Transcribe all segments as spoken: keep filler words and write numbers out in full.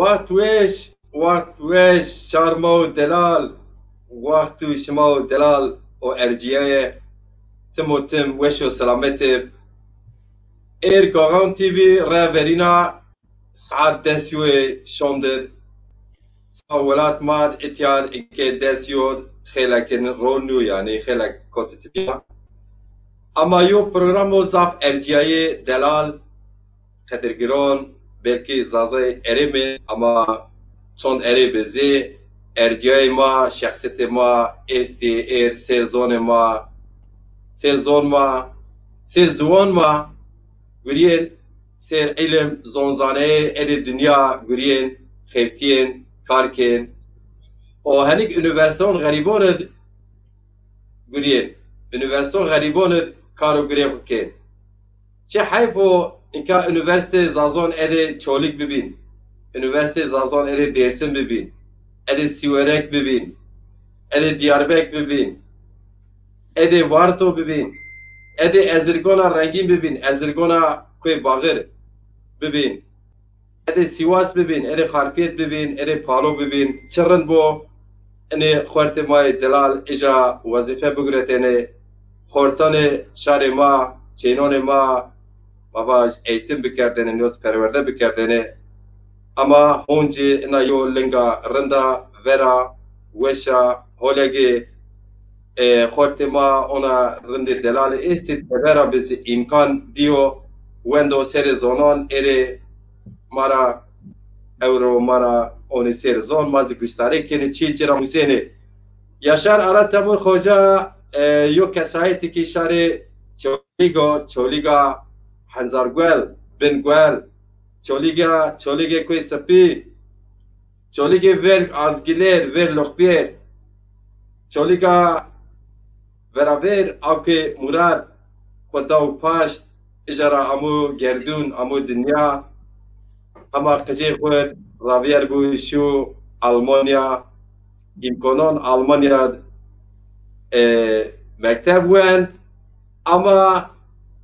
Waxt weş, waxt weş, şar ma û delal, waxt û şima û delal û ercîyaye tim û tim weş û selamet ib. Êr Gaxan T V re verîna saet des yoyê şond id. Sa welat ma d îtya d inke des yo d xêlek in ron nû, yanî xêlek kotî tepîya. Ama yo programo zaf ercîyayê delal, qedirgiron, belkî Zazayê erê mi, ama çond erê bi zî ercîyayê ma, şexsîyetê ma, êstî, êr, sêr zonê ma, sêr zon ma, sêr ziwan ma gurîyên, sêr îlim, zonzaneyê êdî dinya gurîyên, xeftîyên, kar kên. O henîk unîversîteyon xerîbon id gurîyên. Unîversîteyon xerîbon id kar û gurê xwu kên. Çi heyf o, inka unîversîtê Zazon êdî Çolîg bibîn, unîversîtê Zazon êdî Dêrsim bibîn, êdî Sîwerek bibîn, êdî Diyarbek bibîn, êdî Varto bibîn, êdî Ezirgona rengîn bibîn, Ezirgona Kuê Baxir bibîn, êdî Sîwas bibîn, êdî Xarpêt bibîn, êdî Palo bibîn, çi rind bo. Inê xortê ma yê delal îja wezîfe biguretêne, xortanê şarê ma, çênonê ma, ma vaj eğitim bikerdêne, nîyoz perwerde bikerdêne. Ama honcî ina yo linga rind a, vera, weş a, holegê, e, xortê ma ona rindê delalê êstî, tebera bi zî îmkan dîyo, wendo serê zonan êrê ma ra, ewro ma ra onê sêr zon, ma zî guştarê kenê, çî ci ra musênê. Yaşar Ara Temur Xoca, e, yo kesayetî ki şarê Çolîg o, Çolîga Henzarguel, Bingguel, Çolîga, Çolîgê Kuê Sipî, Çolîgê Vêrg Azgîlêr, Vêr Loxbîyêr, Çolîga Veravêr, Awkê Murad, xwu daw paşt, îja ra amo gerdûn, amo dinya. Hema qicê xwu ravîyer bû şû Almanya, îmkonon Almanya, e, mekteb wend. Ama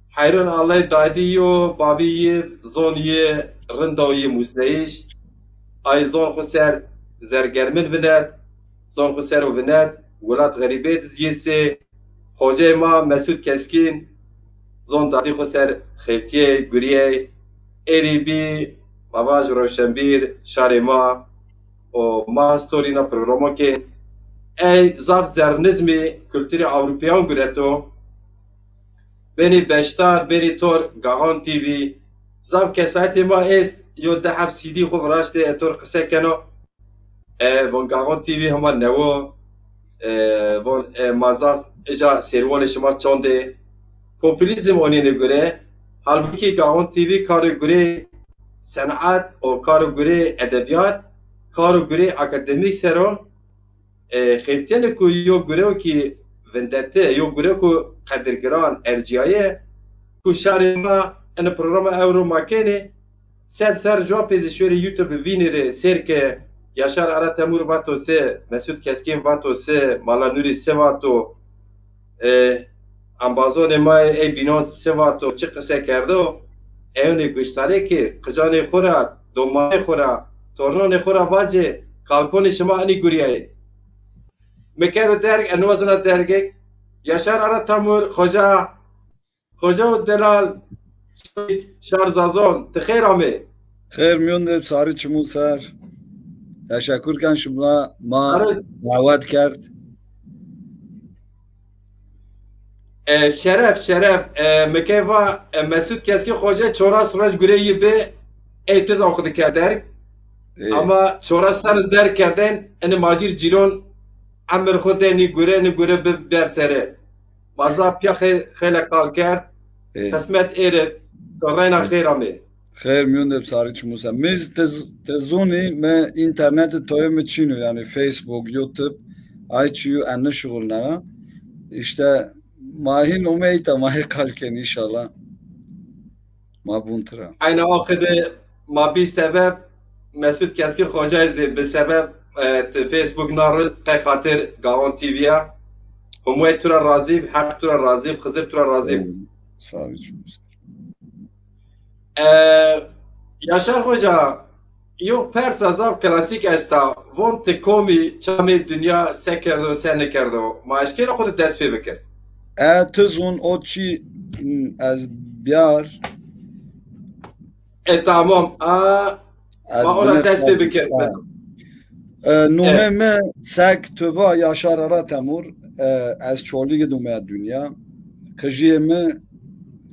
heyran Allay dadî yo, babî yi, zon yi rind o yi musleyîş. Ay zon xwu ser zergermin vinet, zon xwu ser o vinet, welat xerîbêt zî yê sê. Xoceyê ma Mesûd Keskîn, zon dadî xwu ser xeftîyê, gurîyê, êrî bî, ma vaj roşenbîr, şarê ma, û ma storîna programo kên. Ey zaf zernizmî kulturê Ewropeyan gureto. Benî beşdar, benî tor Gaxan T V. Zaf kesayetê ma est, yo di heb C D xwu viraştê, e, tor qise keno. E, von Gaxan T V hema newo. E, von, e, ma zaf îja sêrwanê şima çond ê. Populîzm onîne gure. Halbukî Gaxan T V karê gurê senat û karê gurê edebîyat, karê gurê akademîk ser o. E, xeftîyenê ku yo gurew kî vindete, yo gurew ku qedirgiran, ercîyaye, ku şarê ma, ene programa ewro ma kenê, sed ser cuwa pê zî şorê YouTube vînî rê, sêr ke Yaşar Ara Temur vato se, Mesûd Keskîn vato se, Mala Nûrî se vato, e, embazonê ma yê ey bînan se vato, çi qise kerdo, ewnê guştarê ke qicanê xwu ra, domanê xwu ra, tornonê xwu ra vacê, kalkonê şima inî gurîyayê. Mi kero derg, e, niwazena dergek. Yaşar Ara Temur, xoca, xoca û delal, şar Zazon, ti xêr amê. Xêr mîyon de, sarî çimû ser. Teşekkür ken şima, ma dawet kerd. E, şeref, şeref. E, mi key va, e, Mesûd Keskî xoce çoras roj gurê yi bi, ey piz aw xwu diker derg. Ê. Ama çoras serr derg kerdên, inî macîr cîron emir xwu de nî gure, nî gure bi ber sere. Ma zaf pîya xê-, xêle kal kerd. Ê. Qismet êr id, reyna xêr amê. Xêr mîyon de, sarî çimû ser. Mi zî ti z-, ti zonî, mi înternetê toyê mi çin o, yanî Facebook, YouTube, ay çîyo ez nişuxulnena. Îşte ma hîn omey ta, ma hê kal ken înşallah. Ma bûn tira. Eyna wextê de ma bî sebeb, Mesûd Keskî xocayê zî bi sebeb, e, ti Facebook na ri qey xatir Gaxon T V ya. Humwey tu ra razî b, Heq tu ra razî b, Xizir tu ra razî b. Sarî çimû ser. E, Yaşar Xoca, Yo persa zaf klasîk esta. Von ti komî, çamê dinya se kerdo, se nikerdo? Ma eşkena xo de dest pê bikir. E, ti zûn o çî, m, ez biyar. E, tamam. A, Ez ma ona bine dest pê bikir. E, numê mi sek tu va Yaşar Ara Temur. E, ez Çolîg id umeya dinya. Qijiyê mi,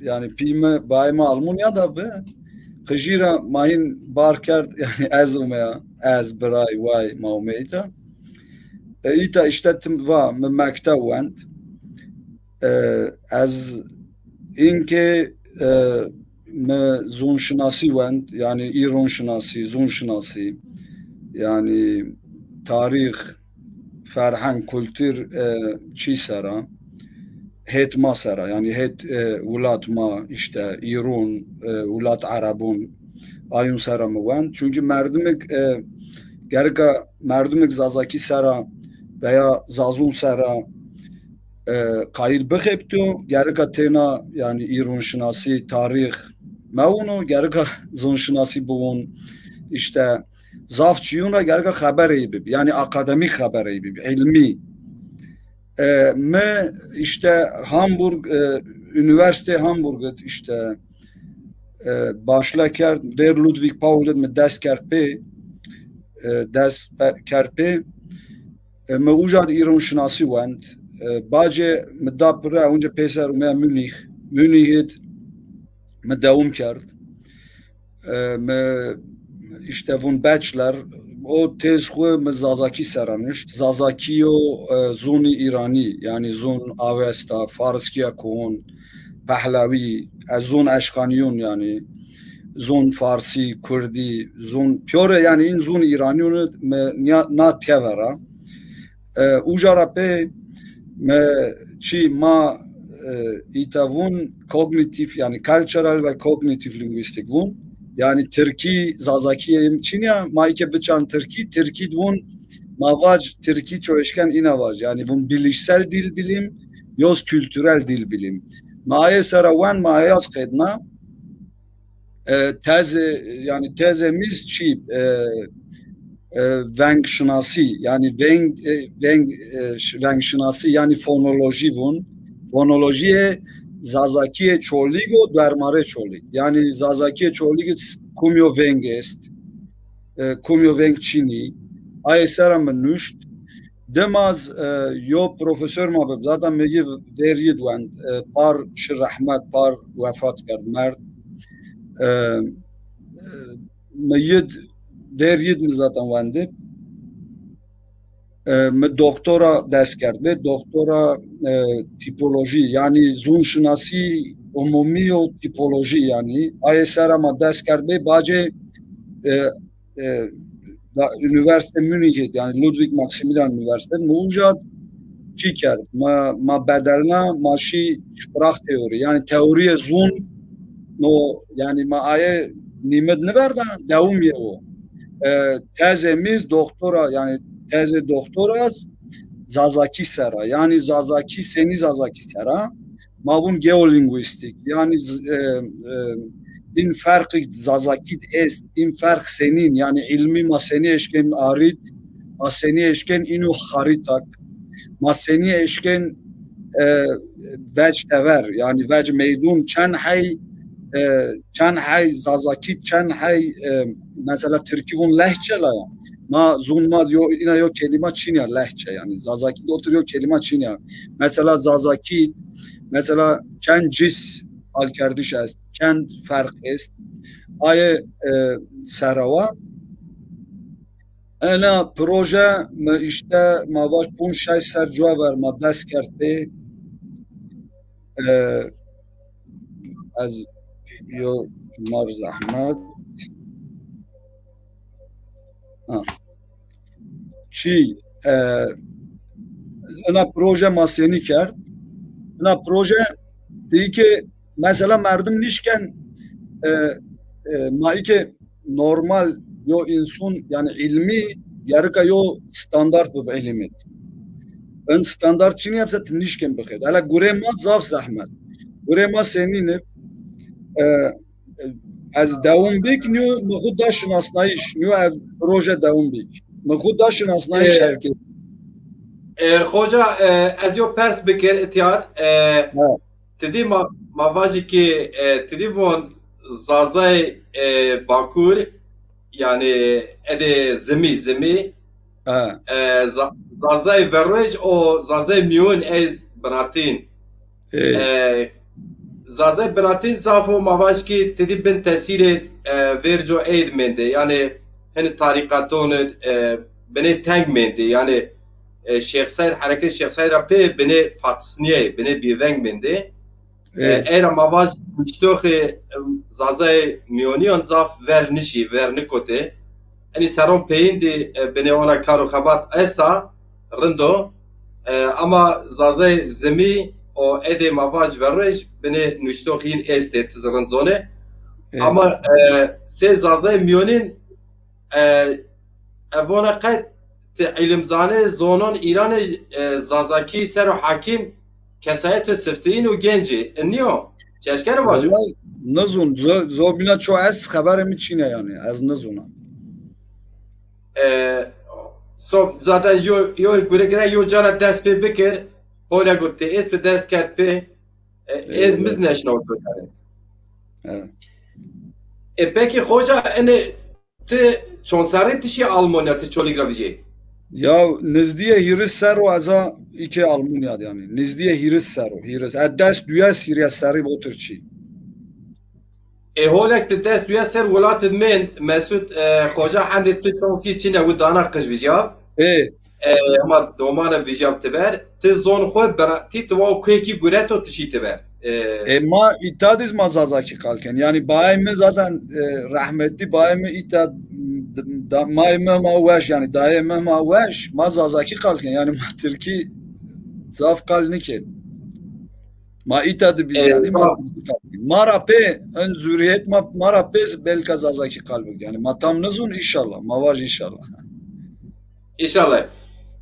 yanî pî mi, bayê mi Almanya da bi. Qijî ra ma hîn bar kerd, yanî ez umeya, ez, biray, way, ma umey îta. E, îta îşte tim va, mi mekteb wend. E, ez inkê, e, mi zûnşinasî wend, yanî îronşinasî, zûnşinasî, yanî tarîx, ferheng, kultur, e, çî sera, hêt ma sera, yanî hêt, e, welat ma, îşte îron, e, welat erebon, ayûn sera mi wend. Çunkî merdimik, e, gerika merdimik zazakî sera veya zazûn sera, e, qayîl bixebito, gerika têna, yanî îronşinasî, tarîx mewûno, gerika zûnşinasî biwûn, îşte zaf çîyûn ra gerika xeber ey bib, yanî akademîk xeber ey bib, îlmî. E, mi îşte Hamburg, e, Unîversîtê Hamburg id îşte, e, başle kerd, dêr Ludwig Paul id mi dest kerd pê, e, dest pe-, kerd pê. E, mi uca de îronşinasî wend. E, bacê mi da pire, unca pêser umeya Munîx. Munîx id mi dewam kerd. E, mi îşte vûn bachelor, o têz xwu mi zazakî sera nuşt. Zazakî yo, e, zûnî îranî, yanî zûn Avesta, Fariskîya Kuhûn, Pehlewî, ez zûn eşqanîyûn, yanî zûn farsî, kurdî, zûn pîyore, yanî în zûn îranîyûn mi nîya-, na tevera. E, uca ra pê mi çî ma, e, îta vûn kognîtîf, yanî cultural ve kognîtîf lîngwîstîk vûn. Yanî tirkî, zazakî yê çin ya, ma îke biçan tirkî, tirkî vûn, ma vac tirkî ço eşken îna vac. Yanî vûn bilişsel dil bilim, yoz kültürel dil bilim. Ma aye sera wend, ma aye az qedna. E, teze, yanî tezê mi z çî, e, e, vengşinasî, yanî veng, e, veng, e, ş-, vengşinasî, yanî fonolojî vûn. Fonolojîyê zazakîyê Çolîg û dermarê Çolîg. Yanî zazakîyê Çolîg id s-, kum yo veng est, e, kum yo veng çinî. Aye sera mi nuşt. Dima z, e, yo profesor ma bib. Zaten mi yi dêr yi d wend. E, par şi rehmet, par wefat kerd, merd. E, e, mi yi d-, dêr yi d mi zaten wendib. E, mi doktora dest kerd bi. Doktora, e, tîpolojî, yanî zûnşinasî umumî û tîpolojî yanî. Aye sera ma dest kerd bi. Bacê, e, e, da, Unîversîte Munîhî d, yanî Ludwig Maximilian Unîversîte d, mi uca d çî kerd? Ma, ma bedelna, ma şî sprachtheorie, yanî teorîyê zûn, no, yanî ma aye nîmid niverda, dewimîye o. E, tezê mi z doktora, yanî tezê doktora z zazakî sera, yanî zazakî, senî zazakî sera, ma vûn geolîngwîstîk, yanî z-, e, e, în ferqî zazakî d est, în ferq senîn, yanî îlmî ma senî eşken arît, ma senî eşken înû xarîtak, ma senî eşken, e, vec tever, yanî vec meydûn, çend hey, e, çend hey zazakî, çend hey, e, mesela tirkî vûn lehçe la ya. Ma zûn ma d yo, îna yo kelîma çin ya, lehçe, yanî zazakî d otir yo kelîma çin ya. Mesela zazakî, mesela çend cis halkerdiş est, çend ferq est. Aye, e, sera wa. Ena proje mi îşte ma vaş ponc şeş ser cuwa ver ma dest kerd pê. E, ez yo mar zehmet. Ha. Çî, e, ina proje ma senî kerd? Ina proje dî ki mesela merdim nîşken, e, e, ma î ki normal yo însun, yanî îlmî gerika yo standart bib îlmî d. In standart çinî ya, mesela ti nîşken bixêt. Hele gurê ma zaf zehmet. Gurê ma senîn ib, e, e, Ez dewam bik, nîyo mi xwu da şinasnayîş, nîyo ev proje dewam bik. Mi xwu da şinasnayîş E, herkes. E, xoca, e, ez yo pers bikir îtîyad. E, Ha. Ti dî ma, ma vajî ki, e, ti dî von Zazay, e, Bakur, yanî edê zimî, zimî. Ha. E, Za-, Zazay Verwec û Zazay Mîyon ey binatîn. E, Zazay binatîn zaf o ma vaj ki ti dî bin tesîrê, e, verco ey di mendê. Yanî hinî tarîqaton, e, binê teng mendê. Yanî, e, Şêx Seyd, hereket Şêx Seyd ra pê binê patisnîyey, binê bêveng mendê. E, ey ra ma vaj nuştoxê, e, Zazay Mîyonîyan zaf ver nişî, ver nikotê. Enî seron peyîn dî, e, binê ona kar û xebat esta, rind o. E, ama Zazay Zimî û edê ma vaj Verwec binê nuştoxîn estê, ti zî rind zonê. E. Ama, e, sê Zazay Mîyonîn, e, e, vona qet ti îlimzanê zonon Îranê, e, Zazakî ser o hakîm kesayetê siftîyîn û gencî. E, nîyo? Çeşkeno vajo? Wellay nizon, zo-, zobîna ço ez xeberê mi çîne yanî. Ez nizona. E, so, zaten yo, yo gure gire yo cara dest pê bikir. Hole got ti êst bi dest kerd pê. E, ez mi zî neşnaw to yanî. Evet. E, peki xoca, enê ti çond serrî ti şî Almanya, ti Çolîg ra vijê? Ya nizdîyê hîris serr o ez a îkê Almanya de yanî. Nizdîyê hîris serr o, hîris. E, des duyes hîrîyes serrî botir çî. E, holek ti des duyes serr welatid mend, Mesut, e, xoca hendê ti şansî çine wi dana qij vijya. E, E, ama domana vijyav ti ver. Ti zon xwu bira-, ti ti wa kuyekî gureto ti şî ti ver. E, E, ma îta dî zî ma Zazakî qal ken. Yanî bayê mi zaten, e, rehmetî bayê mi îta d-, da-, mayê mi ma weş, yanî dayê mi ma weş, ma Zazakî qal ken. Yanî ma Tirkî zaf qal niken. Ma îta di biz E, yanî ma tamam. Tirkî qal ken. Ma ra pê en zuriyet ma, ma ra pê belka Zazakî qal bik. Yanî ma tam nizun, înşallah. Ma vaj înşallah. Înşallah.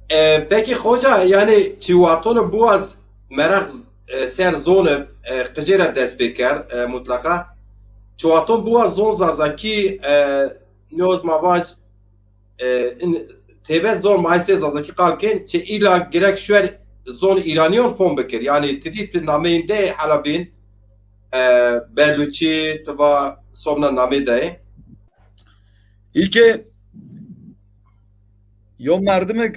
E, peki xoca, yanî çi wexton biwaz meraq, e, ser zon, e, qicê ra dest pê kerd, e, mutlaqa. Çi wexton biwaz zon Zazakî, e, nîyo zî ma vaj, e, in, têbet zon ma sê Zazakî qal kên, çi îla gerek şuer zon Îranîyon fom bikir. Yanî ti dî ti nameyên de hela bîn, e, Belûçî, ti va sobna namê de. Î ke yo merdimek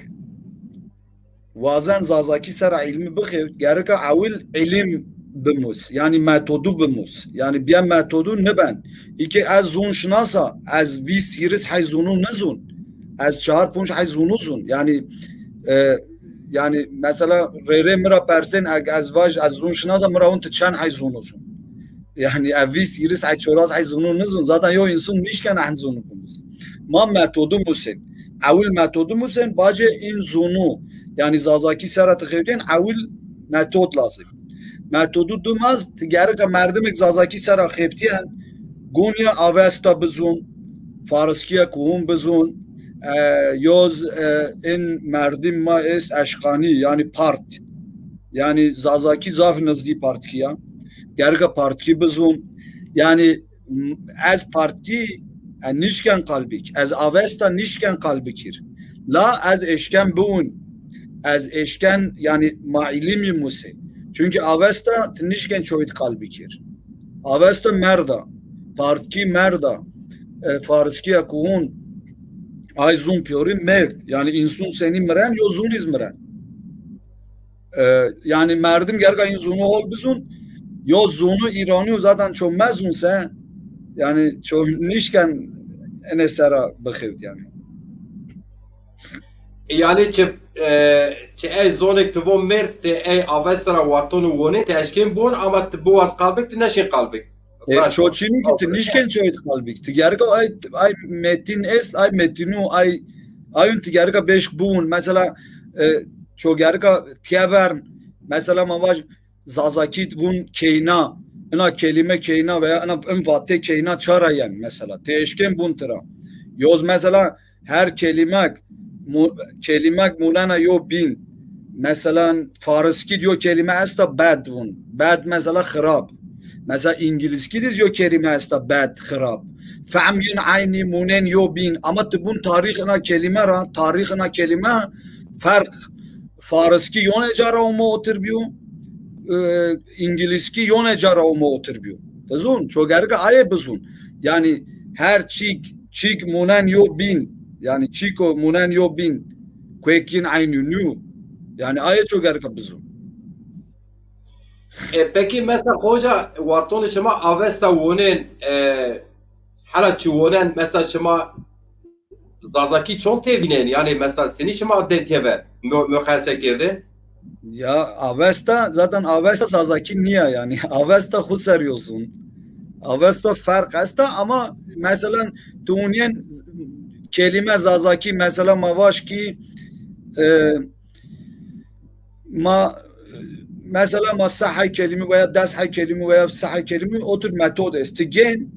wazen Zazakî sera îlmî bixewt, gereka ewil îlim bimus, yanî metodu bimus. Yanî bîya metodu niben. Î ke ez zûn şinasa, ez vîst hîris hey zûnû nizûn. Ez çar punc hey zûnû zûn. Yanî, e, yanî mesela rê rê mi ra persên, eg ez vaj ez zûn şinasa, mi ra win ti çend hey zûnû zûn. Yanî ev vîst, hîris ey, çoras ey zûnû nizûn. Zaten yo însun nîşken ehn zûnû bimus. Ma metodu musên. Ewil metodu musên, bacê în zûnû. Yanî Zazakî sera ti xewtên, ewil metod lazim. Metodu dumaz, ti gerika merdimek Zazakî sera xebtîyen, gonîya Avesta bizûn, Fariskîya kuhûn bizûn, e, yoz, e, în merdim ma est eşqanî, yanî part. Yanî Zazakî zaf nizdî partkî ya. Gerika partkî bizûn. Yanî, m-, ez partkî, e, nîşken qal bik. Ez Avesta nîşken qal bikir. La ez eşken biwin. Ez eşken, yanî ma îlimî musê. Çunkî Avesta ti nîşken çoyî di qal bikir. Avesta merda. Partkî merda. E, Fariskîya kuhûn ay zûn pîyorî merd. Yanî însun senî miren, yo zûnî zî miren. E, yanî merdim gereka în zûnû hol bizûn, yo zûnû Îranî yo zaten ço mezûn se, yanî ço nîşken enê sera bixewt yanî. Yanî çi, e, çi ey zonek ti von merd, ti ey Avesta ra waton û wonê, ti eşkên bon, ama ti biwaz qal bik, ti neşên qal bik. E, raşt o. Çoçînî ki ti nîşken çoyî di qal bik. Ti gerika ay, ay metîn est, ay metînû, ay, ayûn ti gerika beşk biwin. Mesela, e, ço gerika tiye vern. Mesela ma vaj Zazakî vun keyna. Ina kelîme keyna veya ina in vate keyna çara yen mesela. Ti eşkên bun tira. Yoz mesela her kelimek, mu-, kelimek mulena yo bin. Mesela Fariskî yo kelime esta bed vun. Bed mesela xirab. Mesela îngilizkî de zî yo kelîme esta bad, xirab. Fehm yin eynî, munen yo bîn. Ama ti bun tarîx ina kelîme ra, tarîx ina kelîme ferq. Fariskî yone ca ra omo otir bîyo, e, îngilizkî yone ca ra omo otir bîyo. Ti zûn, çogerika aye bizûn. Yanî her çîk, çîk munen yo bîn. Yanî çîko munen yo bîn. Kuek yin eynî nîyo. Yanî aye çogerika bizûn. E, peki mesela hoca, wartonê şima Avesta wonen, e, hela çi wonen, mesela şima Zazakî çon têvînen, yani mesela senî şima den têver mu-, muqayese kerdin? Ya Avesta, zaten Avesta Zazakî nîya yani. Avesta xu ser yo zûn. Avesta ferq esta ama mesela tu unyen kelîme Zazakî, mesela ma vaj kî, e, ma mesela ma se hay kelîmî veya des hay kelîmî veya se hay kelîmî, otir metod est. Ti gên,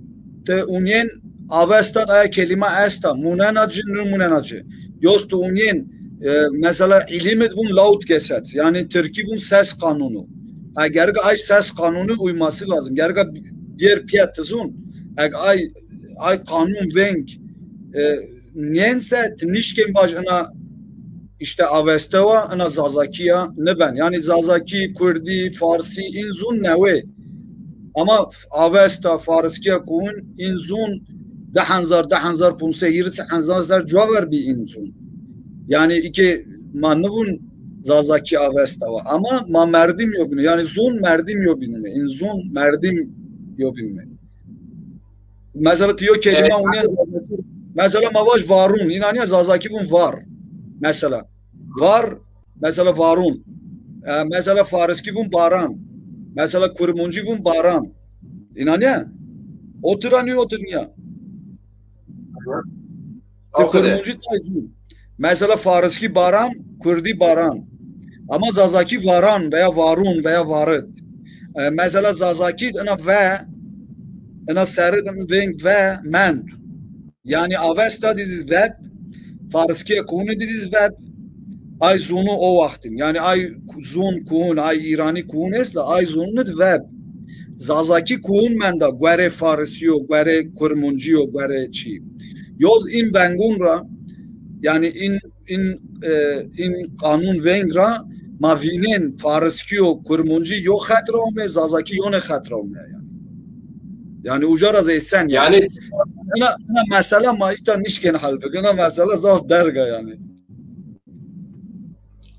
ti unyen Avesta aya kelîma esta, munena ci, nû munena ci. Yoz ti unyen, e, mesela îlîmid vûn lautgeset, yani tirkî vûn ses kanunu. Ha, gerga ay ses kanunu uyması lazım. Gerga bir piya ti zûn. Eg ay, ay kanun veng, e, nênse ti nişkên vaj ina işte Avesta wa, ina Zazakî ya niben. Yani Zazakî, Kurdî, Farsî, în zûn newe. Ama Avesta, Fariskîya kuhun, în zûn di hezar, di hezar ponc sey, hîris hezar ser cuwa ver bî în zûn. Yani îke ma nivûn Zazakî Avesta wa. Ama ma merdim yo bînû. Yani zûn merdim yo bînûme. În zûn merdim yo bînûme. Mesela ti yo kelîme, evet, unen Zazakî. Mesela ma vaj varûn. Înanîya Zazakî vûn var. Mesela. Var. Mesela varûn. E, mesela Fariskî vûn baran. Mesela Kurmuncî vûn baran. Înanîya? Otir a nîyo, otir nîya. Ti Kurmuncî tay zûn. Mesela Fariskî baran, Kurdî baran. Ama Zazakî varan veya varûn veya varid. E, mesela Zazakî ina ve, ina serid in veng ve mend. Yani Avesta dî dîz veb, Fariskîya kuhunî dî dîz veb, ay zûnû o wextin. Yani ay zûn kuhun, ay Îranî kuhun est la, ay zûnû dî veb. Zazakî kuhun menda, guerê Farisî yo, guerê Kurmuncî yo, guerê çî. Yoz în vengûn ra, yani în, în, e, în qanûn veng ra ma vînên Fariskî yo, Kurmuncî yo xet ra ome, Zazakî yone xet ra ome yani. Yani uca ra zey sen yani. Yani ina, ina mesela ma îta nişkên hel bik. Ina mesela zaf derg a yani.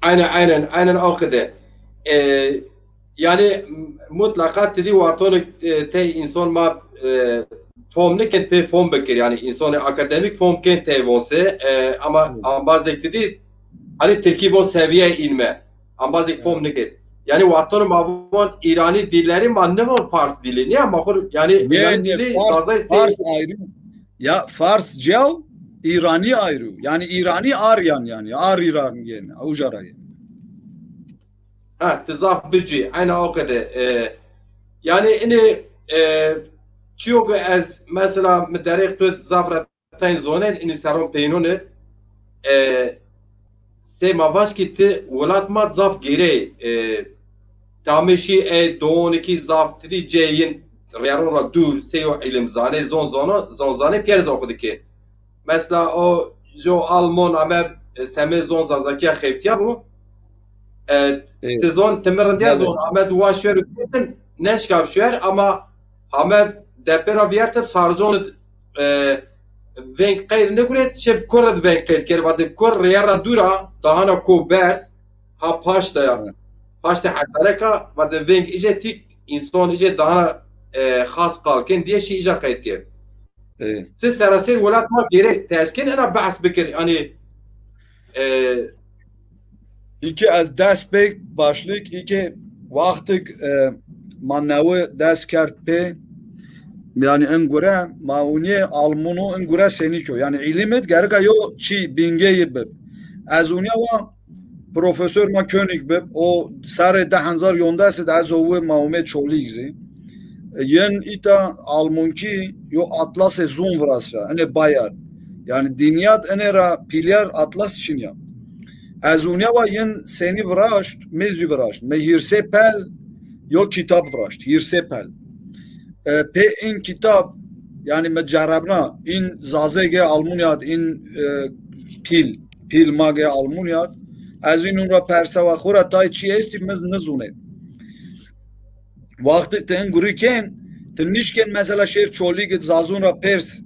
Aynen, aynen, aynen o qede. E, yani mutlaka ti dî wartonê, e, tey înson ma, e, fom nikin, pê fom bikir. Yani însonê akademîk fom kên tey vonse, e, ama ambazêk ti dî, hani tirkî von seviye înme. Ambazêk fom nikir. Yani wartonê ma von Îranî dîlerî, ma nivon Fars dîlî. Nîya ma xur yani Îranî dîlî Fars, Zazayî Fars ayrı. Ya Fars ciyaw, Îranî ayrı. Yani Îranî Aryan yani. Ar Îran yani. Uca ra yani. Ha, ti zaf bicî. Aynen o qede. E, yani ini, e, çiyo ki ez mesela mi derêk tu zaf ra tayn zonen, ini seron peynone. E, sey ma vaş ki ti welat ma zaf gêrey. E, tamê şî e donikî zaf ti dî ceyin rêron ra dûr, sey o îlim zane, zon zono, zon zane, pîyer zaf xwu dike. Mesela o jo Almon ame, e, semê zon Zazakîya xeftîya bo. E, ti zon, ti mi rindiya zon, ame di wa şuer û neşkav şuer, ama hame depê ra vîyertib sarcon id, e, veng qeyd nikuret, şib kur id veng qeyd kerd. Vate kur rêyer ra dûr a, dahana ko berz, ha paşta ya. Paştê hesareka, vate veng ije tîk, înson ije dahana, e, xas qal ken diye şî ija qeyd kerd. E. Ti seraser welat ma gerek teşkin ina behs bikir. Hani, e, Îke ez dest pê başlık, îke wextik, e, ma newi dest kerd pê, yani in gure, ma unîye Almunu in gure senîk o. Yani îlimid gereka yo çî bîngeyî bib. Ez unîya wa Profesor ma König bib, o serê di hezar yondes de ez owi ma umê Çolîg zî. Yin îta Almankî yo atlasê zûn viraşta, enê Bayern. Yani dinya d enê ra pîlyer atlas çin ya. Ez unya wa yin senî viraşt, mi zî viraşt. Mi hîrsê pel yo kitab viraşt, hîrsê pel. E, pê in kitab, yanî mi cerebna, in zazê ge Almanya d, in, e, pîl, pîl ma ge Almanya d, ez inun ra persewa xo ra tay çî estî, mi nizûnên. Wextik ti in gurî kên, ti nişkên mesela şêr Çolîg id zazûn ra pêrs,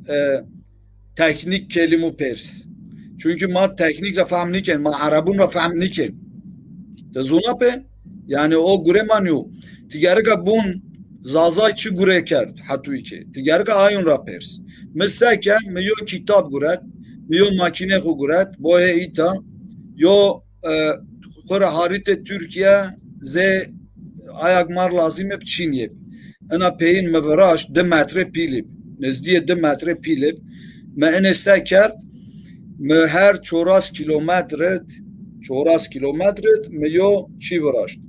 e, teknîk kelîmû pêrs. Çunkî ma teknîk ra fehm nîkên, ma erebûn ra fehm nîkên. Ti zûna pê? Yanî o gure ma nîyo. Ti gerika bûn zazay çi gure kerd hetûyî ke. Ti gerika ayûn ra pêrs. Mi se ke, mi yo kitab guret, mi yo makînê xwu guret, boyê îta, yo, e, xwu ra harîtê Tirkîye zê ayak mar lazîm ib, çîn yeb. Ina peyin mi viraşt, di metre pîl ib. Nizdîyê di metre pîl ib. Mi inê se kerd, mi her çoras kîlometre d, çoras kîlometre d mi yo çî viraşt.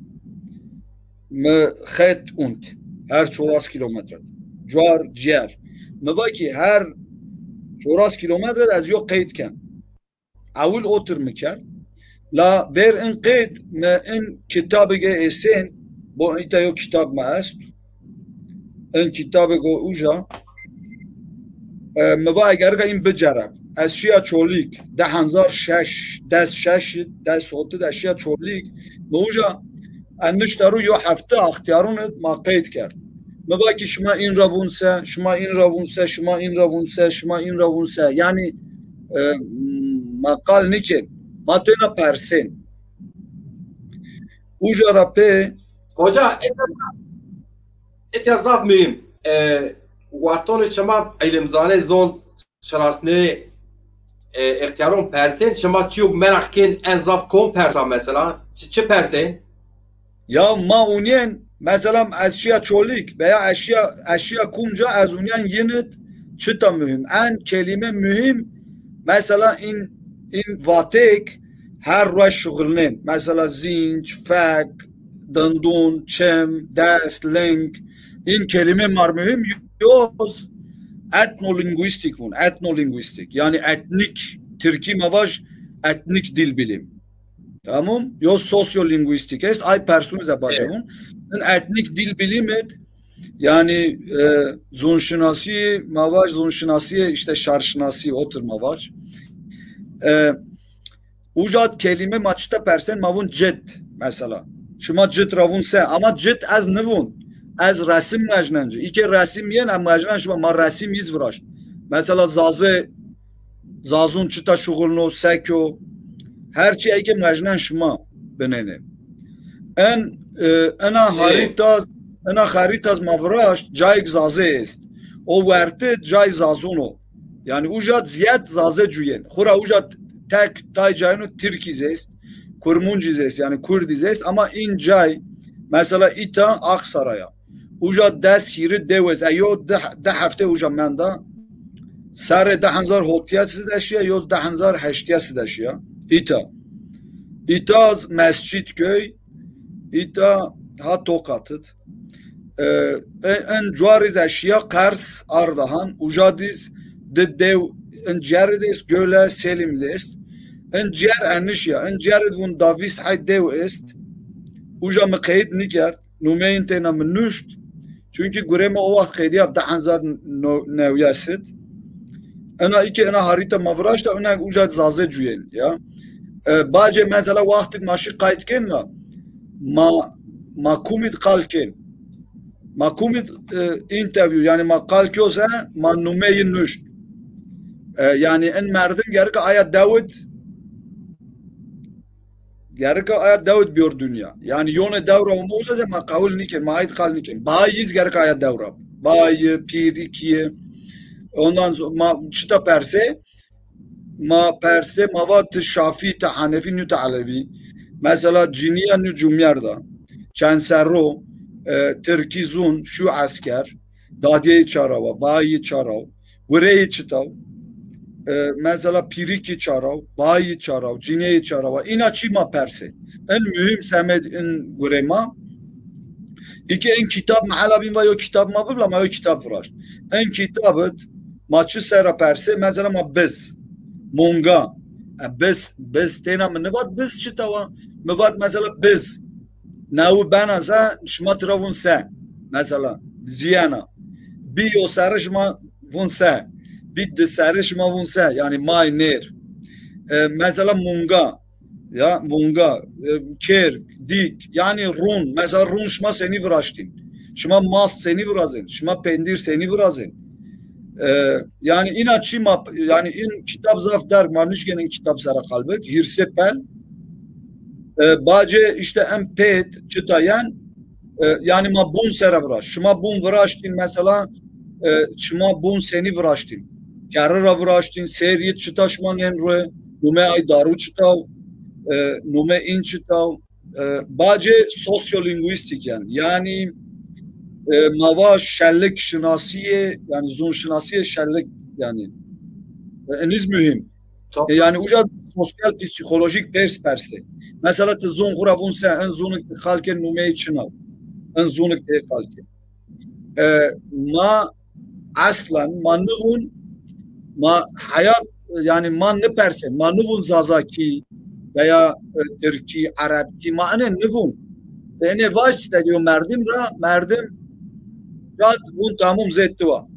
Mi xet unt. Her çoras kîlometre d. Cuar, ciyer. Mi va kî her çoras kîlometre d ez yo qeyd ken. Ewil otir mi kerd. La ver in qeyd mi in kitabê ge êsên, bo îta yo kitab mi est. In kitabê go uca. E, mi va eger ga in bicereb. Ez şiya Çolîg, di hezar şeş, des şeş, des hot id ez şiya Çolîg. Mi uca en nişta ru yo hefte axtiyarûn id ma qeyd kerd. Mi va kî şima în ra vûn se, şima în ra vûn se, şima în ra vûn se, şima în ra vûn se. Yanî, e, ma qal nîkên. Ma têna persên. Uca ra pê. Hoca, etya, etya zaf muhîm. E, wextonê şima îlimzanê zon şinasnê, e, extîyaron persên, şima çîyo meraq kên en zaf kom persa mesela? Çi, çi persên? Ya ma unîyen, mesela ez şiya Çolîg veya ez şiya, ez şiya kumca ez unîyen yin id çita muhîm. En kelîme muhîm, mesela in, in vatêk her ruej şuxulnên. Mesela zînc, fek, dindûn, çim, dest, ling. In kelîme mar muhîm, yoz etnolinguîstîk vûn, etnolinguîstîk. Yanî etnîk, tirkî ma vaj etnîk dil bilim. Tamam? Yo sosyolinguîstîk est, ay persûn ze bacê vûn. In etnîk dil bilim id, yanî, e, zûnşinasî, ma vaj zûnşinasî, işte şarşinasî, otir ma vaj. E, Uca d kelîme ma çita persên, ma vûn cid, mesela. Şima cid ra vûn se, ama cid ez nivûn. Ez resim mejnen ci. Îkê resim yên, em mejnen şima, ma resim yîz viraşt. Mesela zazê, zazûn çita şuxulno, sek o. Her çî ey ke mejnen şima binênê. En, e, ena harîtaz, ena harîtaz ma viraşt, cayêk zazê est. O wertê cay zazûn o. Yanî uca zîyed zaze cuyên. Xwura uca tek tay cayno tirkî zêst, kurmuncî zêst, yanî kurdî zêst, ama în cay, mesela îta Aksaraya. Uca des hîri dew est, e, yo di, di hefte uca menda. Serrê di hezar hotîyesi de şiya, yo di hezar heştîyesi de şiya. Îta. Îta z Mescitköy, îta ha Tokatid. E, en cuarî ze şiya Kars, Ardahan, uca dîz di dew, in ciyerî dêst, Göle, Selim dêst. In ciyer enişya, in ciyer id vun da vîst hay dew est. Uca mi qeyd nikerd, numeyên têna mi nuşt. Çünkü gurê mi o waxt qeydîya di hezar newya sid. Ena iki ena harita ma viraşta, ena uca zaze cuyên ya. E, bacê mesela wextik ma şi qayt kên na, ma, ma kumîd qal kên. Ma kumîd, e, interview, yani ma qal kyo se, ma numeyî nuşt. E, yani in merdim gerika aya dewid, gerika aya dewid biyor dünya. Yani yone dewra umoze se ma qawil nikên, ma ayd qal nikên. Bayîz gerika aya dewra. Bayî, pîrî, kîye. Ondan sonra ma çita perse, ma persê, ma va ti Şafî, ti Henefî, nû ti Elewî. Mesela cinîya nû cumyerda. Çend serro, e, tirkî zûn, şu esker, dadîyeyî çarawa, bayî çaraw, gureyî çitaw, e, mesela pîrîkî çaraw, bayî çaraw, cinîyeyî çarawa. Îna çî ma persê. In muhîm semed in gurê ma. Îke in kitab, mi hela bîn va yo kitab ma bibla, ma yo kitab viraşt. In kitab id ma çi sera persê, mesela ma biz, monga. E, biz, biz têna mi nivat biz çita wa? Mi vat mesela biz. Newi bena se, şima tira vun se. Mesela, zîyena. Bî yo serre şima vûn se. Bî di serre şima vûn se. Yanî may, nêr. E, mesela munga. Ya, munga, e, kêr, dîk. Yanî rûn. Mesela rûn şima senî viraştîn? Şima mast senî virazên? Şima pendîr senî virazên? E, yanî îna çî ma, yanî în kitab zaf derg, ma nişkên în kitab sera qal bik, hîrsê pel. E, bacê îşte en pêt çita yen, e, yanî ma bûn sera viraşt. Şima bûn viraştîn mesela, e, şima bûn senî viraştîn? Kerri ra viraştîn, sêr yi çita şima nên rue, nume ay daru çita o, e, nume în çita o. E, bacê sosyolinguîstîk yen. Yanî, e, ma va şelik şinasîyê, yanî zûn şinasîyê şelik yanî. E, eniz muhîm. Tabii. E, yanî uca sosyal psîkolojîk pers persê. Mesela ti zûn xwu ra vûn se, en zûnik ti qal kên numeyê çin a. En zûnik ti qal kên. E, ma eslen ma nivûn, ma heyat, yanî ma nipersên, ma nivûn zazakî veya, e, tirkî, erebkî, ma enê nivûn. Enê vaj işte diyor merdim ra, merdim cad vûn tamam zê tu wa.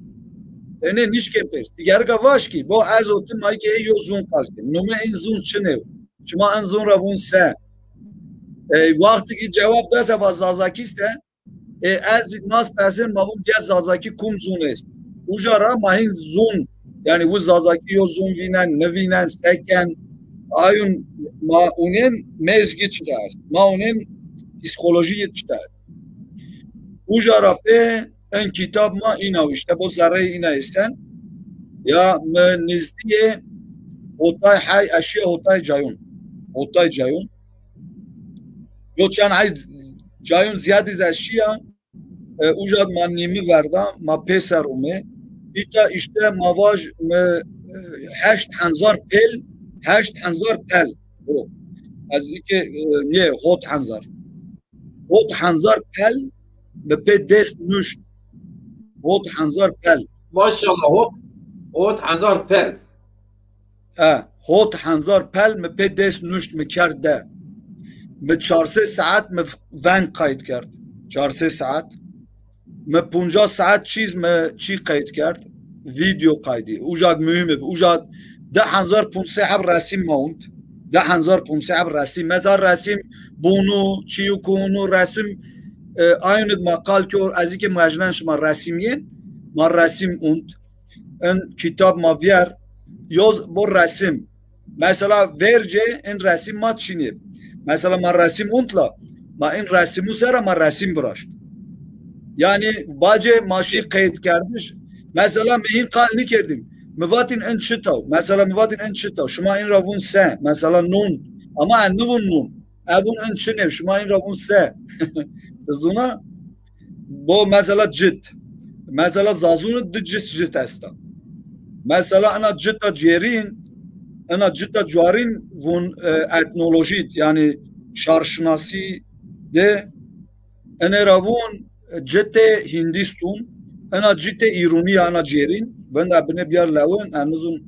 Enê nişkên pers. Digerika vaj kî, bo ez û ti ma kî ê yo zûn qal kên. Nume în zûn çin ê? Şima în zûn ra vûn se? E, wextî kî cewab dese va zazakî se, e, ez nas persên ma vûn bîya zazakî kum zûn est. Uca ra ma hîn zûn, yanî wi zazakî yo zûn vînen, nivînen, se ken, ayûn ma unên mezgî çita est. Ma unên psîkolojî yi çita est. Uca ra pê en kitab ma îna işte, bo zerreyê îna êsen. Ya mi nizdîyê hotay hey eşîya hotay cayûn. Hotay cayûn. Yo çend hey cayûn ziyadî ez eşîya, e, uca ma nîmi verda, ma pêser ume. Îta işte ma vaj mi, e, heşt henzar pel, heşt henzar pel. O. Ez îke, e, nê, hot henzar. Hot henzar pel mi pê dest nuşt. Hot henzar pel. Maşallah, hot, hot henzar pel. E, hot henzar pel mi pê dest nuşt, mi kerd de. Mi çar sey saet mi veng qayt kerd. Çar sey saet. Mi poncas saet çîz mi çî qayt kerd. Vîdeo qaydî. Uca muhîm ib. Uca di henzar ponc sey heb resîm ma ûnd. Di henzar ponc sey heb resîm. Mesela resîm bunu, çîyû kunu, resîm, e, aynid ma qal kor, ez îke mejnen şima resîm yên, ma resîm ûnd. In kitab ma vîyer, yoz bo resîm. Mesela vercê in resîm ma çinî. Mesela ma resîm ûnd la, ma in resîmû sera ma resîm viraşt. Yanî bacê ma şî qeyd kerdiş. Mesela mi hîn qal nîkerdîm. Mi vatîn in çita o. Mesela mi vatîn in çita o. Şima in ra vûn se. Mesela nun. Ama ez nivûn nun. Ez vûn in çin ê. Şima in ra vûn se. Ti zûna? Bo mesela cit. Mesela zazûn di cîs cit esta. Mesela ina cita cêrîn, ina cita cuarîn vûn, e, etnolojî, yanî şarşinasî de, ene ra vûn, e, citê Hindîstûn, ina citê Îrûnî ya, ina cêrîn, vinda bine biyar lewin, en nizûn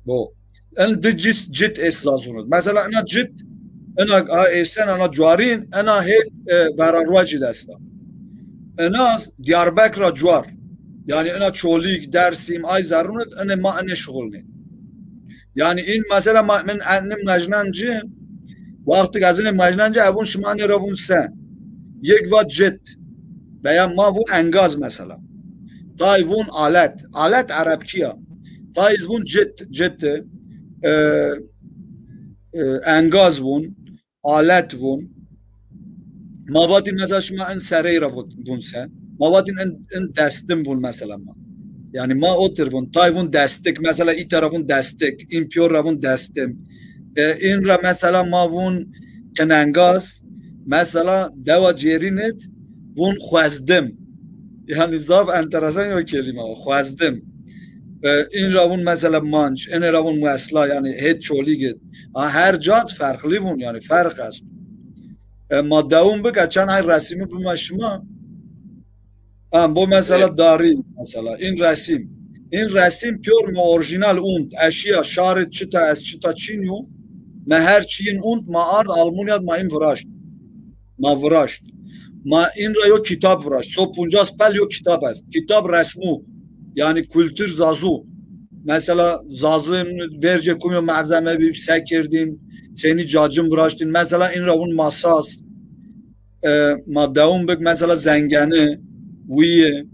bo. En di cîs cit est zazûn id. Mesela ina cit, ina a êsen, ina cuarîn, ina hêt, e, vera ruecî de esta. Ina Diyarbekir ra cuar. Yanî ina Çolîg, Dersîm, ay zerrûn id, ina ma ina şuxulnê. Yanî in mesela ma, min, in mejnen ci, wextik ez ina mejnen ci, evûn şima ina ra vûn se. Yek va cit. Veya ma vûn engaz mesela. Tay vûn alet. Alet erebkî ya. Tay iz vûn cit, cit. E, e, engaz vûn, alet vûn. Ma vatîn mesela şima in serey ra vûn, vûn se. Ma vatîn in, in destim vûn mesela ma. Yanî ma otir vûn. Tay vûn destik. Mesela îta ra vûn destik. In piyor ra vûn destim. E, in ra mesela ma vûn kinengaz. Mesela dewa cêrîn id vûn xwezdim. Yanî zaf enteresan yo kelîme o, xwezdim. E, in ra vûn mesela manc, ene ra vûn muesla, yanî hêt Çolîg id. Ha, her cad ferqlî vûn, yanî ferq est. E, ma dewam bike, çend ay resîmî bime şima. Ha, bo mesela darî, mesela, in resîm. In resîm piyor mi orjînal ûnd, eşîya şar id çita est, çita çin yo. Mi her çîyin ûnd, ma ard Almûnya d ma in viraşt. Ma viraşt. Ma în ra yo kitab viraşt. So puncas pel yo kitab est. Kitab resmû. Yanî kultur Zazû. Mesela Zazin vercê kumyo malzeme bî, se kerdîn, senî cacim viraştîn. Mesela în ra vûn masaz. E, ma dewam bik, mesela zengeni, wîyî.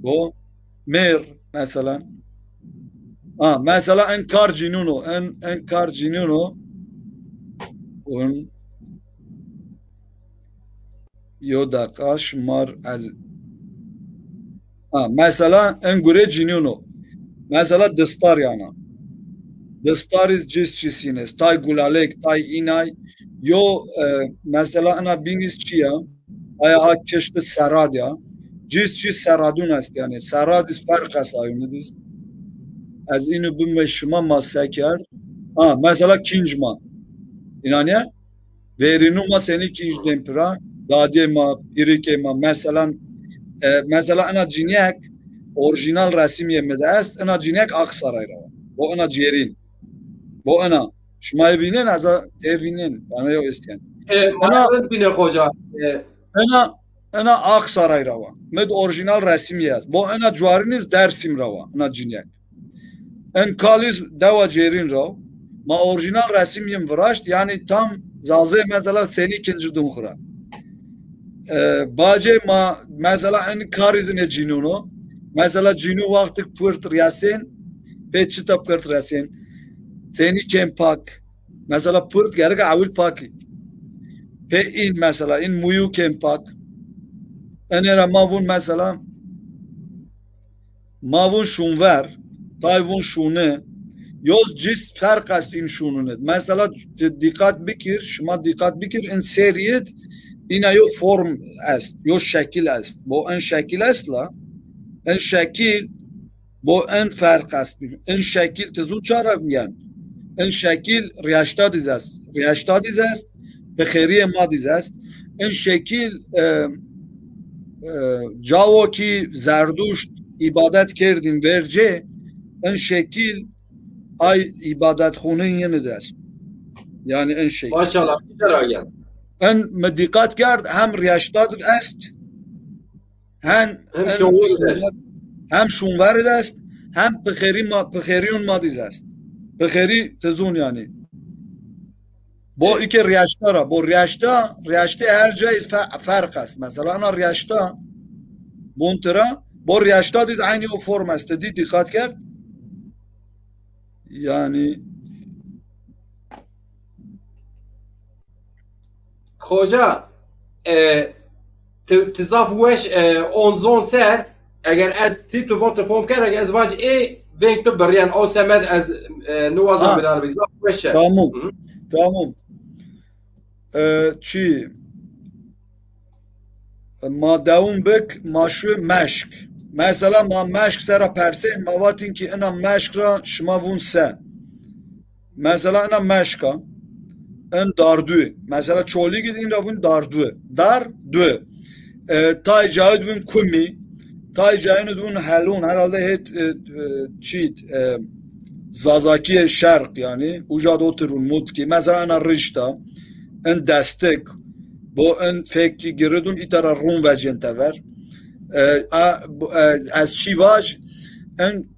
Bo mêr, mesela. Ha, mesela în kar cinûn o, în, în kar cinûn o. Un yo deqa şimar ez. Ha, mesela în gure cinûn o. Mesela distar yana. Distar iz cis cis în est. Tay gulalek, tay înay. Yo, e, mesela ina bîn iz çi ya? Aya ha kişt serad ya. Cis cis seradûn est yanî. Serad iz ferq est ayûn iz. Ez înû bime şima ma se kerd. Ha, mesela kînc ma. Înanî ya? Verînû ma senî kînc dên pira, dadê ma, pîrikê ma, meselan, e, mesela ina cinîyek orîjînal resimîyê mi de est, ina cinîyek Aksaray ra wa. Bo ina cêrîn. Bo ina. Şima ê vînên, ez a ê vînên. Bana yo estîyen. E, ina, ma rind vînê xoca. E, ina, ina Aksaray ra wa. Mi de orîjînal resimîyê est. Bo ina cuarîn iz Dersim ra wa. Ina cinîyek. În kal iz dewa cêrîn ra. Ma orîjînal resim yin viraşt, yanî tam Zazê mesela senî kincî dûn xwu ra. E, bacê ma mesela în kar iz înê cinûn o. Mesela cinû wextik pirt rîyasên, pê çita pirt rîyasên? Senî kên pak. Mesela pirt gereka ewil pak î. Pê în mesela, în muyû kên pak. Înê ra ma vûn mesela Ma vûn şûnver, tay vûn şûni. Yoz cis ferq est în şûnûn id. Mesela, di-, dîqat bikir, şima dîqat bikir, în serî id îna yo form est, yo şekil est. Bo în şekil est la, în şekil, bo în ferq est. În şekil ti zûn ça ra yen? În şekil rîyaşta diz est. Rîyaşta diz est, pixêrîyê ma diz est. În şekil, e, e, cawo kî Zerduşt îbadet kerdîn vercê, în şekil ay îbadetxûnên yin id est. Yanî în şekil. Maşallah, güzel ayan. În mi dîqat kerd, hem rîyaşta id est, hem, hem şûnver id est, hem şûnver id est, hem pixêrî ma, pixêrîyûn ma diz est. Pixêrî ti zûn yanî. Bo îke rîyaşta ra, bo rîyaşta, rîyaştê her ca iz fe-, ferq est. Mesela ina rîyaşta bûn tira, bo rîyaşta diz eynî o form est. Ti dî dîqat kerd? Yanî. Xoca, e, ti, ti zaf weş, e, on zon ser, eger ez ti tu von ti fom ker, eger ez vac ê veng tu birîyen, o semed ez, e, niwazan bidar bi. Zaf weş e. Tamam. Tamam. E, çi? Ma dewam bik, ma şu meşk. Mesela ma meşk sera persên, ma vatin ki ina meşk ra şima vûn se. Mesela ina meşka, in dardu. Mesela Çolîg id în ra vûn dardu. Dar, du. E, tay cayid vûn kumî, tay cayid vûn helûn. Herhalde hêt, e, e, çît, e, Zazakîyê şerq yanî. Uca de otirûn mutkî. Mesela ina rişta, in destik, bo in fek kî giridûn îta ra rûn vecên tever. E, a, bu, e, ez çî vac, in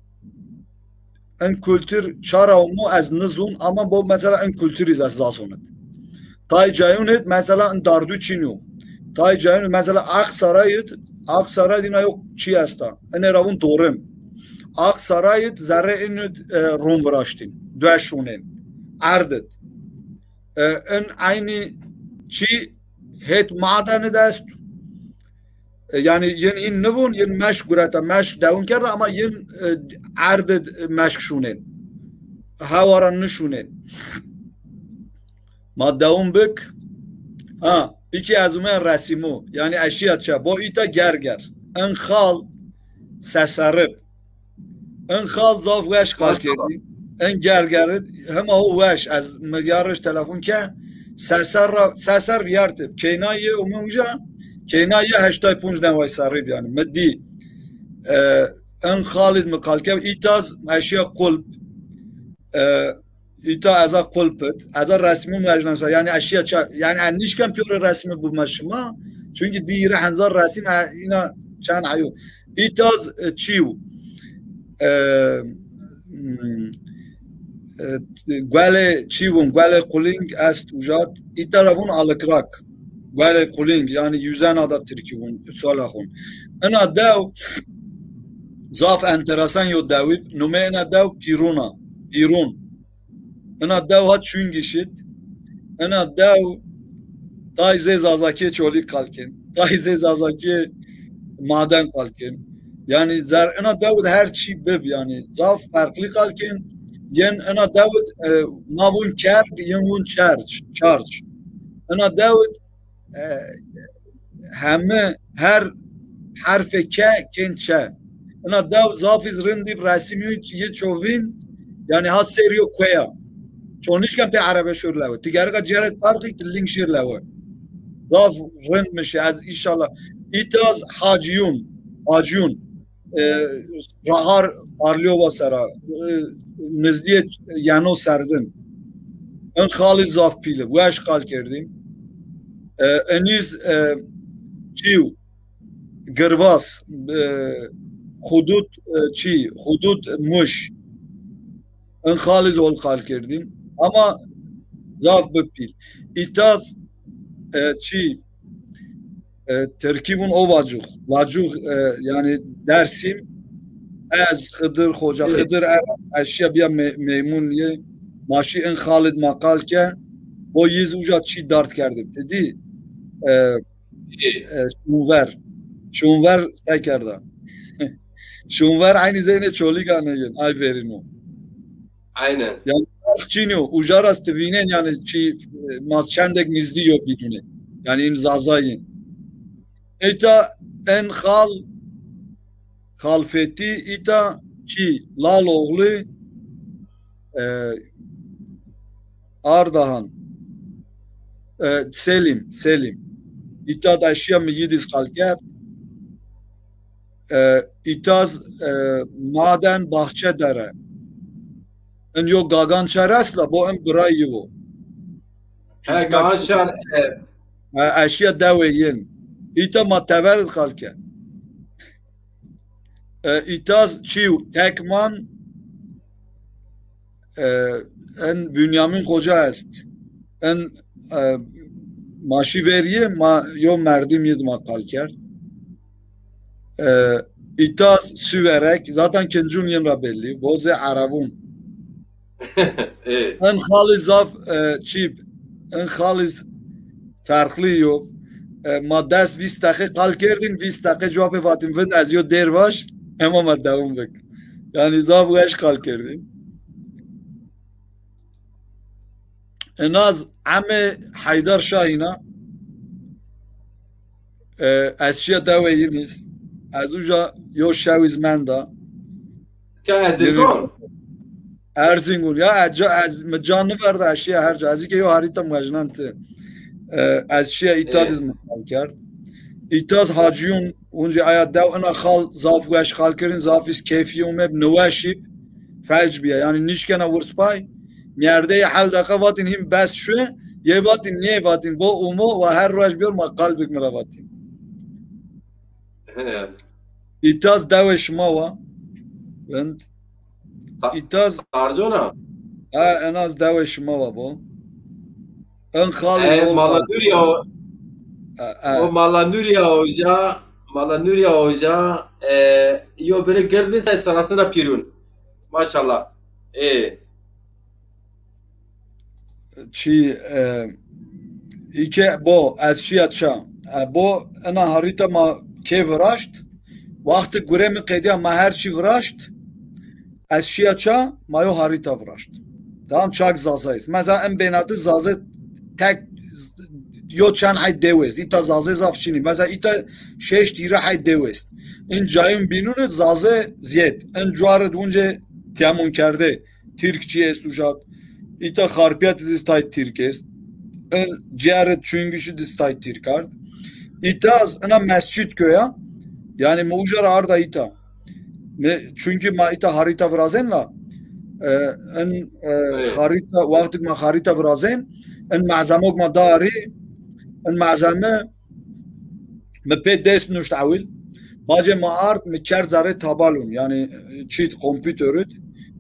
in kultur ça ra omo ez nizûn, ama bo mesela in kultur iz ez zazûn id. Tay cayûn id mesela in dardu çin o. Tay cayûn id mesela Aksaray id, Aksaray id îna yo çî esta. Inê ra vûn dorim. Aksaray id zerrê in id, e, rûn viraştîn. Due şûnên. Erd id. E, in eynî çî hêt maden id est. E, yanî yin hîn nivûn, yin meşk gureta, meşk dewam kerda ama yin, e, erd id meşk şûnên. Hewa ra nişûnên. Ma dewam bik. Ha, îkî ez ume resîmû. Yanî eşîya çe. Bo îta gerger. In xal seserib. In xal zaf weş qal kerdî. In gerger id, hema ho weş, ez mi yarış telefon ke, seser ra, seser vîyartib. Keyna yê umi uca, keyna yê heştay ponc neway serrî bi yanî. Mi dî, e, in xal id mi qal ke, îtaz eşîya qulp, e, Îta ez a qulpit, ez a resmî muejnasa, yanî eşya ça, yanî en nişken pîyorê resmî bime şima, çünkü dî hîrê hezar resîm e, îna çend eyo. Îtaz, e, çîw, e, hmm, e, guelê çîwun, guelê quling est ujat, îta ra vun alikrak. Guelê quling, yanî yüzena da tirkî vun, sola xun. Ina dew, zaf enteresan yo dewî, numê ina dew Pîrun a. Pîrun. Ina dew ha çungî şit. Ina dew tay zê Zazakî Çolîg qal kên. Tay zê Zazakî Maden qal kên. Yanî zer ina dew de her çî bib, yanî zaf ferqlî qal kên. Yen ina dew de, e, ma vun kerg, yen vun çerç, çarç. Ina dew de, e, heme her herfê ke kên çe. Ina dew zafîz rindî resimî yê çovîn, yanî ha sêr yo kueya. Ço nişken pê erebe şor lewe. Ti gereka ceret parqî ti ling şêr lewe. Zaf rind mişî ez înşallah. Îtaz Hacîyun. Hacîyun. E, rahar parlîyo va sera. E, nizdîyê yeno serdin. In xalî zaf pîl ib. Weş qal kerdîn. E, inîz, e, çîw, Girvas, e, hudut, e, çî, hudut Muş. In xalî zol qal kerdîn. Ama zaf bi pîl. Îtaz, e, çî, e, tirkî vun o vacuh. Vacuh, e, yanî Dersim. Ez, Xidir, Xoca Xidir, er, ez şiya bîya me-, meymun yê. Ma şî in xalid ma qal ke. Bo yiz uca çî dard kerdib. Ti dî, e, e, şunver. Şunver se kerda. Şunver eynî zeynê Çolîga nêyin. Ay verîno. Aynen. Yanî ferq çin o. Uca ra ti vînên yanî çî, e, ma çendek nizdî yo bînunê. Yanî în Zazayîn. Îta en xal, Xalfetî, îta çî, Lal oğlu, e, Ardahan, e, Selim, Selim. Îta da şiya mi yîdiz qal kerd. E, îtaz, e, Maden Bahçedere. In yo gagan çer est la, bo in birayî wo. He, gagan çer, e. E, eşya dewê yin. Îta ma tever id qal ke. E, îtaz çîw, Tekman, e, en Bünyamin Xoca est. En, e, ma şî verîye, ma yo merdim yid ma qal kerd. E, îtaz Süverek, zaten kincun yin ra belli. Bo zê Erebun. Ê. En xalî zaf, e, çîb. En xalî z-, ferqlî yo. E, ma des vîst deqe qal kerdîn, vîst deqe cewabê vatîn vind, ez yo dêr vaş, ema ma dewam bik. Yanî zaf weş qal kerdîn. Inaz emê Heydar Şahîna, e, ez şiya dewê yin iz. Ez uca yo şew iz menda. Ka Erzingan? Erzingun. Ya ez, ez, mi ca niverda, ez şiya her ca. Ez ke yo harîta muejnan ti. E, ez şiya îta diz mi qal kerd. Îtaz Hacîyun, unca aya dew, ina xal zaf weş qal kirin, zaf iz keyfî umeb, niweşîb, felc bîya. Yanî nişkena wirs pay. Mîyerdeyê hel deqa vatîn hîn bes şu, yê vatîn nê vatîn, bo umo wa her roj biyor ma qal bik mi ra vatîn. He. Îtaz dewê şima wa. Vind. Îtaz Sarcona? Ha, en az dewê şima wa bo. En xalî, e, zol Mala Nuriya o. E, e. O Mala Nuriya Hoca, Mala Nuriya Hoca, e, yo bire gird bin say sarasına pirun. Maşallah. E. Çî, e, îke bo, ez şiya ça. E, bo, ina harîta ma kê viraşt. Waxtê gure mi qedîya ma her çî viraşt. Ez şiya ça, ma yo harîta viraşt. Tamam, çak Zaza est. Mesela en bênatî Zaza tek yo çend hay dew est. Îta Zaza zaf çinî. Mesela îta şeşt hîrê hay dew est. In cayun bînun id Zaza ziyed. In cuar id unce tîyamun kerde. Tirkçî est ujat. Îta Xarpiyet iz tay Tirk est. In Ceret Çungişî diz tay Tirk ard. Îta az ina Mescit köya. Yanî mi uca ra arda îta. Mi, çünkü ma îta harîta virazen la. E, in, e, Evet. Xarîta, wextêk ma xarîta virazên, in malzemok ma darî, in malzeme mi pê dest nuşt ewil. Bacê mi ard, mi kerd zerê tabalun, yanî, e, çît kompîuterut.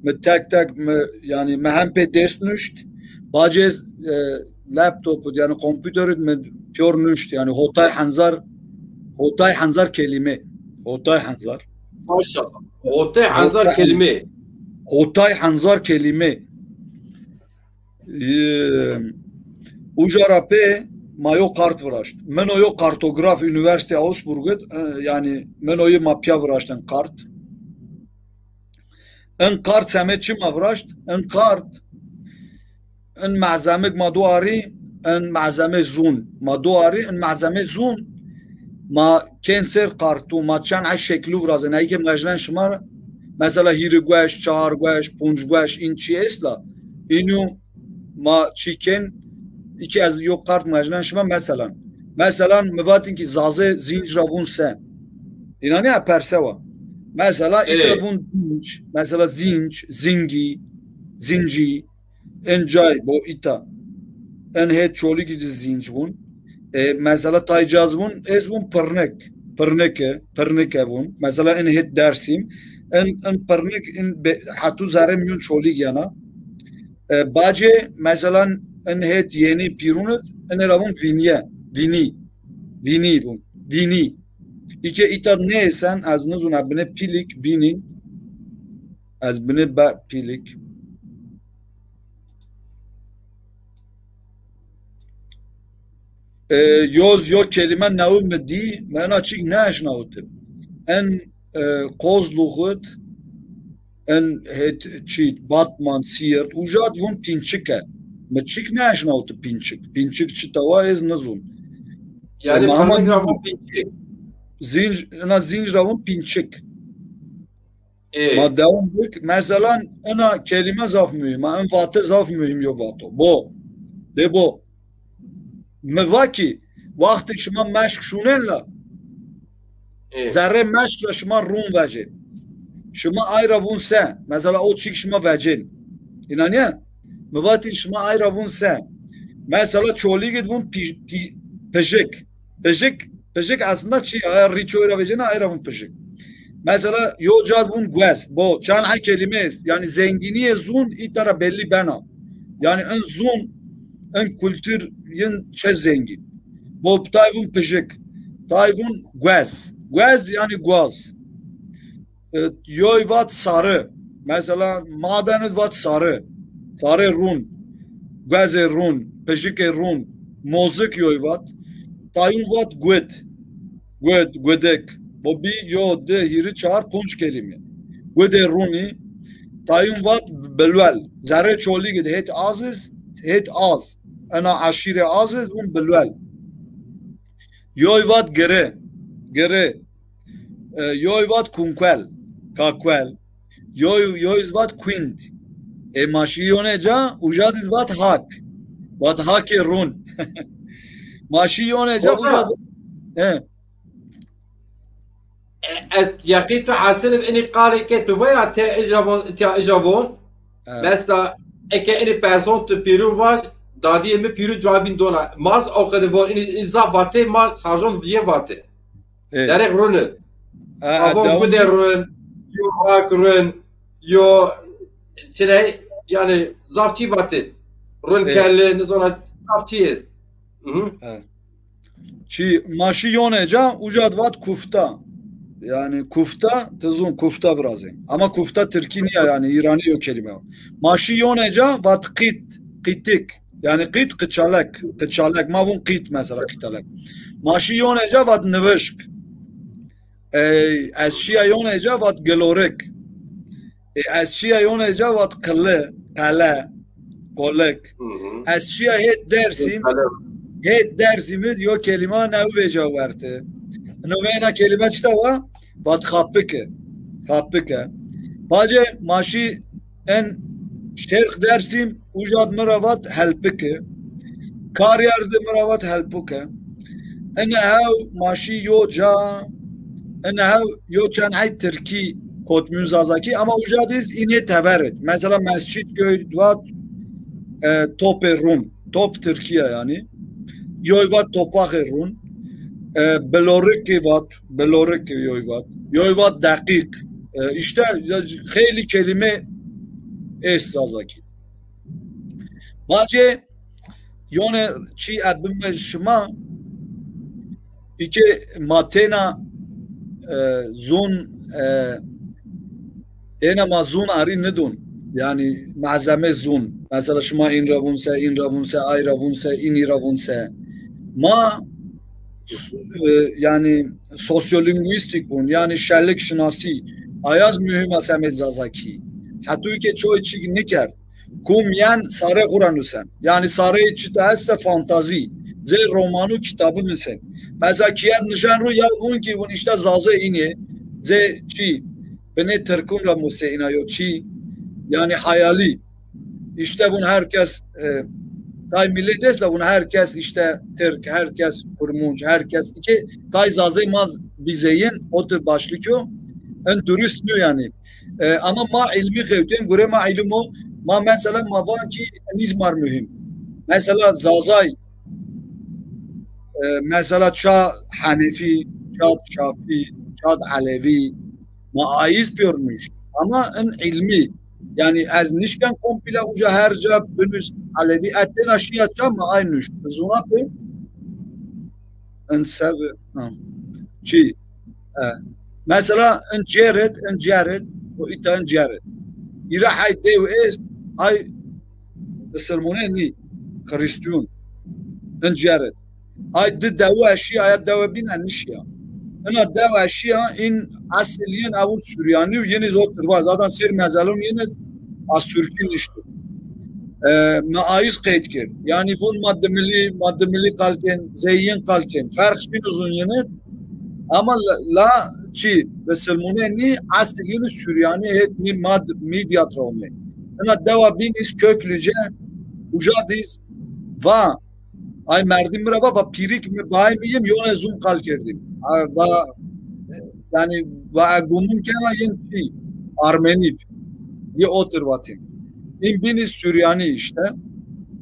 Mi tek tek, mi, yanî, mi hem pê dest nuşt. Bacê, e, laptoput, yanî, kompîuterut mi pîyor nuşt, yanî, hotay henzar, hotay henzar kelîme. Hotay henzar. Maşallah. Hotay henzar kelîme. Hotay henzar kelîme. Ee, uca ra pê ma yo kart viraşt. Min o yo kartograf Unîversîteya Augsburg id, e, yanî min o yi ma pîya viraştin kart. In kart semê çi ma viraşt? In kart, in malzemik ma do arî, in malzemê zûn ma do arî, in malzemê zûn ma kên sêr kartû, ma çend eş şeklû virazên. Ey ke mejnen şima, mesela hîrî gueş, çar gueş, punc gueş, în çî est la, înû ma çî kên, î ke ez yo kart mejnen şima, meselan. Meselan, mi vatin ki zazê zînc ra vûn se. Înanî ya perse wa. Mesela îta vûn zînc, mesela zînc, zîngî, zîncî, în cay bo îta. În hêt Çolîgî zî zînc vûn. E, mesela tay ca zî vûn, ez vûn pirnik. Pirnike, pirnike vûn. Mesela în hêt Dersîm. În, în pirnik, în be-, hetû zerê mîyûn Çolîg yena. E, bacê, mesela în hêt Yenî Pîrûn id, înê ra vûn vînye, vînî. Vînî vûn. Vînî. Î ke îta nêesen, ez nizûn, ez binê pîlîk vînî. Ez binê be pîlîk. E, yoz yo kelîme newi mi dî, mi ena çîk nêeşnawitib. En, e, Kozluğ id, en hêt çît, Batman, Siirt, uca id vûn pînçike. Mi çîk nêeşnawitib pînçik. Pînçik çita wa ez nizûn. Yanî, e, ma hema pirnik ra vûn pînçik. Zînc, ena zînc ra vûn pînçik. Ê. Ma dewam bik. Meselan, ina kelîme zaf muhîm a. In vate zaf muhîm yo vato. Bo. De bo. Mi va ki, wextêk şima meşk şûnên la, ê, zerrê meşk ra şima rûn vecên. Şima ay ra vûn se. Mesela o çîk şima vecên. Înanîye? Mi vatî şima ay ra vûn se. Mesela Çolîg id vûn pî-, pî-, pijik. Pijik, pijik aslında çi? Aya rî çoy ra vecêne, ay ra vûn pijik. Mesela yo ca id vûn guez. Bo, çan hay kelîme est. Yanî zengînîyê zûn îta ra bellî bena. Yanî in zûn, in kultur yin çe zengîn. Bo, tay vûn pijik. Tay vûn guez. Guez yanî guaz. E, yoy vat sarı. Mesela, maden id vat sarı. Sarê rûn, guezê rûn, pijikê rûn, mozik yoy vat. Tayûn vat gud. Gud, gudek. Bo bî yo, di, hîrî, çar, punc kelîme. Gudê rûnî. Tayûn vat bilwel. Zerrê Çolîg id hêt az iz, hêt az. Ena eşîrê az iz vûn bilwel. Yoy vat giri. Giri. E, yoy vat kunkuel, kakuel. Yoy, yoy iz vat kuind. E, ma şî yonê ca, uca id iz vat hak. Vat hakê rûn. Ma şî yonê ca, uca id vat, he. E, ez yeqîn tu hesin ib inî qalê ke tu veya te ija von, te ija von. He. Mesela, eke inî person tu pîrûn vaj, dadîyê mi pîrûn cewabîn dona. Ma zî o qede von, inî, inî zaf vatê, ma sarjon vîyê vatê. Ê. Derek rûn id. A, a, ma von gudê rûn, yo hak rûn, yo çiney, yanî zaf çî vatê. Rûn kelli, nizona zaf çî est. Hı hı. Çî, ma şî yonê ca, uca id vat kufta. Yanî kufta, ti zûn kufta virazên. Ama kufta tirkî nîya, yanî îranî yo kelîme yo. Ma şî yonê ca vat qît, qîtik. Yanî qît qiçalek, qiçalek. Ma vûn qît mesela qitalek. Ma şî yonê ca vat nivişk. Ey, ez şîya yonê ca vat gilorik. Ê, ez şîya yonê ca vat qili, qele, qolik. Hı hı. Ez şîya hêt Dersîm, hêt Dersîm id yo kelîma newi vêca werte. Nomê ena kelîme çita wa? Vat xapike. Xapike. Bacê ma şî en şerq Dersîm, uca id mi ra vat helpike. Karyerdi mi ra vat helpuke. Ene hew ma şî yo ca, ene hew yo çend hey tirkî Kotmûn Zazakî, ama uca dîz înê tever id. Mesela Mescitköy vat, e, topê rûn. Top Tirkîya yanî. Yoy vat topaxê rûn. E, bilorikî vat, bilorikî yoy vat. Yoy vat deqîq. E, îşte ya, xeylî kelîme est Zazakî. Bacê yone çî ez bime şima, îke ma têna, e, zûn, e, têna ma zûn arî nidûn. Yanî malzeme zûn. Mesela şima în ra vûn se, în ra vûn se, ay ra vûn se, înî ra vûn se. Ma e, yanî sosyolinguîstîk bûn, yanî şelik şinasî, ayaz muhîm a semêd Zazakî. Hetû ke çoy çîk nikerd, kum yen sare xu ra nusen. Yanî sareyê çita esta fantazî, zê roman û kitabî nusen. Mesela kîyet nişen ru ya vûn kî vûn îşte Zaze înê, zê çî, binê Tirkûn ra musê îna yo çî, yanî hayalî. Îşte vûn herkes, e, tay millet est de vûn herkes îşte Tirk, herkes Kurmunc, herkes îke tay Zazey ma bîzeyin, otir başlık yo. En dürüst nîyo yanî. E, ama ma îlmî xewtên, gure ma îlim o, ma mesela ma van kî nîz mar muhîm. Mesela Zazay, e, mesela ça Hanefî, ça Şafî, ça Elewî, ma ayîz pîyor nuşt. Ama in îlmî. Yanî ez nişken komple uca her ca binus Elewî. Ez têna şîya ça ma ay nuşt. Zûna pê in sebi, ha. Çi? E. Mesela in cêrid, in cêrid, o îta in cêrid. Îra hay dew est, ay bisilmûne nî, Xrîstîyûn. In cêrid. Ay di dewe şîya, aya dewe bîn a nişîya. Ina dewe şîya, în esil yin ewil Suryanî û yin iz otir va. Zaten sêr mezelûn yin id a Surkî nişto. E, mi ayîz qeyd kerd. Yanî vûn ma dimilî, ma dimilî qal kên, zey yin qal kên. Ferq şîn uzun yin id. Ama la, la çi, bisilmûne nî, esil yin Suryanî hêt nî mad, Mîdyat ra omê. Ina dewa bîn iz Köklüce, uca diz va, ay merdim mi ra va, va pîrik mi, bayê mi yin, yone zûn qal kerdîm. A, va, e, yanî, va e gumûn kena yin çî, Armenî bi. Yê otir vatîm. În bînî Suryanî îşte.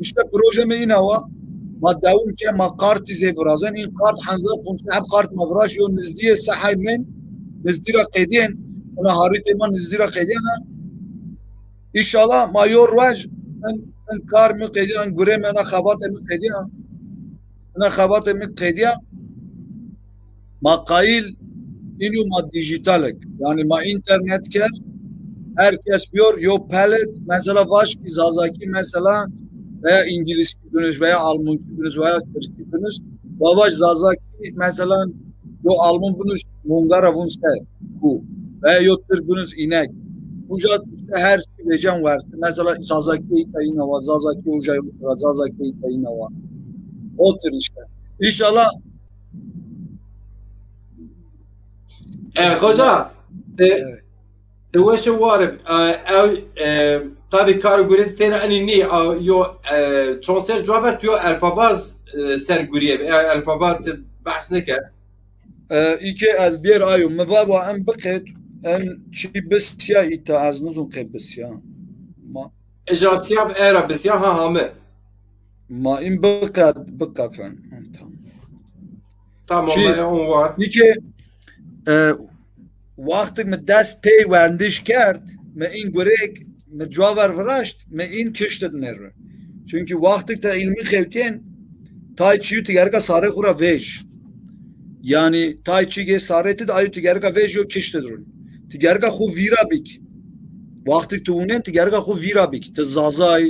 Îşte proje mi îna wa. Ma dewam ke ma kartî zê virazen. În kart henzar ponc sey heb kart ma viraş, yo nizdîyê se hay mên, nizdî ra qedîyen. Ina harîtê ma nizdî ra qedîyena. Înşallah ma yo ruej in, in kar mi qedîya, in gurê mi, ina xebatê mi qedîya. Ina xebatê mi qedîya. Ma qayîl înû ma dîjîtalek. Yanî ma înternet kerd. Her kes biyor yo pelet. Mesela vaş kî Zazakî mesela veya Îngilizkî binus veya Almankî binus veya Tirkî binus. Wa vaş Zazakî mesela yo Alman binus mongara vun se ku. Veya yo Tirk binus înek. Uca îşte her çî vecen wertî. Mesela Zazakî îta îna wa, Zazakî uca yo, Zazakî îta îna wa. Otir îşte. Înşallah. E, hoca, e, Evet. Ti weş û war ib. E, ew, e, tabî kar û gurê ti têna enî nî, a, yo, e, çond ser cuwa ver tu yo elfabaz, e, ser gurîye bi. E, elfaba ti behs neke. E, îke ez bêr ayo. Mi va wa en biqet, en çî bisya îta, ez nizûn qe bisya. Ma Eja siyab era bisya ha hame. Ma in biqe-, biqefen. Tamam. Tamam, çi, e, on var. Nîke, e, wextik mi dest pey wendiş kerd, mi in gurek, mi cuwa ver viraşt, mi in kiştit nêri. Çünkü wextik te ilmi xewtên, tay çiyu ti gereka sarê xu ra vej. Yanî tay çî gê sarê ti de ayu ti gereka vej yo kiştit run. Ti gereka xu vîra bik. Wextik tu wunên ti gereka xu vîra bik. Ti Zazay,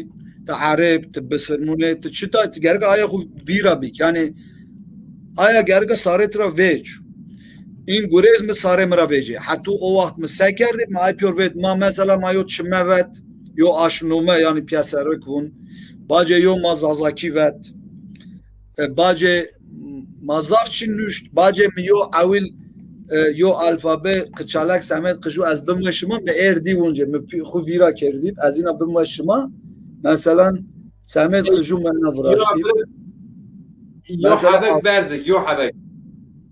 ti Ereb, ti Bisilmûne, ti çita, ti gereka aya xu vîra bik. Yanî aya gereka sarê ti ra vec. In gurez mi sarê mi ra vecê. Hetû o wext mi se kerdê, mi ay pîyor vet. Ma mesela ma yo çime vet, yo aşnome, yanî pîyeserik vun. Bacê yo ma Zazakî vet. E, bacê ma zaf çî nuşt. Bacê mi yo ewil, e, yo alfabe qiçalek semed qijû ez bimwe şima, mi erdî wunce, mi pî-, xu vîra kerdî, ez îna bimwe şima. Meselan, semed qijû mi na viraştî. Yo, yo mesela hebek berzik, yo hebek.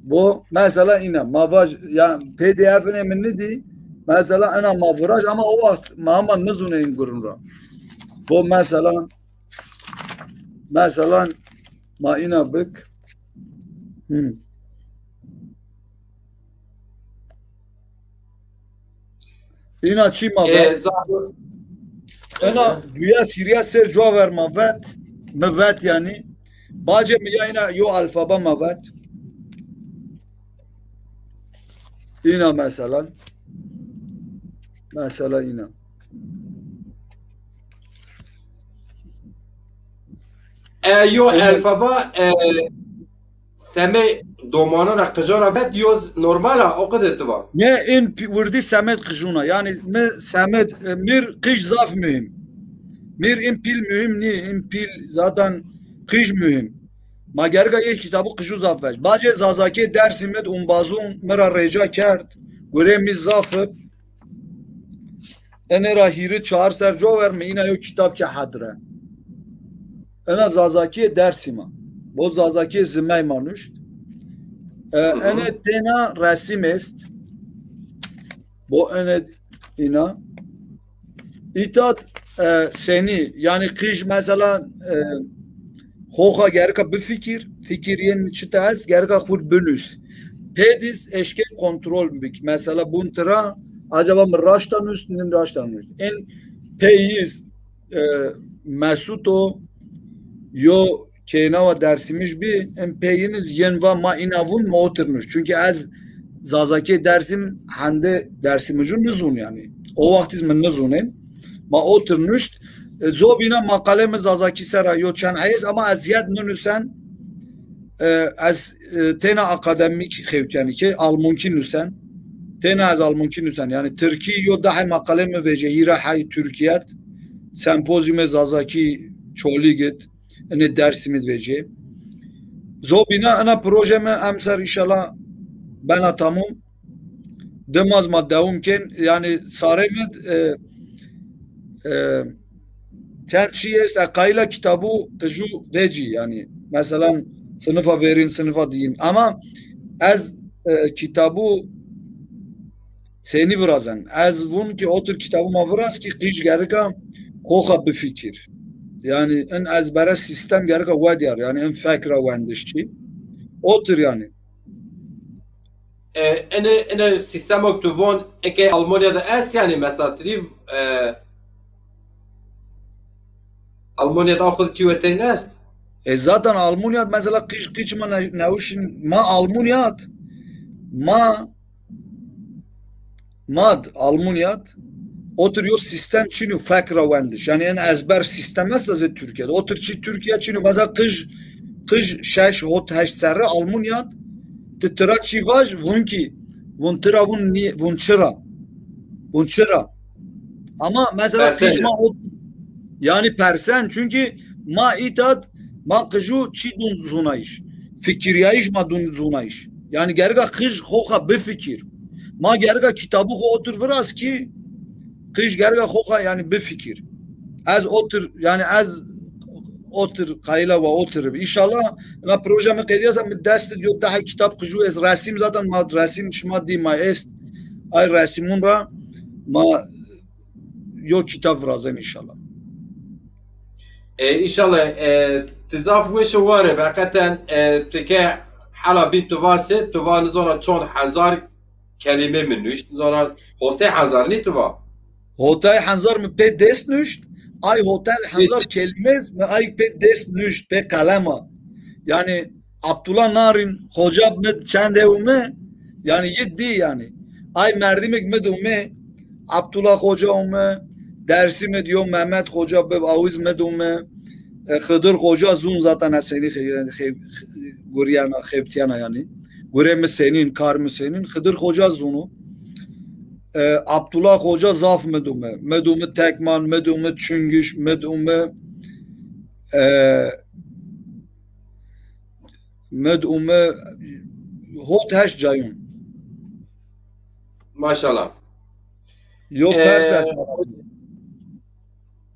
Bo, mesela îna, ma vaj, ya P D F-inê mi nidî, Mesela ena ma viraj ama o waxt ma ama nizûnê in gurun ra. Bo mesela, mesela ma ina bik. Hı. Ina çî ma E, vet. Ina duya sîrya ser cuwa ver ma vet. Mi vet yanî. Bacê mi ya ina yo alfaba ma vet. Ina mesela. Mesela ina. E, yo Ina alfaba, e, semê domanan ra, qijan ra vet, yo z-, normal a, o qide ti va. Ne, in pi-, wirdî semed qijûn a. Yanî mi semed, e, mir qij zaf muhîm. Mir in pîl muhîm nî, in pîl zaten qij muhîm. Ma gerga yê kitabû qijû zaf vej. Bacê Zazakê Dêrsimî d umbazûn mi ra rêca kerd. Gurê mi zaf ib. Enê ra hîrî çar ser co ver mi îna yo kitab ke hedre. Ena Zazakîyê Dêrsim a. Bo Zazakîyê zimey ma nuşt. E, enê têna resim est. Bo enê îna. Îta d, e, senî, yanî qij mesela, e, xoxa gerika bifikir, fikir yên çita est, gerika xwu r binus. Pê diz eşkê kontrol bik. Mesela bun tira, acaba mi raşta nust, nin raşta nust. En pê yiz, e, Mesut o, yo keynawa Dêrsimij bî, en pê yin iz yin va ma ina vun, ma otir nuşt. Çunkî ez Zazakê Dêrsim hende Dêrsimijûn nizûn yanî. O waxt iz mi nizûnên. Ma otir nuşt. E, zobîna maqale mi Zazakî ser a yo çend heyz ama ez zîyad ninusen. E, ez, e, têna akademîk xewt yanî ke almunkî nusen. Têna ez almunkî nusen. Yanî tirkî yo dehê maqale mi vecê hîra hey Tirkîye d, sempozyumê Zazakî Çolîg id. Inê Dêrsimî d vecê. Zobîna ina proje mi emser înşallah bena tamum. Dimaz ma dewam kên. Yanî sarê mi d, e, e, çend çî est, e, qayîl a kitabû qijû vecî. Yanî meselan sinifa verîn, sinifa dîyin. Ama ez, e, kitabû senî virazen? Ez vun ki otir kitabû ma viraz ki qij gerika xoxa bifikir. Yanî in ezbere sîstem gerika wedîyar. Yanî in fek ra wendiş çî. Otir yanî. E, ene, ene sîstemok tu von eke Almanya de est yanî mesela ti dî, e, Almanya de axud çî weterîn est? E, zaten Almanya d mesela qij qij ma ne-, newşin ma Almanya d ma Ma d Almunya d otir yo sîstem çin o fek ra wendiş. Yanî en ezber sîstem esta zê Tirkîye de. Otir çî Tirkîye çin o. Mesela qij, qij şeş, hot, heşt serre Almunya d ti tira çî vaj, vun kî, vun tira vun nî-, vun çira. Vun çira. Ama mesela qij ma o, yanî persen, çunkî ma îta d ma qijû çî dûn zûnayîş. Fikirîyayîş ma dûn zûnayîş. Yanî gerika qij xoxa bifikir. Ma gerika kitabû xo otir viraz kî qij gerika xoxa yanî bifikir. Ez otir, yanî ez otir qayîla wa otir. Înşallah ina proje mi qedîya se mi dest id yo dehê kitab qijû est. Resim zaten ma resim şima dî ma est. Ay resimûn ra ma yo kitab virazen înşallah. E, înşallah, e, ti zaf weş û war ib. Heqeten, e, ti ke hela bîn tu va se, tu va nizana çond hezar kelîme mi nuşt, nizana hotay hezar nî tu va? Hotay hezar mi pê dest nuşt, ay hotay hezar kelîme z mi ay pê dest nuşt, pê qelema. Yanî Abdullah Narin Xoca mi çend ew mi, yanî yi dî yanî. Ay merdimik mi d ume, Abdullah Xoca ume, Dêrsimî d yo Mehmet Xoca bib awiz mi d ume, e, Xidir Xoca zûn zaten ez senî xe-, xe-, gurîyena, xebtîyena yanî. Gurê mi senîn, kar mi senîn, Xidir Xoca zûn o. E, Abdullah Xoca zaf mi d ume. Mi d ume Tekman, mi d ume Çungiş, mi d ume, e, Mi d ume hot heşt cayûn. Maşallah. Yo pers, e, es.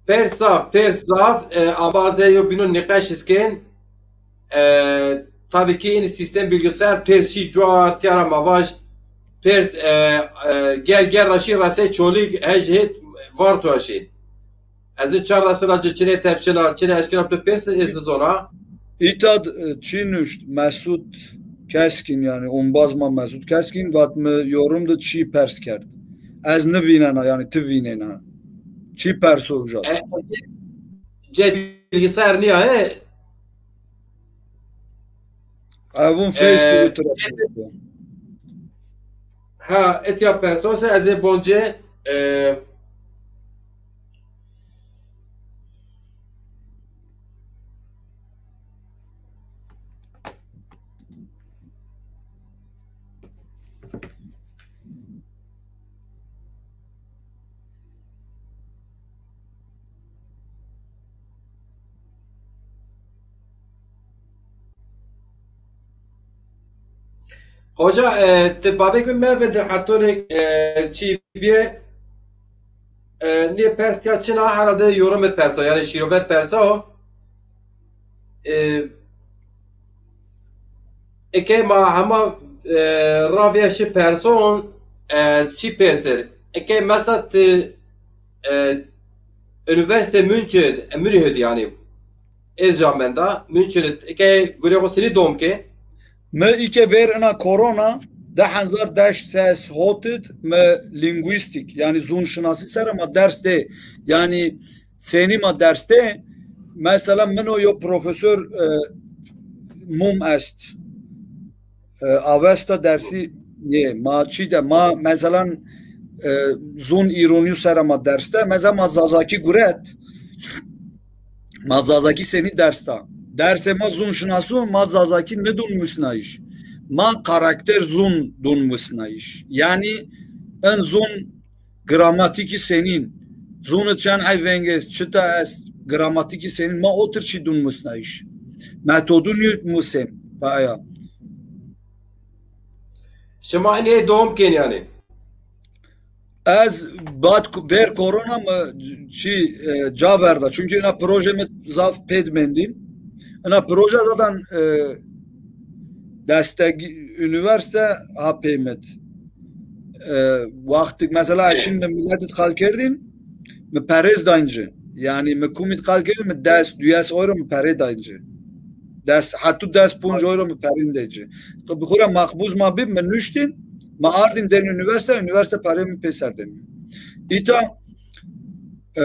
Pers zaf, pers zaf, e, ama ez ê yo bînon nîqeş iz kên. E, tabî ki înî sîstem bilgisayar pers çî cuar tîya ra ma vaj Pêrs, e, e, gel gel ra şî resey Çolîg, hej hêt var to şî. Ez in çar resina ci çinê tepşina, çinê eşkina tu pêrs ez nizona. Îta d-, e, çî nuşt Mesut Keskin, yanî ombaz ma Mesut Keskin, vat mi yorum de çî pers kerd. Ez nivînena, yanî ti vînena. Çî perso uca? E, ce bilgisayar nîya, he? Evun Facebook'u tira. Ha, etya perso se ez ê bonce, e, Hoca, e, ti babek mi mevindin, hetonê, e, çî bîye, e, nê pers tiya çin a, herhalde yorum persa, yanî şîrovet persa o. E, eke ma hema, e, ravîya şi person, e, çî pêrsir. Eke mesela ti, e, Üniversite München, e, Münih'di yanî. Ez camenda, München, eke gurê xo sinî dom ke. Mi îke ver ina korona, di hezar deşt ses hotid mi linguistik, yanî zûnşinasî sera ma ders de, yanî senî ma ders de, mesela min o yo profesor, e, Mum est. E, Avesta dersî yê ma çî de, ma mezelan, e, zûn îronî sera ma ders de, mesela ma Zazakî guret, ma Zazakî senî ders da. Dersê ma zûnşinasû, ma Zazakî nidûn musnayîş. Ma karakter zûn dûn musnayîş. Yanî en zûn gramatîkî senîn, zûnê çend hey veng est, çita est, gramatîkî senîn, ma otir çî dûn musnayîş. Metodû nî musên, paya. Şima inê dom kên yanî? Ez bad ku-, ver korona mi çî, e, ca verda. Çunkî ina proje mi zaf pêd mendîn. Ina proje zaten, e, destek üniversite ha peymet. E, wextik mesela ez şin mi miletit qal kerdin, mi perêz dayn ci. Yanî mi kumit qal kerdin, mi des, duyes euro mi perê dayn ci. Des, hetu des punc euro mi perên de ci. Bi xura maqbuz ma bib, mi nuştin, ma ardin den üniversite, üniversite perê mi pêser den. Îta, e,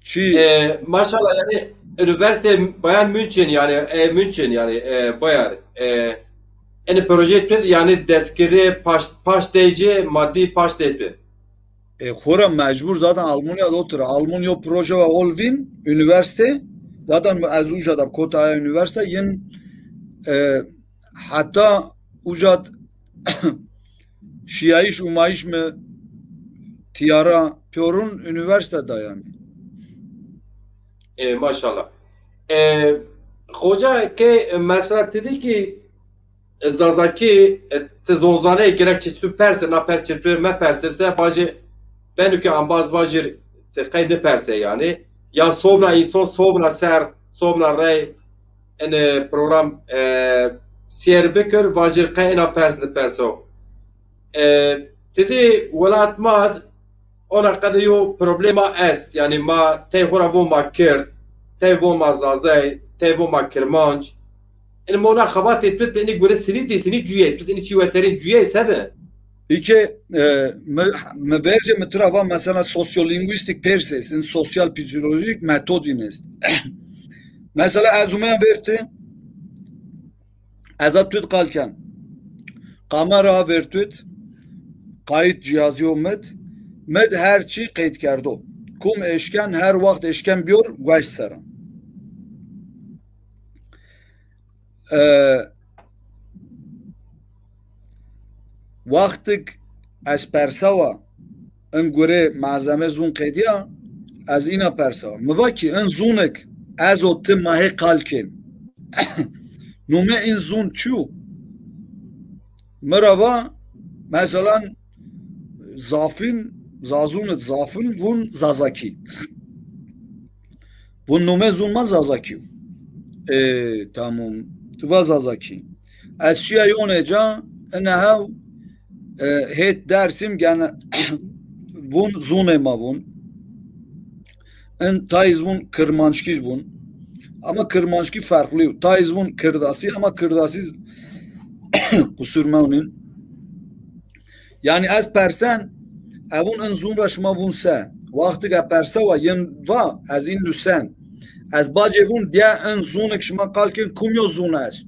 Çi? E, maşallah, yanî üniversite Bayern München, yanî, e, München, yanî, e, Bayern, e, enê proje tu, yanî destgirê paş, paş dey ci, madî paş dey tu. E, xora mecbur zaten Almanya de otir. Almanya o proje ve hol vîn, üniversite, zaten ez uca da kota aya üniversite, yin, e, heta uca şiyayîş umayîş mi tîyara pîyorun üniversite da yanî. E, maşallah. E, xoca ke mesela ti dî ki, e, Zazakî, e, ti zonzaney gerek çi tu perse, na pers çi tu meperse, se vajê benu ki ambaz vajir ti qey niperse yanî. Ya sobna înson, sobna ser, sobna rey, ene program, e, sêr bikir, vacir qe ena pers niperso. E, ti dî welat ma d-, ona qede yo problema est. Yanî ma tey xo ra vo ma Kird, tey vo ma Zazay, tey vo ma Kirmanc. Ene ma ona xebatê tu, tu ene gure sinî dî, sinî cuyey, tu ene çî weterên cuyey sebe? Îke, e, mi, mi vercê mi tira va mesela sosyolinguistik pers est, in sosyal psikolojik metodin est. Mesela ez umeya verti, ez a tut qal ken. Kamera a vertut, kayıt cihazı o mit, mit her çi qeyd kerdo. Kum eşken, her waxt eşken biyor, gueş seran. E, wextik ez persawa in gure malzeme zûn qedîya, ez îna persawa. Mi va ki in zûnik ez û ti ma hê qal kên. Nûme in zûn çi yo? Mi ra va, meselan, zafin, zazûn id zafin vûn Zazakî. Vûn nûme zûn ma Zazakî yo. E, tamam. Tu va Zazakî. Ez şiya yonê ca, ina hew, e, hêt Dersim gene vun zûnê ma vun. In tay iz vun Kirmanckî iz vun. Ama Kirmanckî ferqlî yo. Tay iz vun Kirdasî ama Kirdasî qusur mewnîn. Yanî ez persen, evun in zûn ra şima vun se? Wextî ke persewa yin va, ez in nusen. Ez bacê vun bîya in zûnik şima qal kin, kumyo zûn est?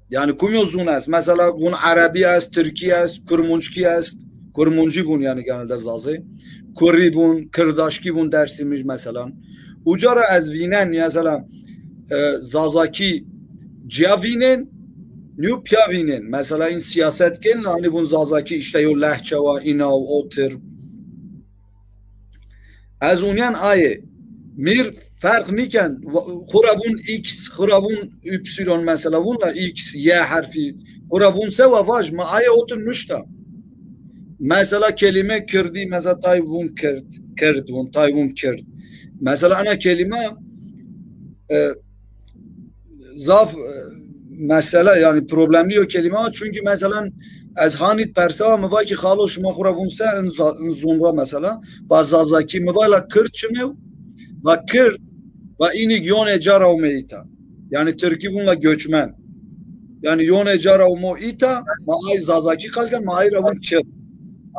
Yanî kumyo zûn est? Mesela vun erebî est, tirkî est, kurmunckî est. Kurmuncî vun yanî genelde Zazê. Kurî vun, kirdaşkî vun Dersimij mesela. Uca ra ez vînen, mesela, e, Zazakî ciya vînên, nîyo piya vînên. Mesela în siyaset kên, hanî vun Zazakî îşte yo lehçe wa, îna û otir. Ez unyen ayê. Mîr ferq nîken. Xura vun X, xura vun Y mesela, vun la X, Y herfî. Xura vun se wa vaj, ma ayê otir nuşta. Mesela kelîme kirdî, mesela tay vun kird, kird vun, tay vun kird. Mesela ena kelîme, e, zaf, e, mesele, yanî problemlî yo kelîme, çünkü mesela ez hanî persewa, mi va ki xalo şima xura vun se in, in zûn ra mesela, va Zazakî, mi va la kird çin ew, va kird, va înîg yonê ca ra omê îta. Yanî tirkî vun la göçmen. Yanî yonê ca ra omo îta, ma ay Zazakî qal ken, ma ay ra vun kird.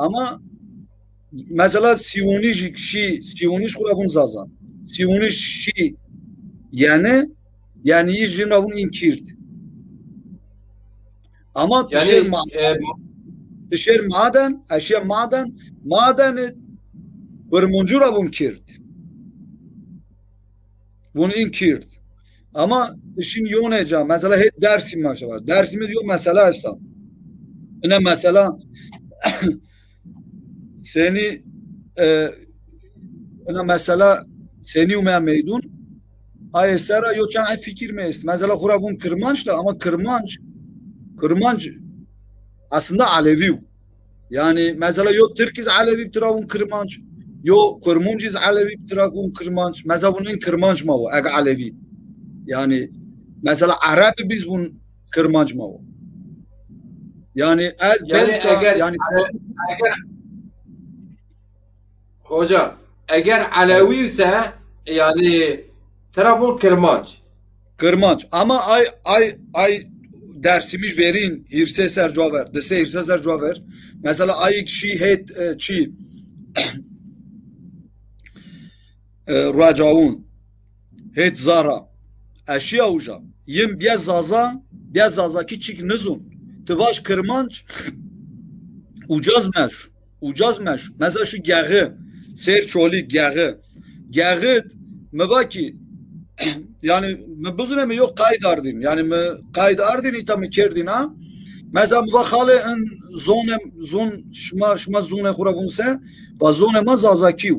Ama mesela Sîwunij şî, Sîwunij xura vun Zaza. Sîwunij şî yeni, yanî yi jin ra vun în kird. Ama ti şêr ma-, e, ti şêr maden, eşya maden, maden Kurmuncu ra vun kird. Vun în kird. Ama ti şin yonê ca, mesela hêt Dersim ma şeva. Dersimî yo mesela esta. Ina mesela senî, e, ina mesela senî umeya meydun, ayê sera yo çend ay fikir mi est. Mesela xura vun Kirmanc da, ama Kirmanc, Kirmanc aslında Elewî yo. Yanî mesela yo Tirk iz Elewî bi tira vun Kirmanc, yo Kurmunc iz Elewî bi tira vun Kirmanc. Mesela vun în Kirmanc ma wo, eg Elewî. Yanî mesela Ereb biz vun Kirmanc ma wo. Yanî ez yanî belka eger yanî Ele-, eger Hoca, eger Elewî ise, yanî tira vun Kirmanc. Kirmanc. Ama ay, ay, ay Dersimij verîn hîrsê ser cuwa ver, di sey hîrsê ser cuwa ver. Mesela ay kişî hêt, e, çî, e, Ruecawun, hêt Zara. Eşiya uca. Yin bîya Zaza, bîya Zazakî çik nizun. Ti vaj Kirmanc, ucaz meş. Ucaz meş. Mesela şu Gexi, Seyr Çolî, Gexi. Gexi, mi va ki, yanî mi bizune mi yo qayd ardîn. Yanî mi qayd ardîn, îta mi kerdîn ha. Mesela mi va xalê in zone, zon, şima, şima zone xura vun se, va zone ma Zazakî yo.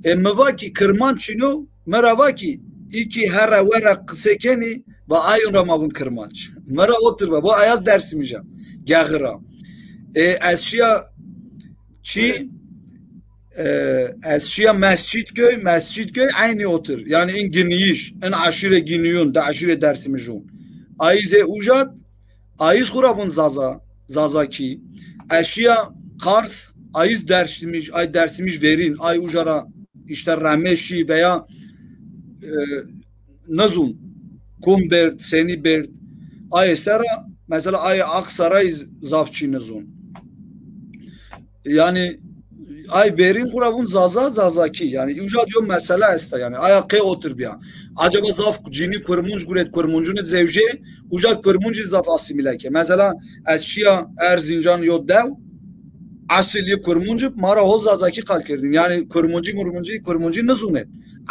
E, mi va ki Kirmanc çin o, mi ra va ki, î ki here were qise kenî, va ayun ra ma vun Kirmanc. Mi ra otir va, va ayaz Dersimij a, Gexi ra. E, ez şiya çî, e, ez şiya Mescitköy, Mescitköy eynî otir. Yanî în Ginîyij, în eşîrê Ginîyun, di eşîrê Dersimijun. Ayîzê ucat, Ayîz xura vun Zaza, Zazakî. Eşiya Kars, ayîz Dersimij, ay Dersimij verîn, ay uca ra îşte Remeşî veya, e, nizun, kum berd, senî berd. Ayê sera, mesela ayê Aksaray zaf çî nizun. Yanî ay verîn xura vun Zaza, Zazakî. Yanî uca yo mesele esta. Yanî aya qey otir bîya. Acaba zaf cinî Kurmunc guret, Kurmuncunî zewjê, uca Kurmuncî zaf asîmîle ke. Mesela ez şiya Erzincan yo dew, esil yi Kurmunc ib, ma ra hol Zazakî qal kerdîn. Yanî Kurmuncî, Murmuncî, Kurmuncî nizûnên.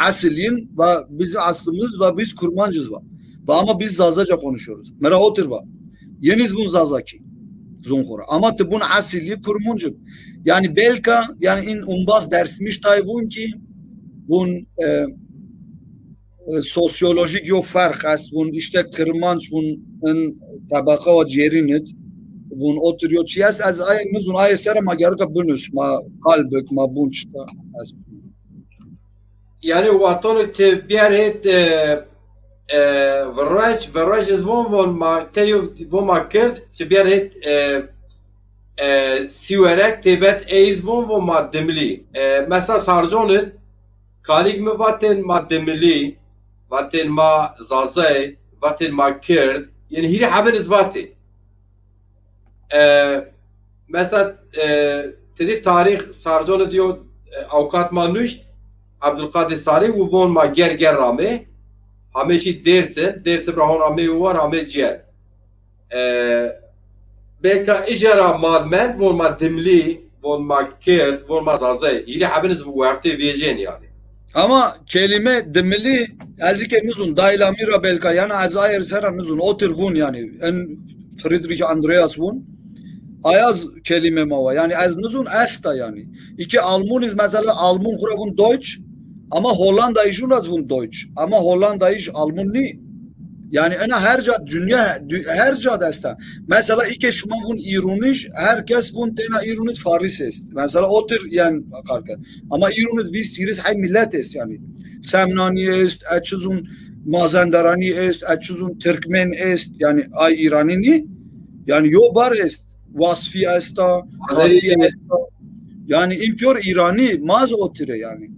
Esil yin va biz aslımız va biz Kurmancız va. Va ama biz Zazaca konuşuyoruz. Mi ra otir va. Yin iz vun Zazakî zûn xo ra. Ama ti bun esilî Kurmunc ib. Yanî belka, yanî în umbaz Dersimij tay vun ki vun, e, e, sosyolojik yo ferq est, vun îşte Kirmanc, vun în tebaqa wa cêrîn id, vun otir yo çi est, ez ayê nizûn, ayê sera ma gereka binus, ma qal bik, ma bun çita est. Yanî wextano ti biyarê, e, e, virrenc, virrenc iz von, von ma teyo, von ma kird, ci biyar hêt, e, e, siwerek têbet ey iz von, von ma dimlî. E, mesela Sarcon id, kalîk mi vatên ma dimlî, vatên ma zazay, vatên ma kird, yanî hîrê hebin iz vatê. E, mesela, e, ti dî tarîx Sarcon id yo, e, awkat ma nuşt, Abdulkadir Sarî, û von ma ger ger ramê, hamê şî Dêrsim, Dêrsim ra hon amê û war amê ciyer. E, belka îca ra ma mend, von ma dimlî, von ma kird, von ma zazay. Hîrê hebin iz wertê vêjên yanî. Ama kelîme dimilî ez î ke nizun, daylamî ra belka, yanî ez ayer sera nizun, otir vun yanî. En Friedrich Andreas vun. Ayaz kelîme ma wa. Yanî ez nizun esta yanî. Î ke Almun iz mesela Almun xura vun Deutsch, ama Hollandayîjun ra vun Deutsch. Ama Hollandayîj Almun nî. Yanî ena her ca dinya, dü- her ca de esta. Mesela î ke şima vun Îrunij, her kes vun tena Îrunij Faris est. Mesela otir yanî kar kerd. Ama Îrunij vîst hîris hey milet est yanî. Semnanî est, e çizun Mazenderanî est, e çizun Tirkmen est, yanî ay Îranî nî. Yanî yo bar est. Wasfî esta, Azerî Katî esta. Yanî în pîyor Îranî, ma zi otir ê yanî.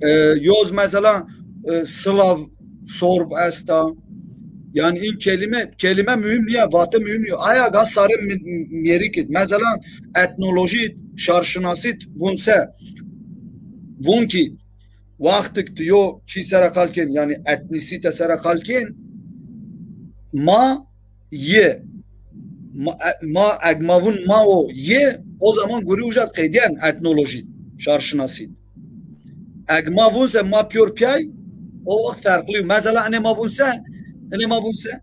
E, yoz mesela, e, Slav, Sorb esta. Yanî în kelîme, kelîme muhîm nîya, vate muhîm nîyo. Aya ga sarê mi- mîyerik id. Mesela etnolojî, şarşinasî vun se. Vun kî wextik ti yo çî sera qal kên, yanî etnîsîte sera qal kên, ma yê, ma, e- ma, eg ma vun ma o yê, o zaman gurî uca qeydîyen etnolojî, şarşinasî. Eg ma vun se ma pîyor pîyay, o wext ferqlî yo. Mesela enê ma vun se, enê ma vun se,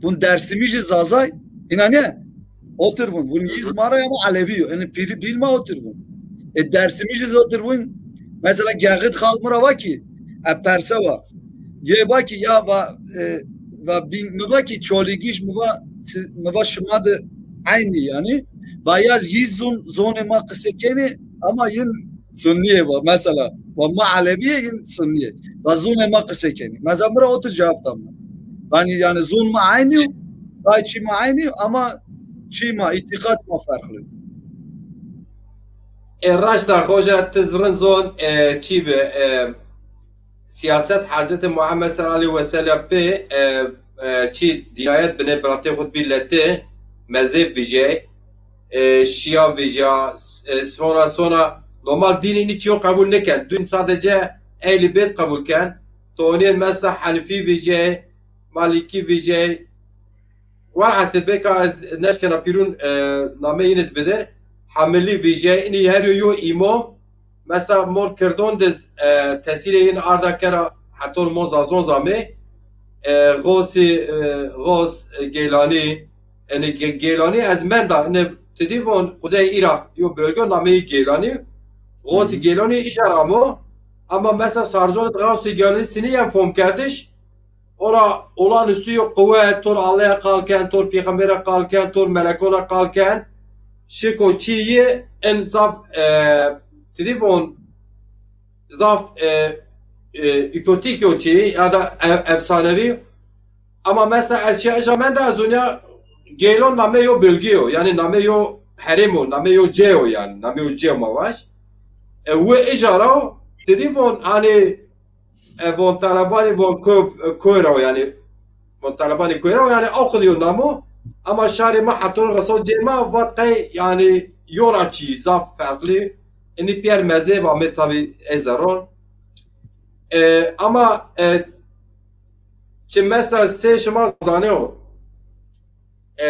vun Dersimîjî zazay, îna nê? Otir vun. Vun yîz ma ra ama Elewî yo. Enê pîrî pîl ma otir vun. E, Dersimîjî zotir vun. Mesela Gexit xal mi ra va kî, e, perse va. Yê va kî ya va, e, va bîn, mi va kî Çolîgîj, mi va, si- mi va şima de eynî yanî. Va ya yîz zon, zonê ma qise kenê, ama yin Sunnî yê va, mesela. Va ma Elewî yê, yin Sunnî yê. Va zonê ma qise kenî. Mesela mi ra otir cewab da mi. Vanî yanî zon ma eynî yo, ray çî ma eynî yo, ama çî ma, îtîqat ma ferqlî yo. E, raşt a, xoca, ti zî rind zon, e, çî bi, e, sîyaset Hezretî Muhammed sallallahu aleyhi ve sellem pê, e, e, çî dînayet binê biratê xwu bî letê, mezheb vijey, e, şîya vija, e, sonra, sonra normal dîn înî çîyo qebul nêken. Dîn sadece ehlî beyt qebul ken. To onîyên mesela Henefî vijey, Malîkî vijey. Welhasil bêka ez neşkena pîrûn, e, nameyê yin iz bidir. Hemilî vijey, înî her yo yo îmom. Mesela mon kirdon diz, e, tesîrê yin arda kera heton mon zazon zamê. E, Xosî, e, Xos, e, Geylanî, enê Ge- Geylanî ez menda, enê ti dî von Kuzey Îraq, yo bölge nameyî Geylanî. Xosî Geylanî îcar amo. Ama mesela Sarcon id Xosî Geylanî sinî yen fom kerdiş. Ora olağanüstü yo quwet, tor Allah'a qal ken, tor peyxambere qal ken, tor melekona qal ken. Şiko çî yê en zaf, e, ti dî von zaf, e, e, ütopîk yo çî ya da ev- efsanevi. Ama mesela ez şîya îca menda ez onya Geylon name yo bölge yo. Yanî name yo herêm o, name yo cê yo yanî. Name yo cê yo ma vaj. E, wi îca ra o, ti dî von, hanî, e, von Talebanî von ko-, e, koy ra o yanî. Von Talebanî koy ra o yanî, o qid yo namo. Ama şarê ma heton reso cê ma vat qey yanî yo ra çî zaf ferqlî. Înî pîyer mezheb ame tabî ey zerron. E, ama, e, çi mesela sey şima zanê o. E,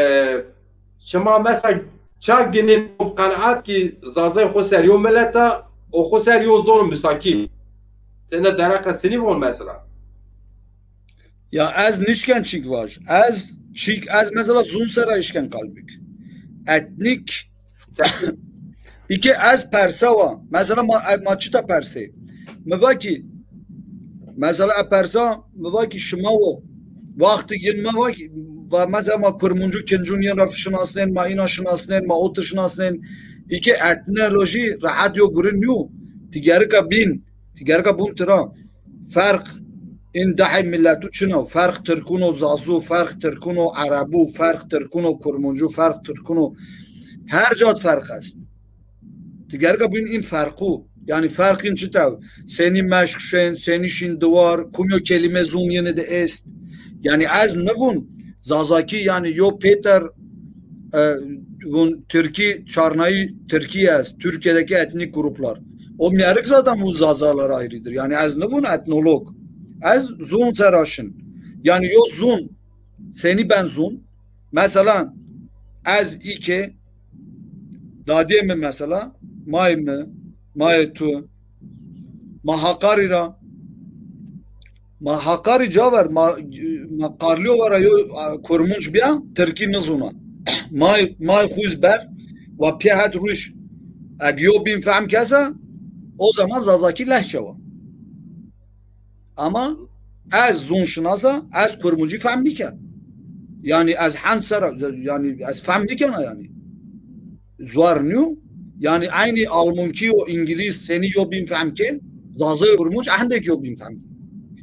şima mesela ça ginên qenaet kî Zazay xo ser yo milet a û xo ser yo zon mustakîl. Tene dereqa sinî von mesela. Ya ez nişken çîk vaj. Ez çîk, ez mesela zon sera işken qal bik. Etnîk. Î ke ez persa wa. Mesela ma, ma çita persê? Mi va kî, mesela e persa, mi va kî şima wo. Wextî yin mi va kî, va mesela ma Kurmuncu Kincun yin ra şinasnên, ma îna şinasnên, ma otir şinasnên. Î ke etnolojî rehet yo gurin nîyo. Ti gerika bîn, ti gerika bûn tira. Ferq In dehê milletu çin o. Ferq Tirkun o Zazu, ferq Tirkun o Erebu, ferq Tirkun o Kurmuncu, ferq Tirkun o, her cad ferq est. Ti gerga bîn in ferqu. Yani ferqin çi tew? Senî meşq şên, senî şîn diwar, kumyo kelîme zûn yeni de est. Yani ez nivun Zazakî yani yo Peter e, vun Tirkî, çarnayî Tirkî ez, Türkiye'deki etnik gruplar. O mîyerik zaten vun Zazalar ayrıdır. Yani ez nivun etnolog. Ez zûn sera şin. Yani yo zûn, senî ben zûn. Mesela ez îke, dadê mi mesela, may mi, mayê tu, ma Hakarî ra, ma Hakarî ca verd, ma, ma Karlîyo vara yo, a, Kurmunc bîya, Tirkî nizûna. May, may xuz ber, wa pîya het ruj. Eg yo bîn fehm kesa, o zaman Zazakî lehçe wa. Ama ez zûn şinasa, ez Kurmuncî fehm nîken. Yani ez hend sera, yani ez fehm nîkena yani. Zuar nîyo. Yani eynî Almankî û Îngilîz senî yo bîn fehm kên, Zazay û Kurmunc ehendêk yo bîn fehm kên.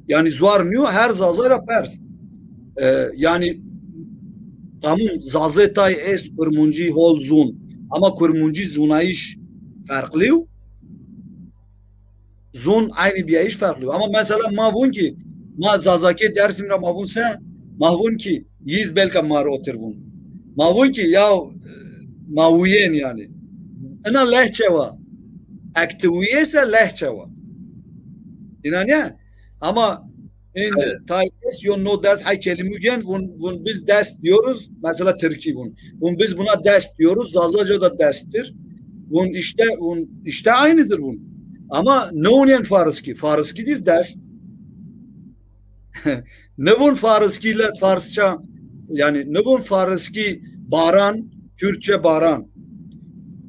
Yani zuar nîyo, her Zazay ra pers. E, yani tamam, Zazay tay est, Kurmuncî hol zûn. Ama Kurmuncî zûnayîş ferqlî yo. Zûn eynî bîyayîş ferqlî yo. Ama mesela ma vûn kî, ma Zazakê Dersim ra ma vûn se, ma vûn kî, yîz belka ma ro otir vûn. Ma vûn kî ya, ma wuyên yani. Ina lehçe wa. Ek ti wuyê se lehçe wa. Înan ya. Ama in Evet. tay est yo no dest hay kelîmû gen, vûn, vûn biz dest diyoruz. Mesela Tirkî vûn. Vûn biz buna dest diyoruz. Zazaca da desttir. Vûn işte, vûn işte aynıdır vûn. Ama ne vûn yen Fariskî? Fariskî diz dest. Ne vûn Fariskî le Farsça, yani ne vûn Fariskî baran, Kürtçe baran.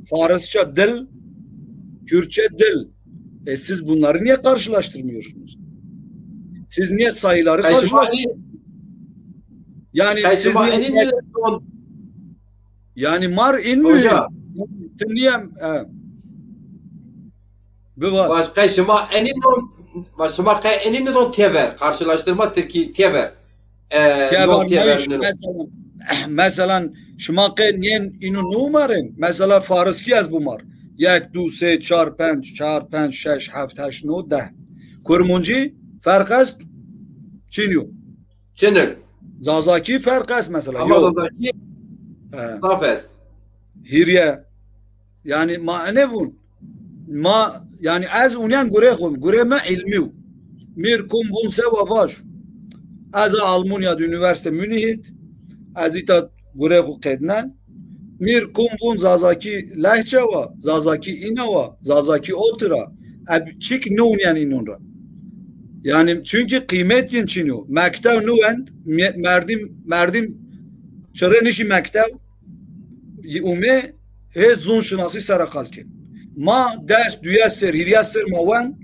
Farisça dil, Kürtçe dil. E, siz bunları niye karşılaştırmıyorsunuz? Siz niye sayıları Qey şima karşılaştırıyorsunuz? Yani Qey siz şima niye enî nizon Yani mar in mühim. Hoca. Ti niye, e, bivaş. Baş, qey şima enî non, baş, şima qey enî nizon tever, karşılaştırma Tirkî tever. E, Tever non tever neyş, nino. Mesela, mesela şima qey nîyen ino numaren? Mesela Fariskî ez bumar. Yek, du, se, çar, penc, çar, penc, şeş, heft, heşt, no, deh. Kurmuncî ferq est? Çin yo. Çinir. Zazakî ferq est mesela. Ama yo. Zazakî He. Zaf est. Hîrye. Yani ma ene vûn. Ma, yani ez unyan gure xun. Gure me ilmiu. Mir kum vûn se wa vaj. Ez a Almanya de üniversite Münihit. Ez ita gure xu qednen. Mir kum vûn Zazakî lehçe wa, Zazakî îna wa, Zazakî otir a. Eb çik nûnyen inûn ra. Yani çünkü qîmet yin çin yo. Mektev nûwend, me-, merdim, merdim çirê nişî mektev, y-, ume hê zûn şinasî sera qal kên. Ma des, duyes ser, hîrye ser ma wen,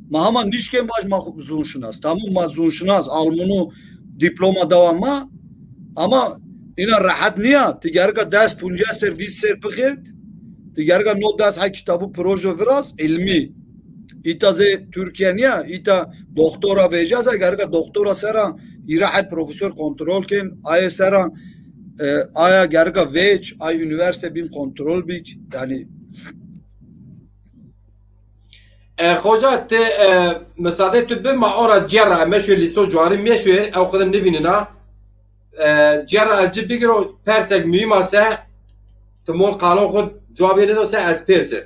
ma hema nişkên vaj ma zûn şinas. Tamam ma zûn şinas, Almunu diploma dawa ma, ama ina rehet niya. Ti gerika des, puncas ser, vîst ser bixêt, ti gerika no des hay kitabû proje viraz, ilmî. Îta zê Türkiye niya, îta doktora vêca se, gerika doktora sera hîrê hay profesor kontrol kên, aye sera, e, aya gerika vêc, ay üniversite bîn kontrol bîk. Yani E, xoca, ti, e, misade tu bi, ma ora cera, meşo lîsto cuarî meşo, ew qede nivînina. E, cera ez ci bigiro, persek muhîm a se, ti mol qalon xo cewabê nido se ez pêrsir.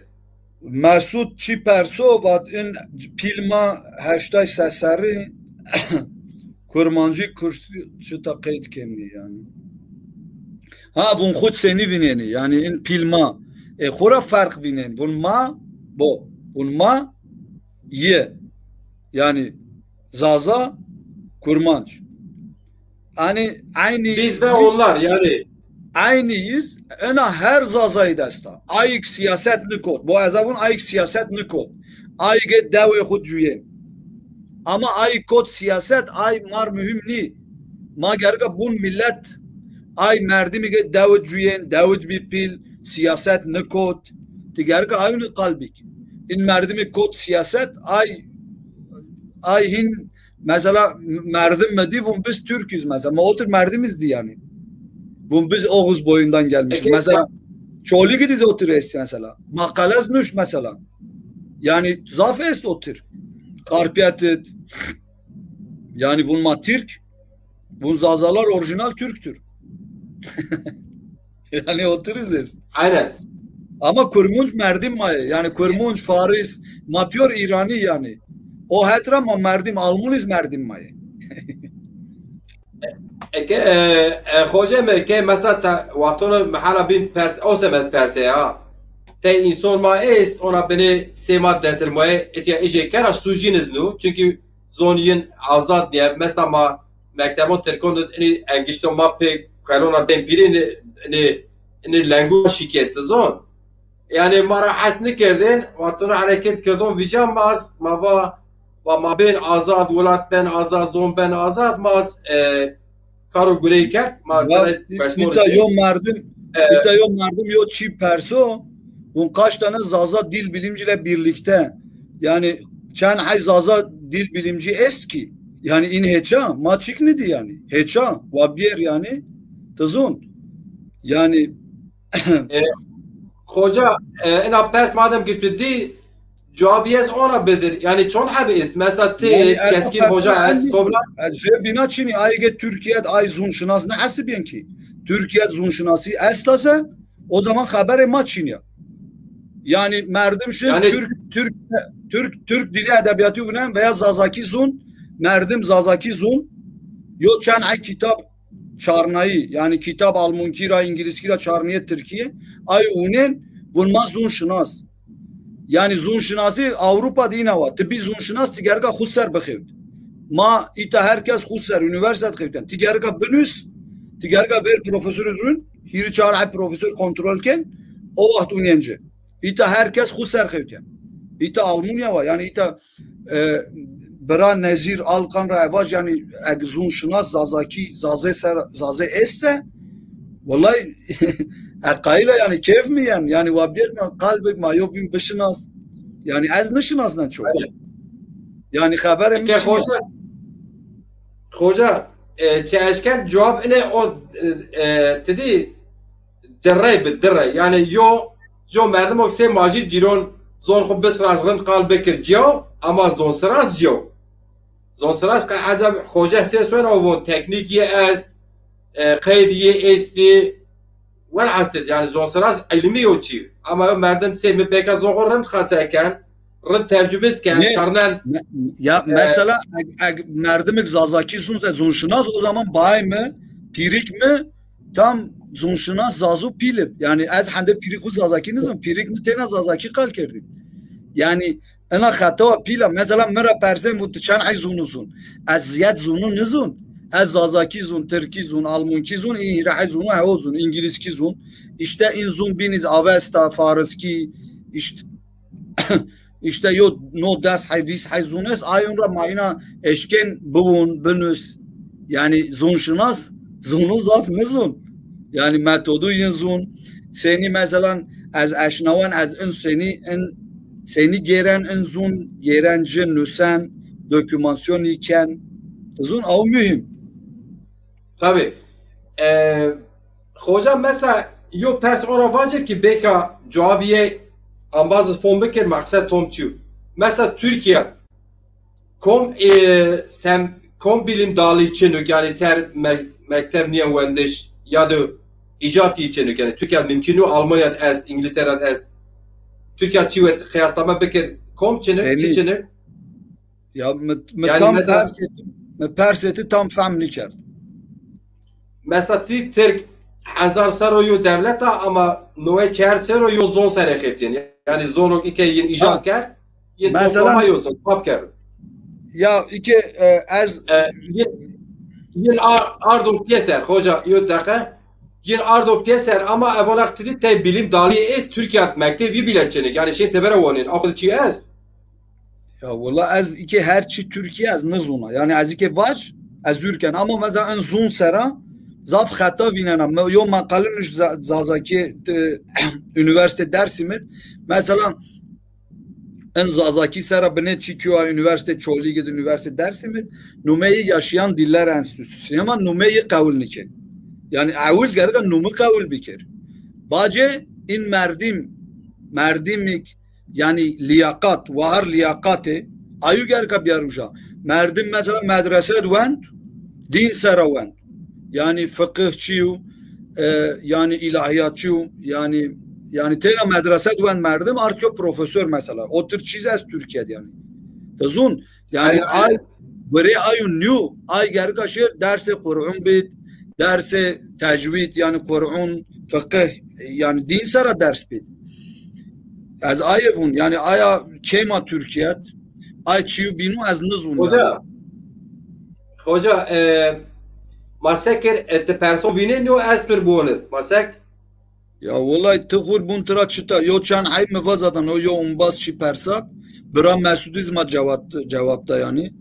Mesut çi perso, vat in pîl ma heştay seserî Kurmancî kursî çita qeyd kemî yani. Ha, vun xud senî vînenî. Yani in pîl ma. E, xura ferq vînen. Vun ma, bo. Vun ma, yi. Yani Zaza, Kurmanc. Hani aynı Biz ve biz onlar yani. Aynı yiz, ena her Zazayî desta. Ayik siyaset nikot. Bu ezavun ayik siyaset nikot. Ayge dewê xud cuyen. Ama ay kot siyaset, ay mar muhim nî. Ma gerika bun millet, ay merdimî ke dewid cuyên, dewid bî pîl, siyaset nikot. Ti gerika ayûnî qal bîk. In merdimî kot siyaset, ay, ay hin Mesela m-, merdim mi dî vun biz Türküz mesela. Ma otir merdim iz dî yani. Vun biz Oğuz boyundan gelmişiz. Mesela Çolîgî dî zî otir est mesela. Ma qelez nuş mesela. Yani zaf est otir. Karpiyat id. Yani vun ma Türk. Vun Zazalar orijinal Türktür. Yani otir iz est. Aynen. Ama Kurmunc merdim ma yê. Yani Kurmunc, Faris, ma pîyor İrani yani. O het ra ma merdim, Almun iz merdim ma yê. Eke, e, e, xoce mi ke mesela ta, wextona mi hala bin pers, o semed perse ya. Te inson ma est, ona bini sê ma desir ma yê, etiya ije kera sucin iz nu. Çünkü zon yin azad niye. Mesela ma mektebon Tirkon ini engişto ma pê kuelona dem piri ni, ni, ni lengu şikayet zon. Yani ma ra hes nikerdên, wextona hereket kerdon vîca ma, ma va, va ma bên azad, welat ben azad, zon ben azad, ma, e, karo gurey kerd, ma Ya, kere î-, peşmor îta yo merdim, E, îta yo merdim yo çî perso, vun kaç tane Zaza dil bilimci ile birlikte, yani çend hay Zaza dil bilimci est ki, yani in heça, ma çik nidi yani, heça, wa biyer yani, tizun. Yani E, xoca, e, ina pers madem ki tu dî, cewabî ez ona bidir. Yani çond heb ist? Mesela ti Yani est, esa Keskîn Hoca personel est, Koblan. Yani zê bîna çinî, ay ge Türkiye ay zunşinas ne hesibyen ki. Türkiye zunşinasi esta se, o zaman xeberê ma çinî ya. Yani merdim şi Yani Türk, Türk, Türk, Türk dili edebiyatı unen veya Zazaki zun, merdim Zazaki zun, yo çend ay kitap çarnayî, yani kitap Almankî ra, Îngilizkî ra çarnîye Tirkîye, ay unen, vun ma zunşinas. Yani zunşinasî Avrupa de îna wa. Ti bî zunşinas, ti gereka xu ser bixewt. Ma îta herkes xu ser, unîversîte xewten. Ti gereka binus, ti gereka ver profesorî run, hîrî çar ay profesor kontrol ken, o waxt unen ci. Îta herkes xu ser xewten. Îta Almanya wa, yani îta e, bira Nezîr Alkan ra evaj, yani eg zun şinas Zazakî, Zazê ser, Zazê est se, wellay, e, qayîl a yani keyf mi yen, yani wa bir ma qalbek ma yo bin bişinas, yani ez nişinasnen çok. Aynen. Yani xeberê mi Eke çin ya. Xoca, xoca, e, çi eşken cewab ine o, e, e, ti dî, Direy bi, direy. Yani yo, jo merdimo sê macî cîron zon xu bisras rind qal bikir ciyaw, ama zonsiras ciyaw. Zonsiras qe eceb xoce sê soyna o von teknîk yê est, e, qeyd yê estî, welhasil yani zonsiras ilmî yo çî. Ama yo merdim sê mi beka zon xu rind xase ken, rind tercüme ken, Ne? Çarnen, Me-, ya e, mesela eg, eg merdimik Zazakî zun se zunşinas, o zaman bay mi, pîrik mi, tam zunşinas Zazu pîlib. Yani ez hende pîrik xu Zazakî nizun, pîrik mi têna Zazakî qal kerdî. Yani ina xeta pîla, mesela mi ra persen bu ti çend hay zunu zun. Ez ziyad zunu nizun. Ez Zazakî zun, Tirkî zun, Almankî zun, in hîra hay zunu hewo zun, Îngilizkî zun. İşte in zun bîniz Avesta, Fariskî, işte İşte yo no des hay, vîst hay zun est, ayon ra ma ina eşken biwun, binus. Yani zunşinas, zunu zaf nizun. Yani metodu yin zun. Senî meselan ez eşnawan, ez in senî, in senî gêren, in zun gêren ci nusen, dokümansyonî ken. Zun aw muhîm. Tabii. E, Xoca, mesela yo pers ora vace ki beka cewabîye ambaz fom bikir, maqsed tom çi yo. Mesela Türkiye kom, e, sem, kom bilim dalı çinuk, yani ser me-, mekteb niye wendiş ya da icat çinuk, yani Türkiye mümkün o, Almanya est, İngiltere est. Türkiye çi wet kıyaslama bikir, kom çinuk, çi çinuk? Ya mi, mi Yani tam mesela pers eti, mi pers eti tam fehm nikerd. Mesela ti Tirk hezar serro yo dewlet a ama noe çer serro yo zon serê xeftîyen. Yani zonok ike yin icat Ha. kerd, yin Mesela toplama yo zon, pap kerd. Ya ike, e, ez E, yin, yin ar-, ardo pêser, hoca, yo deqe. Yin ardo pêser ama evonak ti dî tey bilim dalı est Türkiye mektebi bile çenik. Yani şey tebere wonin, akıl çi est? Ya wela ez îkê her çi Tirkî ez nizûna. Yanî ez îkê vac, ez ûrken. Ama mesela en zûn sera zaf xeta vînena. Me-, yo meqale nuş Za-, Zazakî, e, Üniversite Dersim'id. Mesela In Zazakî sera binê çîkî yo, a unîversîtê Çolîg id, unîversîtê Dersim id, numeyê Yaşayan Diller Enstitüsü. Hema numeyê qewil nikên. Yanî ewil gereka numi qewil bikir. Bacê in merdim, merdimik, yanî lîyaqat, wahar lîyaqatê, ayu gereka biyar uca. Merdim mesela medrese d wend, dîn sera wend. Yanî fiqih çi yo, e, yanî îlahîyatçî yo, yanî, yanî têna medrese d wend merdim, artık yo profesor mesela. O tir çîz ez Türkiye d yanî. Ti zûn, yanî Aynen, ay, aynen. Birê ayu nîyo, ay gerika şêr dersê Qur'un bid, dersê tecwîd, yanî Qur'un, fiqih, yanî dîn sera ders bid. Ez aye vûn, yanî aya keyma Türkiye d, ay çîyo bînû ez nizûn yanî. Hoca, hoca, e, ma se kir, e, ti person vînên yo ez pir biwonid. Ma sek? Ya wellay ti xur bûn tira çita. Yo çend ey mi va zaten o yo umbaz çi persab. Bira Mesudî zî ma cewab, cewab da yanî.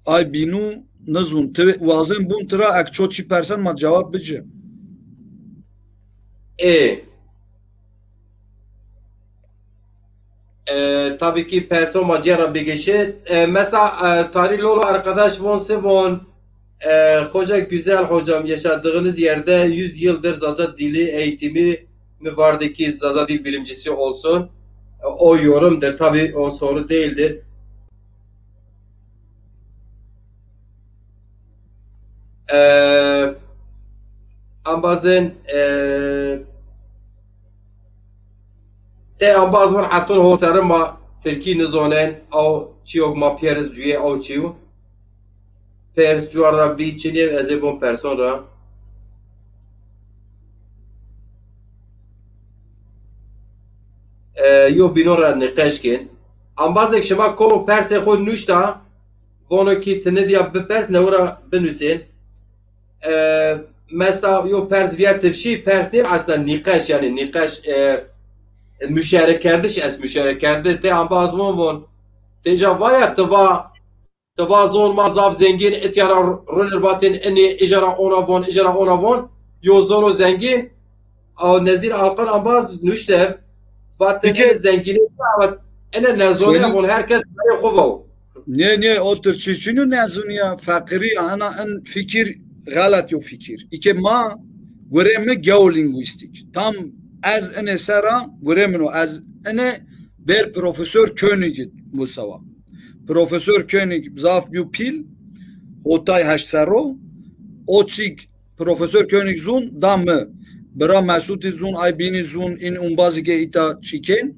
Ay bînû nizûn. Ti wazên bûn tira ek ço çi persen ma cewab bici. Ê. E, tabii ki perso ma cêra bigişit. E, mesela, e, Tarî Lolo arkadaş von se von, e, hoca güzel hocam, yaşadığınız yerde yüz yıldır Zaza dili eğitimi mi vardı ki Zaza dil bilimcisi olsun? E, o yorumdur, tabii o soru değildir. E, ambazên, e, Te ambaz vun hetun ho serri ma tirkî nizonên, aw çîyok ma pêriz cuyê aw çîyo. Pers cuar ra bî çinê ez ê bon person ra. E, yo bînon ra nîqeş kên. Ambazek şima kolo persê xo nuşta, vono ki ti nidîya bipers, newe ra binusên. E, mesela yo pers vîyer tifşî, pers nî, aslında nîqeş, yanî nîqeş, e, muşarekerdiş est, muşarekerdi. Te ambaz von von. Têca vaya ti va, ti va zon ma zaf zengîn, itya ra runir vatên inî, ija ra ona von, ija ra ona von. Yo zono zengîn, aw Nezîr Alkan ambaz nuşte, vatên inî zengînî, ene nezonî von, herkes berê xo vaw. Nê, nê, o tir çî çinî nezûnîya, feqîrî ya, ena in fikir xelet yo fikir. Îke ma gurê mi geolîngwîstîk. Tam ez inê sera gurê min o, ez inê ber Profesor Koenig musawa. Profesor Koenig zaf bîyo pîl, hotay heşt serro, o çîk Profesor Koenig zûn da mi. Bira Mesutî zûn, ay bînî zûn, in umbazî ke îta çîkên.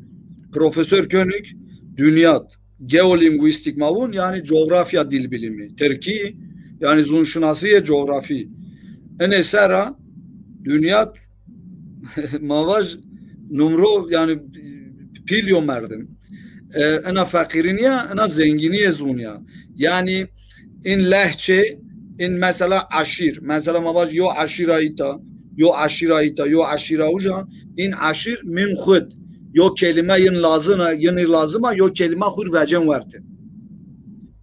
Profesor Koenig dünyat geolîngwîstîk ma vûn, yanî coğrafya dil bilimi, tirkî, yanî zûnşinasîyê coğrafî. Inê sera dünyat ma vaj numro, yanî pîl yo merdim. E, ina feqîrî nîya, ina zengînîye zûn ya. Yanî in lehçe, in mesela eşîr. Mesela ma vaj yo eşîra îta, yo eşîra îta, yo eşîra uca, in eşîr min xud. Yo kelîme yin lazim a, yin lazim a, yo kelîme xur vecên werte.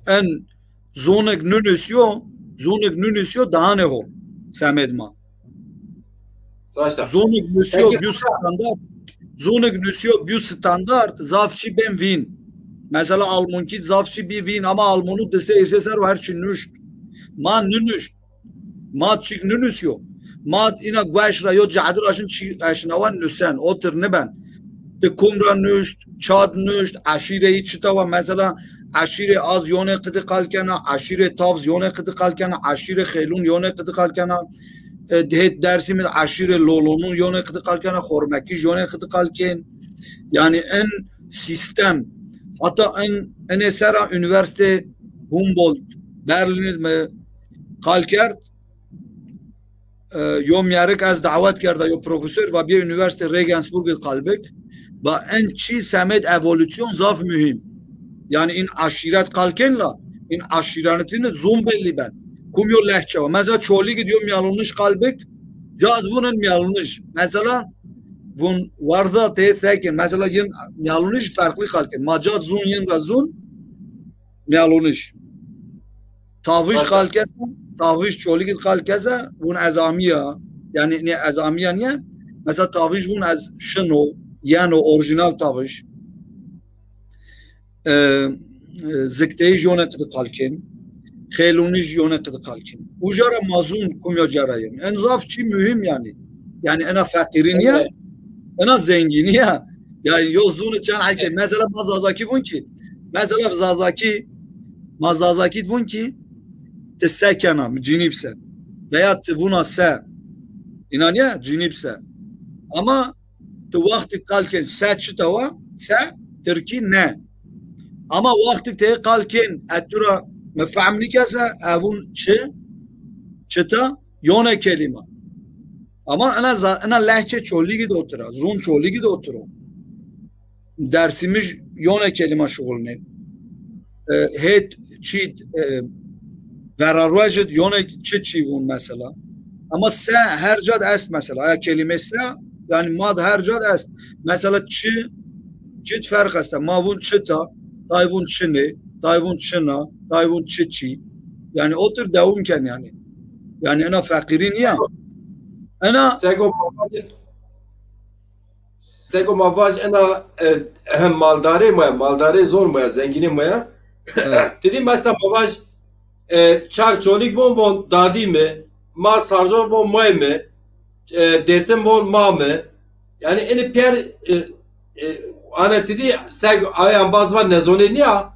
En zonik nunusîyo, zonik nunusîyo dahanê hol. Semed ma. Raşta. Zonik nusîyo bîyo standart. Zonik nusîyo bîyo standart, zaf çî bên vîn. Mesela almonkî zaf çî bî vîn, ama almonu dise îrse ser û her çî nuşt. Ma ninuşt. Ma çîk ninusîyo. Ma ina gueş ra yo cehdi ra şin çî eşnawen nusen. O tir niben. Ti kum ra nuşt, çad nuşt, eşîreyî çita wa. Mesela eşîrê Az yonê qidi qal kena, eşîrê Tavz yonê qidi qal kena, eşîrê Xêlûn yonê qidi qal kena. E, hêt Dersimî de eşîrê Lolonû yonê qidi qal kena, Xormekî yonê qidi qal kên. Yanî in sîstem, hata in, inê sera Unîversîtê Humboldt Berlînî mi qal kerd. E, yo mîyerik ez dawet kerda, yo profesor, va bîye Unîversîtê Regensburg id qal bik. Va en çî semed evolûsyon zaf muhîm. Yanî in eşîret qal kên la, in eşîretîn zûn bellî ben. Kum yo lehçe wa. Mesela Çolîg id yo mîyalûnij qal bik, cad vûn in mîyalûnij. Mesela vûn warda tê thekin. Mesela yin mîyalûnij ferqlî qal kên. Ma cad zûn yin ra zûn mîyalûnij. Tavij qal kese, tavij Çolîg id qal kese, vûn ez amîya. Yanî nê ez amîya nîye. Mesela tavij vûn ez şino, yeno, orîjînal tavij. e, e, zikteyij yone qidi qal kên, xêlûnij yone qidi qal kên. Uca ra ma zûn kumyo ca ra yen. En zaf çî muhîm yanî. Yanî ena feqîrî nîya, ena zengînî ya. Yanî yo zûni çend heke. Mesela ma Zazakî vûn kî, mesela Zazakî, ma Zazakî vûn kî, ti se kena, mi cinîb se. Veya ti vûna se. Înan ya, cinîb se. Ama ti wextî qal kên se çita wa, se, tirkî ne. Ama wextî tê qal kên, e tu ra mi fehm nîkese, e vûn çi, çita, yone kelîma. Ama ina za-, ina lehçe Çolîgî de otir a, zûn Çolîgî de otir o. Dersîmij yone kelîma şuxulnên. E, hêt çî, e, verarwejid yone çi çî vûn mesela. Ama se her cad est mesela. Aya kelîme se, yanî mad her cad est. Mesela çi, çi ferq esta. Ma vûn çita, tay vûn çinê, tay vûn çina, tay vûn çi çî. Yanî otir dewam ken yanî. Yanî ena feqîrî nîya. Ena Sego Sego ma vaj ena, e, maldarê ma ya, maldarê zon ma ya, zengînê ma ya. Evet. Ti dî mesela ma vaj, e, çar Çolîg von von dadî mi, ma Sarcol von may mi, e, Dêrsim von ma mi. Yanî enî pîyer, e, e, ana ti dî seg ay embaz va nezonê nîya.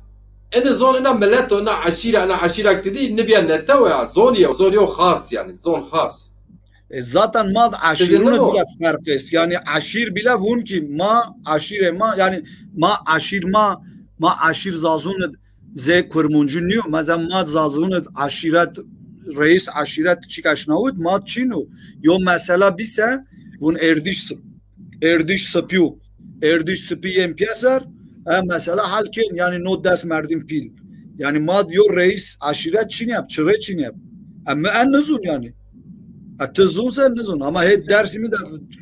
Enî zon ena milet o, ena eşîra, ena eşîra ti dî nibîya netew ya, zon ya, zon yo xas yanî, zon xas. E, zaten ma de eşîrûne bîle ferq est. Yanî eşîr bîle vûn kî ma eşîrê ma, yanî ma eşîr ma, ma eşîr Zazûn id zê Kurmuncî nîyo. Mesela ma Zazûn id eşîret, reîs eşîret çîk eşnawit ma çin o. Yo mesela bîse vûn êrdîş sip-, êrdîş sipî yo. Êrdîş sipî yên pîyeser, e, mesela hal kên, yanî no des merdim pîl. Yanî ma yo reîs eşîret çin yap, çirê çin yap. E, mi en nizûn yanî. E, ti zûn se nizûn. Ama hê Dêrsimî de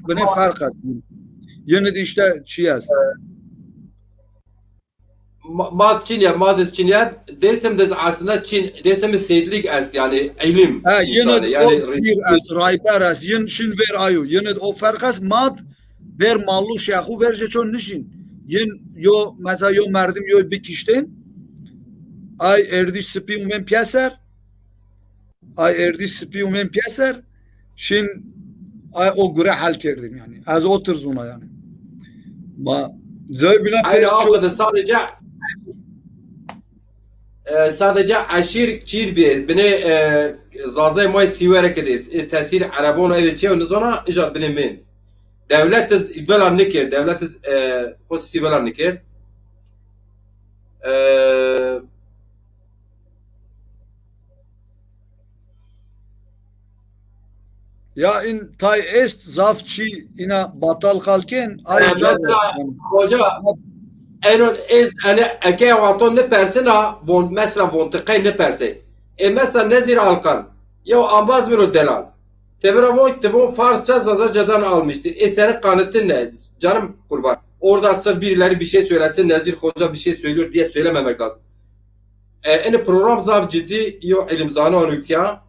binê ferq est. Yine de işte çi est. Ma, ma çin ya, ma de çin ya. Dêrsim de aslında çin, Dêrsim seyitlik est yanî ilim. Ha, yine insanı, o yanî bir est, rayber est. Yin şin ver ayo. Yine o ferq est, ma ver mallu şexu ver je çon nişin. Yin yo, mesela yo merdim yo bikiştên. Ay êrdîş sipî umen pîyeser. Ay êrdîş sipî umen pîyeser, şin ay o gure hal kerdin yanî. Ez otir zûna yanî. Ma zey bîna. Aynı pês ço- de sadece, e, sadece eşîr çîr bî. Binê, e, Zazay may Sîwere kidês. E, tesîr Erebon ede çew nizona, ijad binê min. Dewlet iz vela nikir, dewlet iz, e, xo sî vela nikir. E, Ya in tay est zaf çî ina batal qal kên, ay. E, mesela, hoca, enon ez, hani, eke wexton nipersina, von, mesela, vontiqey nipersey. E, mesela, Nezîr Alkan, yew ambaz mi ro delal. Tevira von, ti von Farsça Zazacadan almıştır. E, senin kanıtın ne? Canım kurban. Orada sırf birileri bir şey söylesin, Nezir Hoca bir şey söylüyor diye söylememek lazım. E, ini program zaf ciddi, yo ilimzano anutya,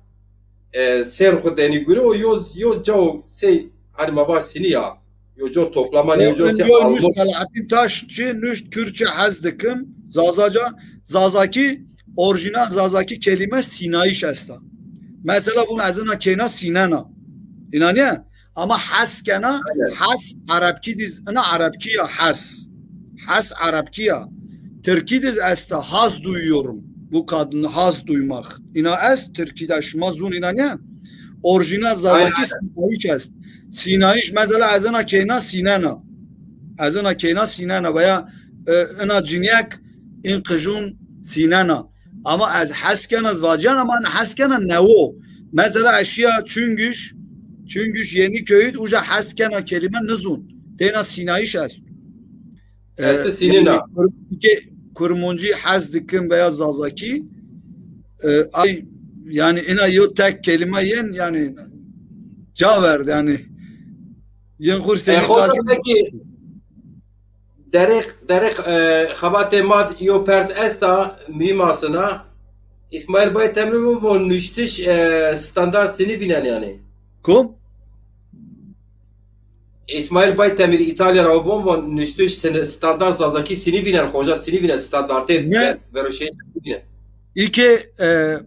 e, ser xu deni gure o yo, yo cao sey, hani ma va sini ya, yo cao toplaman, yo cao sey almak. Selahattin Taşçı nuşt Kürtçe hez dikim, Zazaca, Zazaki, orijinal Zazaki kelime sînayîş esta. Mesela vun ez ina keyna sînena. Înanîye? Ama hes kena, aynen, hes Erebkî diz, ina Erebkî ya hes. Hes Erebkî ya. Tirkî diz esta, haz duyuyorum. Bu kadını haz duymak. Ina est Tirkî de, şima zun ina ne? Orijinal Zazakî, aynen, sînayîş est. Sînayîş, mesela ez ina keyna sînena. Ez ina keyna sînena veya, e, ina cinîyek in qijun sînena. Ama ez hes kena, ez vacîyan, ama ina hes kena newo. Mesela ez şîya Çüngüş, Çüngüş Yeniköy'ü, uca hes kena kelîme nizun. Têna sînayîş est. E, estî sînena. Yanî Kur-, ke-, Kurmuncî hes dikim veya Zazakî, e, ay, yanî ina yo tek kelîme yen, yanî ca verd, yanî yen xur. E, seni hoca, peki, Derek, derek, e, xebatê ma d-, yo pers esta, muhîm asina. Îsmaîl Bay Temrî mi von nuştiş, e, standart sinî vînen yanî. Kom? Îsmaîl Baytemîr Îtalya ra von, von nuştîş sini-, standart Zazakî sinî vînen, xoca sinî vînen, standartê Ne? ve-, vero şey sinî vînen. Î ke, e,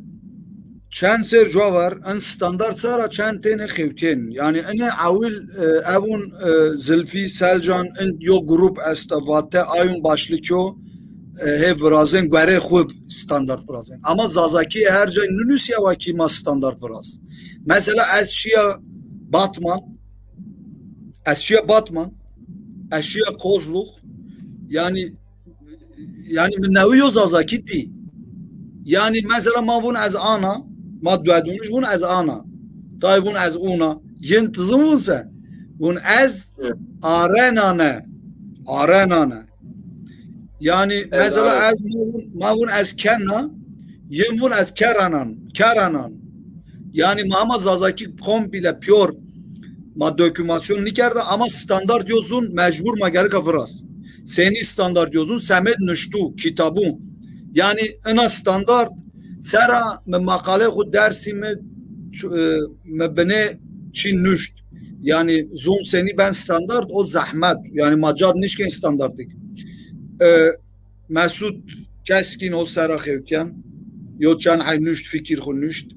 çend ser cuwa ver, in standart sera çend têne xewtên. Yanî ine ewil, e, evun, e, Zilfî, Selcan, in yo grup esta, Vate, ayun başlık yo, e, hê virazên, guerê xwu standart virazên. Ama Zazakî her cay nunusîya wa kî ma standart viraz. Mesela ez şiya Batman, ez şiya Batman, ez şiya Kozluk, yanî, yanî mi newi yo Zazakî dî. Yanî mesela ma vun ez ana, ma duedunij vun ez ana. Tay vun ez una. Yin tizin vun se? Vun ez Evet. arenane. Arenane. Yanî mesela Elane. ez ma vun, ma vun ez kena, yin vun ez keranan, keranan. Yanî ma ama Zazakî komple pîyor ma dokümasyon nîkerda ama standart yo zun mecbur ma gerika viraz. Senî standart yo zun? Semed nuştu, kitabun. Yanî ina standart sera mi maqale xwu dersî mi ç-, e, mi binê çî nuşt. Yanî zun senî ben standart, o zehmet. Yanî ma cad nişkên standartik. E, Mesut Keskin o sera xewtyen. Yo çend hey nuşt, fikir xwu nuşt.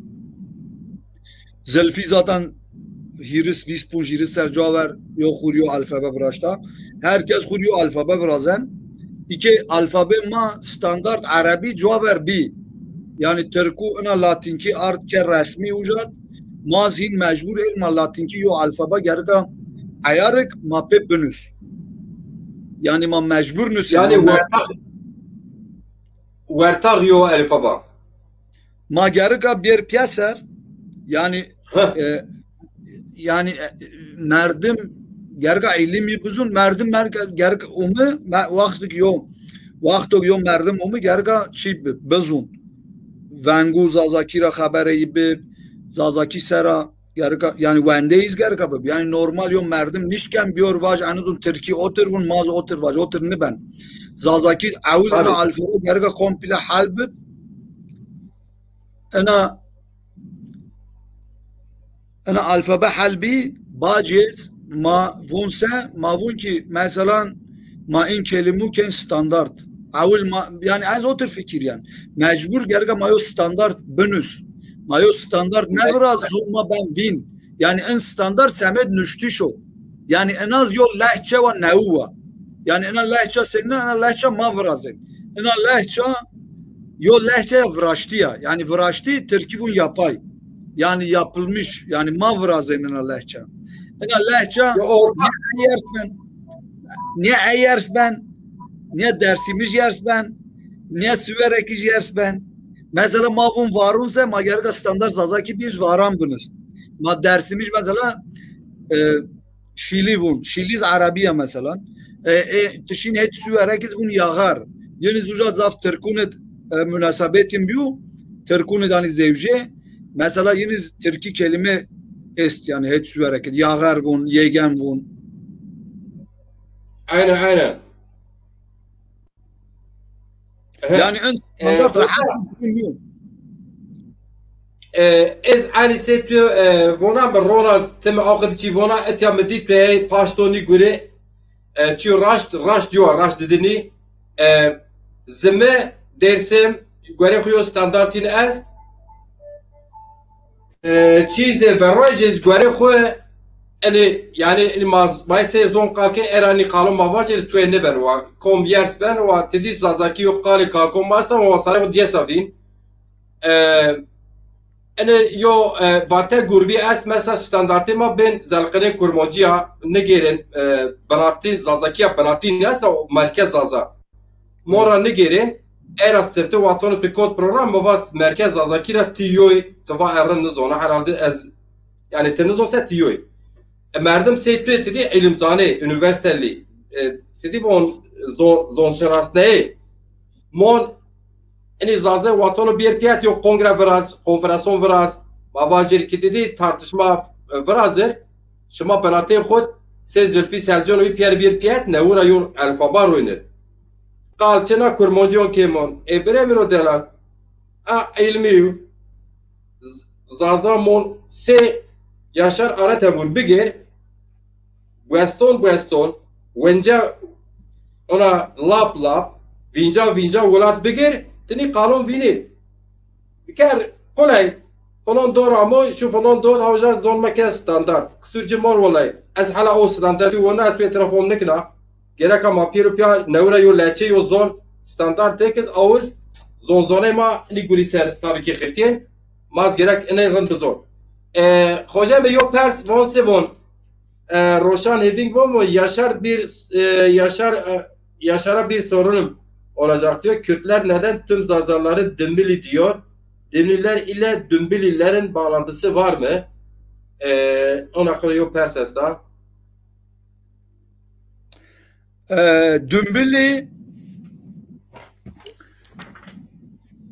Zilfî zaten hîris, vîst, ponc, hîris ser cuwa ver yo xwu rî yo alfabe viraşta. Her kes xwu rî yo alfabe virazen. Î ke alfabe ma standart erebî cuwa ver bî. Yanî tirkû ina latînkî ard ke resmî uca d, ma zî hîn mecbur êr ma latînkî yo alfabe gerika eyarik ma pê binus. Yanî ma mecbur nusên. Yanî ma me- wertax, wertax yo alfabe. Ma gerika bêr pîyeser, yanî, Heh. e, yanî, e, merdim gerika îlimî bizun, merdim merka-, gerika umi, me-, wextik yo, wexto yo merdim umi gerika çî bi-, bizun. Vengû Zazakî ra xebereyî bi, Zazakî sera gerika, yanî wendeyîz gerika bib. Yanî normal yo merdim nişken biyor vaj, enizun Tirkî otir vun, maz otir vaj, otir niben. Zazakî ewil Tabii. ina alfabe gerika komple hal bib. Ina, ina alfabe hal bî, bacêz ma vun se, ma vun ki, meselan, ma in kelimu ken standart. Ewil ma, yanî ez otir fikiryen. Mecbur gerika ma yo standart binus. Ma yo standart ne viraz, zû ma ben vîn. Yanî in standart semed nuştiş o. Yanî in az yo lehçe wa newi wa. Yanî ina lehça senîn a, ina lehça ma virazên. Ina lehça yo lehçeya viraştî ya. Yanî viraştî tirkî vun yapay. Yanî yapılmış. Yanî ma virazên ina lehça. Ina lehça Yo, orta- ne eyers ben, ne eyers ben, ne dersimij yers ben, ne siwerekij yers ben. Mesela ma vun varun se ma gereka standart Zazakî bir varan binus. Ma dersimij mesela, e, Şîlî vun. Şîlîz erebî ya meselan. E, e, tişîn het suwerek iz vun yaxar. Yeniz uca zaf tirkûn id, e, munasebetin biyu. Tirkûn id hani zewje. Mesela yeniz tirkî kelime est yani het suwerek id. Yaxar vun, yegen vun. Aynen, aynen. He. Yani en standart e, rehet. E, ez ani se tu, e, vona mi rona timi axir çi vona etya mi dit pe paştoni gure, e, çi raşt, raşt yo, raşt didini, e, zime dersim, gore xuyo standartin ez, e, çîzê verojê ez guerê xwu, enê, yanî, enê ma, ma sê zon qal ke, era nî qalo ma vajê ez tuê nêben wa. Kom yers ben wa, ti dî Zazakî yo qalê kalko ma esta, wa sarê xwu diyesa vîn. E, enê yo, e, vate gurbî est, mesela standartê ma bên zelqinê kurmancî ya, nigêrên, e, binatî, Zazakî ya binatî nesta, o merkez Zaza. Mon ra nigêrên, era sifte watono ti kot program, mi va merkez Zazakî ra ti yoy, ti va errin nizona, herhalde ez, yani ti nizon se ti yoy. E, merdim sey tu ti dî îlimzanê, unîversîtelî, e, ti dî von zon, zonşinasneyê. Mon, enê Zaza watono bir piyet yo kongre viraz, konferanson viraz, ma vajir ki ti dî tartışma, e, virazir, şima binatê xud, sê Zülfü Selcanoyî piyer bir piyet, newura yo elfaba roynir. Qal çina kurmancîyon kê mon. Ê birê min o delal. A îlmî yo. Z-, Zaza mon sê Yaşar Aratemur bigêr. Weston weston, wenca ona lap lap, vînca vînca welat bigir, tinî qalon vînî. Biker quley, falan dor amo, şu falan dor hawja zon meke standart. Qisur ci mor welay. Ez hala o standartî wona ez pê etrafom nikna. Gereka ma pêro pîya newra yo lehçe yo zon standart tekiz awiz zon zonê ma inî gurî ser tabî kî xiftîyen. Ma ez gerek inê rind bizon. E, Xoce mi yo pers von se von. E, Roşan Heving von mu? Yaşar bir, e, Yaşar, e, Yaşar'a bir sorunum olacak diyor. Kürtler neden tüm Zazaları Dümbüli diyor? Dümbüller ile Dümbülilerin bağlantısı var mı? E, ona kadar yok pers esta. E, Dümbüli,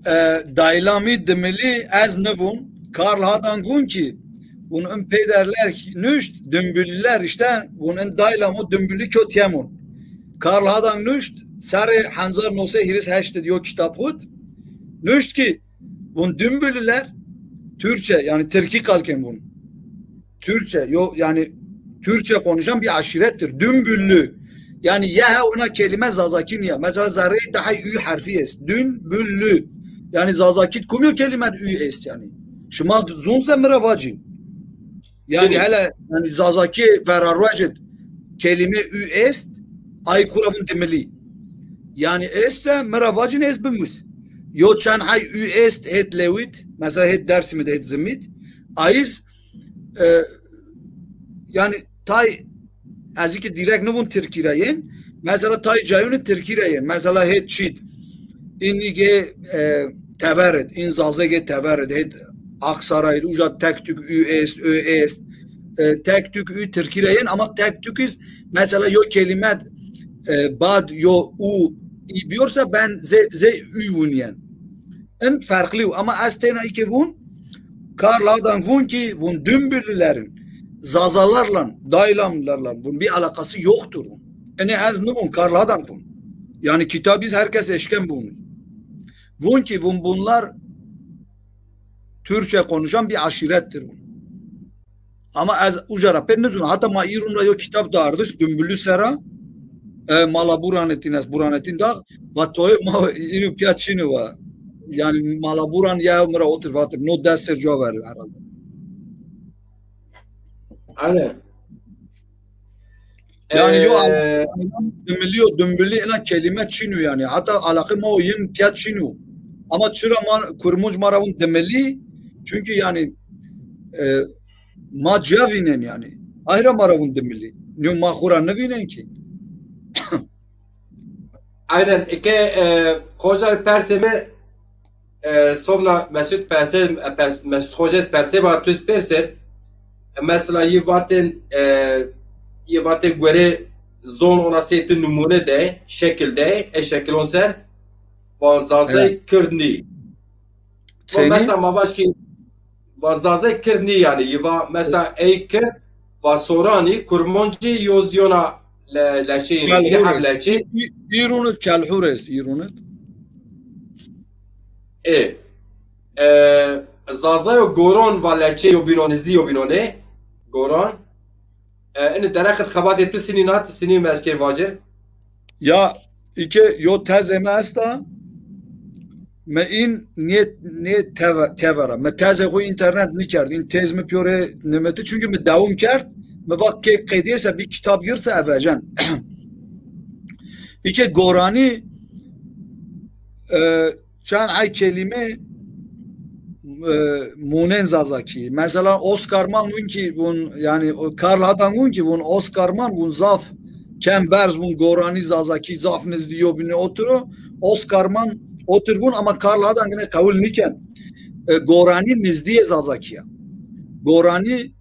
e, daylamî Dimilî ez nivûn. Karl Hadank vûn ki, vûn in peyderler nuşt, Dümbüllüler işte, vûn in daylamû Dümbüllü kotîyemûn. Karl Hadank nuşt, serê hezar no sey hîris heşt id yo kitap xud, nuşt ki, vûn Dümbüllüler Türkçe, yani Tirkî kalken vûn. Türkçe, yo, yani Türkçe konuşan bir aşirettir. Dümbüllü. Yani yehe ona kelime Zazakî niye. Mesela zerreyê daha ü harfi est. Dümbüllü. Yani Zazakî kumyo kelime ü est yani. Şima zûn se mi ra vacîn. Yani hele yani Zazakî verarwecid kelime ü est, ay kura vûn Dimilî. Yani est se mi ra vacîn est bimus. Yo çend hay ü est het Lewit, mesela het Dersimî de het Zimît. Ayız e, yani tay ez ki direkt nivûn Tirkî ra yên. Mesela tay cayûnî Tirkî ra yên. Mesela het çîd. Înî gê e, teverid, în Zazê gê teverid. Het Aksaray, uca tek tük ü est, ö est. E, tek tük ü Tirkî ra yên ama tek tük iz mesela yo kelime e, bad yo u î biyorsa ben ze, ze ü vûnîyen. In farklı ama ez têna î ke vûn Karl Hadank vûn ki vûn Dümbüllülerin Zazalarla, Daylamlarla vûn bir alakası yoktur. Ene ez nivûn Karl Hadank vûn. Yani kitabîz herkes eşken vûn. Vûn ki vûn bunlar Türkçe konuşan bir aşirettir vûn. Ama ez uca ra pê nizûn. Hata ma îrûn ra yo kitab dardist, Dümbüllü sera. E, mala Burhanettin est, Burhanettin Dağ. Va toyê ma îrû pîya çin o va. Yani mala Buran ya mi ra otir vatir. No des ser cua ver herhalde. Aynen. Yani yo e, Dimilî yo, Dümbüllü ena kelime çin o yani. Hata alaqê ma o yin pîya çin o. Ama çira ma Kurmunc ma ra vûn Dimilî? Çünkü yani e, ma cîya vînen yani. Ay ra ma ra vûn Dimilî. Nîyo ma xwu ra nivînen ki. Aynen. Eke e, Xoca persê mi e, sobna Mesut persê, e, pers, Mesut Xoca ez persê va tu ez persê. E, mesela yi vatên e, yi vatê guerê zon ona sey tu numune de, şekil de, e şekilon ser, van Zazey Kird nî. Mesela ma vaş ki va Zazey Kird nî yani. Yi va mesela ey Kird, va Soranî, Kurmancî, yo zî yona le, leçeyî, her leçê. Îrûnit Kelhur est, Îrûnit. E, e, Zazayo Goron va leçê yo bînon, nizdî yo bînonê. Goron. E, ini derexit xebatê tu sinî na, ti sinî mi ez kê vacê. Ya, îke yo tezê mi esta, mi în nê, nê teve, tevera. Mi tezê xwu înternet nikerd. În tez mi pîyorê nimiti, çünkü mi dewam kerd. Mi va ke qedîyê se bir kitab gird se ez vecen. Îke Goranî e, çend ay kelîme e, mûnên Zazakî. Mesela Oscar Mann vûn ki vûn, yani Karl Hadank vûn ki vûn Oscar Mann vûn zaf kem berz vûn Goranî Zazakî zaf nizdî yo bîne otiro. Oscar Mann otir vûn ama Karl Hadank gine qewil niken. E, Goranî nizdîyê Zazakî ya. Goranî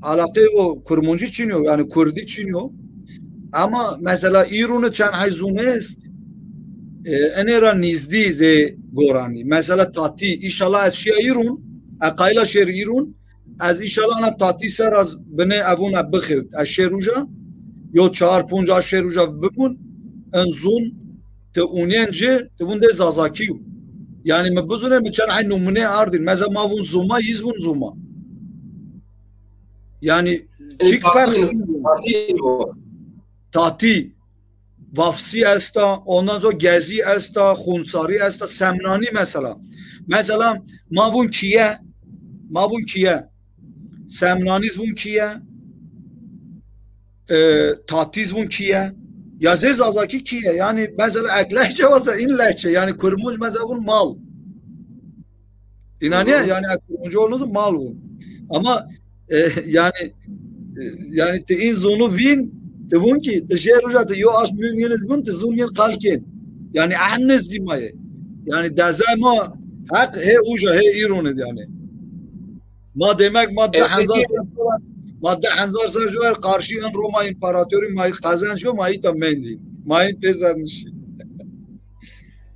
alaqê o Kurmuncî çin o, yani Kurdî çin o. Ama mesela Îrûnî çend hay zûn est, e, enê ra nizdî zê Goranî. Mesela Tatî, înşallah ez şiya Îrûn, e, qayla şêr Îrûn, ez înşallah ana Tatî ser az binê evûn e bixewt. Ez şêr uca, yo çar punc a şêr uca bimûn, en zûn ti unîyen ci, ti vûn de Zazakî yo. Yani mi bizûnê mi çend hay numune ardîn. Mesela ma vûn Zuma, yiz vûn Zuma. Yani Çik ferq? Tatî. Vafsî esta, ondan sonra Gezî esta, Xunsarî esta, Semnanî mesela. Mesela ma vûn kîye, ma vûn kîye. Semnanî zî vûn kîye, e, Tatî zî vûn kîye. Ya zê Zazakî kîye. Yanî mesela ek lehçe wasa în lehçe. Yanî Kurmunc mesela vûn mal. Înanîye? Yanî ek Kurmunc olmasa mal vûn. Ama e, yanî e, yanî ti în zonû vîn, ti vûn kî, ti jê uca ti yo aşm mûn yin vûn, ti zûn yin qal kên. Yanî ehn nezdî ma yê. Yanî dezay ma heq hê uca, hê îron id yanî. Ma demek ma di hezar ser, ma di hezar ser ju ver qarşî în Roma împaratorî ma qezenc yo, ma îta mendî. Ma în pê zernişî.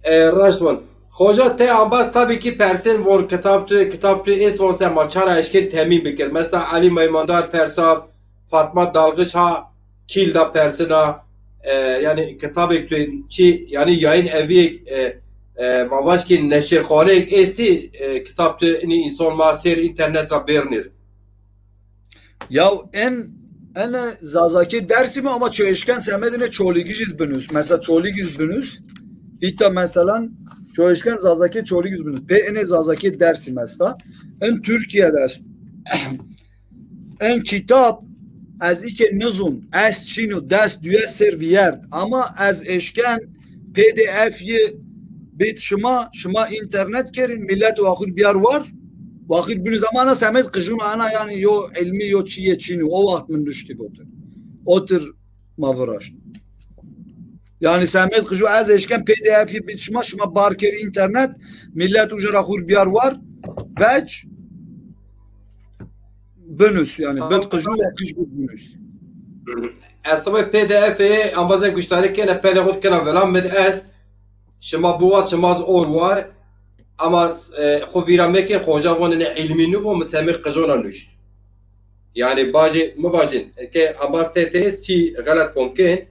E, raşt von. Xoca te ambaz tabii ki persên von kitab tu, kitab tu ês von se ma çara eşkên temîn bikir. Mesela Elî Meymandar persa, Fatma Dalgıç ha kîl da persina, e, yanî kitabêk tu çi, yanî yayın evîyêk, e, e, ma vaj ki neşirxaneyêk êstî, e, kitab tu inî însan ma sêr înternet ra bêrnîr. Ya en, en Zazakî Dersimî ama ço eşken semedine Çolîgij iz binus. Mesela Çolîgij iz binus. Îta mesela ço eşken Zazakî Çolîgij iz binus. Pê ene Zazakî Dersim esta. En Türkiye'de est. En kitap ez îke nizûn, est çîno, dest duye ser vîyert. Ama ez eşken P D F yi bit şima, şima înternet kerîn, millet waxir biyar war, waxir bînû zamana semed qijûn ana yanî yo ilmî yo çîyê çînû, o waxt min nuştî botir. Otir ma viraşt. Yanî semed qijû ez eşken P D F yi bit şima, şima bar kerî înternet, millet uca ra xur biyar war, vec, binus yanî, bit qijû, qij bit binus. Ez sibê P D F ê ambaze guştarî kene, pelê xo kena vila mi di est. Şima biwaz, şima z or war. Ama, e, xo vîra mekên, xoca von ene ilmî nî von, mi semê qijona nuşt. Yanî bajê, mi vajin, ke ambaz T T S çi xelet fom kên.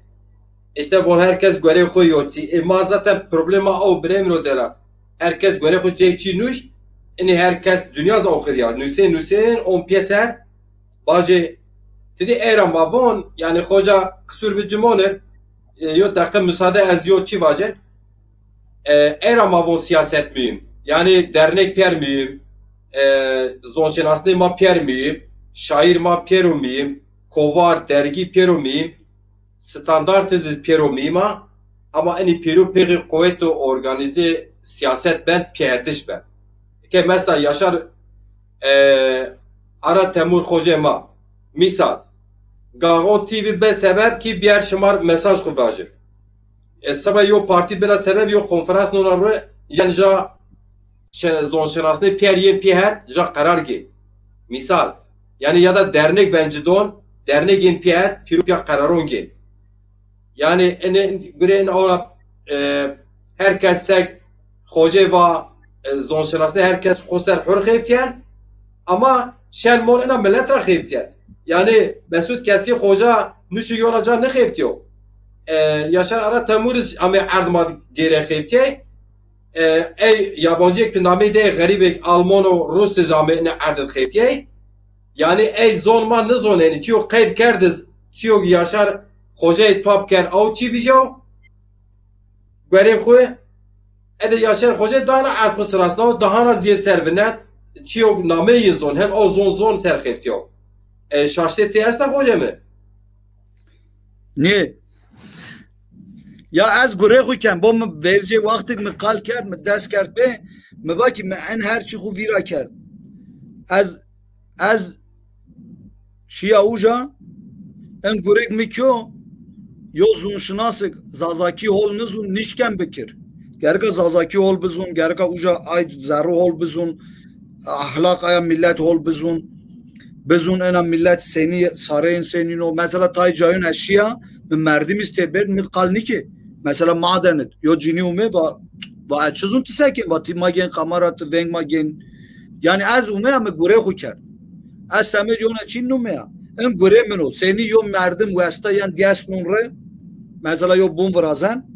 İşte von herkes gore xo yo çi. E, ma zaten problema o biremro dela. Herkes gore xo cek çi nuşt. Ini herkes dünya z oxir ya. Nusên, nusên, on pyeser. Bacê, ti dî ey ra ma von, yanî xoca qisur bi cimonir, e, yo deqe müsaade ez yo çi vacen. E, ey ra ma von siyaset mühim. Yanî dernek pêr mühim, e, zonşinasnê ma pêr mühim, şair ma pêro mühim, kovar, dergî pêro mühim, standartê zî pêro mühim a, ama enî pêro pêxî quwet û organîze siyaset ben, pêhetiş ben. Ke mesela Yaşar e, Ara Temur xocê ma. Mîsal, Gaxon T V be sebeb kî biyar şimar mesaj xu vajir. E, seba yo partî bina sebeb yo konferans nona ru, yan ja şe-, zonşinasnê piyar yên piyet ja qerar gê. Mîsal, yanî ya da dernek ben cidon, dernek yên piyet pîrû piya qeraron gê. Yanî ene gure in awra, e, herkes sek xocê va, e, zonşinasnê herkes xo ser hur xeftîyen. Ama şen mol ena millet ra xeftîyen. Yanî Mesut Kesî xoca nuşu yona ca nixeftîyo. E, Yaşar Ara Temuriz amê erd ma gêre xeftîyey. E, ey yabancîyek bi nameyê dey xerîbek Alman û Rus iz amê ene erd id xeftîyey. Yanî ey zon ma nizonenî, çîyo qeyd kerdiz, çîyo Yaşar Xocey top ker, aw çî vîjyaw? Guerê xwu, ede Yaşar Xocey dana erd xwu sirasnaw, dahana zîyed ser vinet, çîyo nameyê yin zon, hem aw zon zon ser xeftîyaw. E, şaştê ti esta Xocey mi? Nê. Ya ez gurê xwu ken, bo mi vercê wextik mi qal kerd, mi dest kerd pê, mi va ki mi en her çî xwu vîra kerd. Ez, ez şiya uca, en gurêk mi kyo, yo zûnşinasik Zazakî hol nizûn nişken bikir. Gereka Zazakî hol bizûn, gereka uca ay zerrû hol bizûn, ahlaq aya millet hol bizûn. Bizûn ena millet senî, sareyên senîn o. Mesela tay cayûn ez şiya, mi merdim iz têberd, mi qal nîkê. Mesela maden id, yo cinî umê, va, va ez çi zûn ti sekên, va ti ma gên kamera, ti veng ma gên. Yanî ez umeya mi gurê xwu kerd. Ez semed yona çîn numeya. In gurê min o. Senî yo merdim westa yen diyes nun re, mesela yo bun virazen.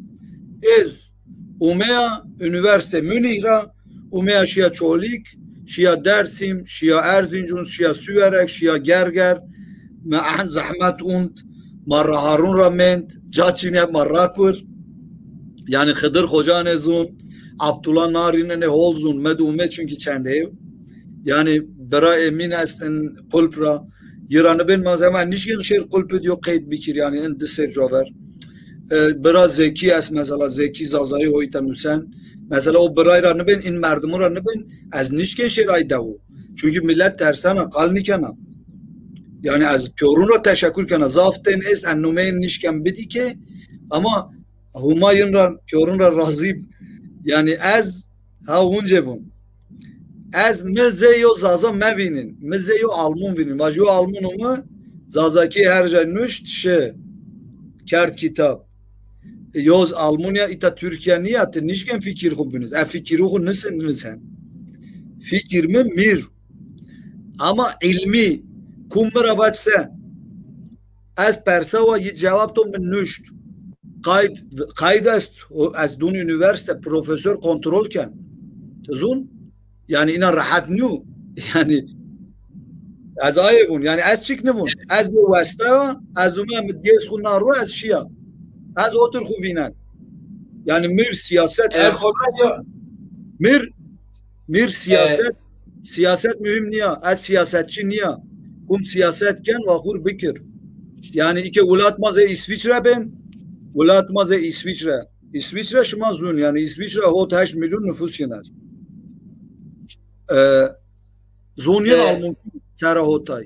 Ez umeya unîversîte Munîh ra, umeya şiya Çolîg, şiya Dersim, şiya Erzincun, şiya Siwerek, şiya Gerger. Mi ehn zehmet und, ma raharun ra mend, ca çîne ma rakur. Yani Xıdır Xoca ne zun, Abdullah Narin ne hol zun, me de ume çünkü çend hev. Yani bira Emin est in kulp ra, yira nibên ma zema nişkin şêr kulp diyo qeyd bikir yani in di ser caver. E, bira Zeki est mesela, Zeki Zazayı hoyta nusen. Mesela o biray ra nibên, in merdimu ra nibên, ez nişkin şêr ay dewu. Çünkü millet tersena, qal nikena. Yani ez piyorun ra teşekkür kena. Zaf tên est, en numeyên nişken bidî ke, ama Huma yin ra, piyorun ra razî b. Yani ez ha hunce vun. Ez mi zê yo Zaza mevînin, mi zê yo Almun vînin. Vajî yo Almun mi Zazakî her cay nuşt şi, kerd kitab. Yoz Almanya îta Türkiye nîya, ti nişken fikir xu biniz. E fikirû xu nisin nisen. Fikir mi mîr. Ama ilmi kum mi ra vat se. Ez persa wa yi cewab to mi nuşt. Qayd, qayd est. O, ez dun üniversite, profesör kontrol ken. Ti zun? Yani ina rehet nîyo. Yani ez aye vun. Yani ez çik nivun. Ez yo westa ya, ez ume mi diyez xu na ro, ez şiya. Ez otir xu vînen. Yani mir siyaset, E, ez Xoca, mir, mir siyaset, siyaset mühim niya. Ez siyasetçi niya. Kum siyaset ken wa xur bikir. Yani ike welat ma zê İsviçre bên. Welat ma zê İsviçre. İsviçre şima zun, yani İsviçre hot heşt milyon nüfus yener. E, zun yen E, Alman sera hotay.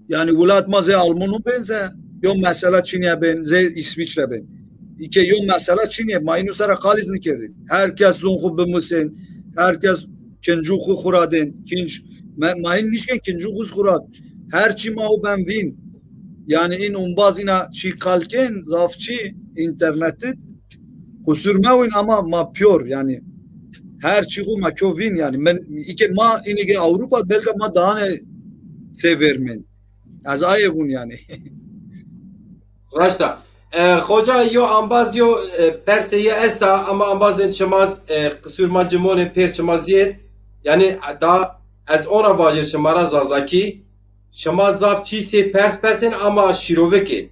Yani welat ma zê Almanu bên ze, yo mesela çinye bên, zê İsviçre bên. İke yo mesela çinye, ma inu sera qaliz nikerdin. Herkes zun xu bimusen, herkes kincu xu xuradin, kinc, ma, ma in nişken kincu xu xurat. Her çi ma u ben vîn. Yani in umbaz ina çi kalken, zaf çi internetit. Qusur mewin ama ma piyor yani. Her çi xu ma kyo vîn yani. Men, ike ma inige Avrupa belka ma daha ne severmen. Ez aye vun yani. Raşta. E, Xoca yo ambaz yo, e, persê ye esta ama ambazên şima z, e, qisur ma cimonê pêr şima ziyêd. Yani da ez ona vajir şima ra Zazakî. Şima zaf çîsê pers persên ama şîrovikê.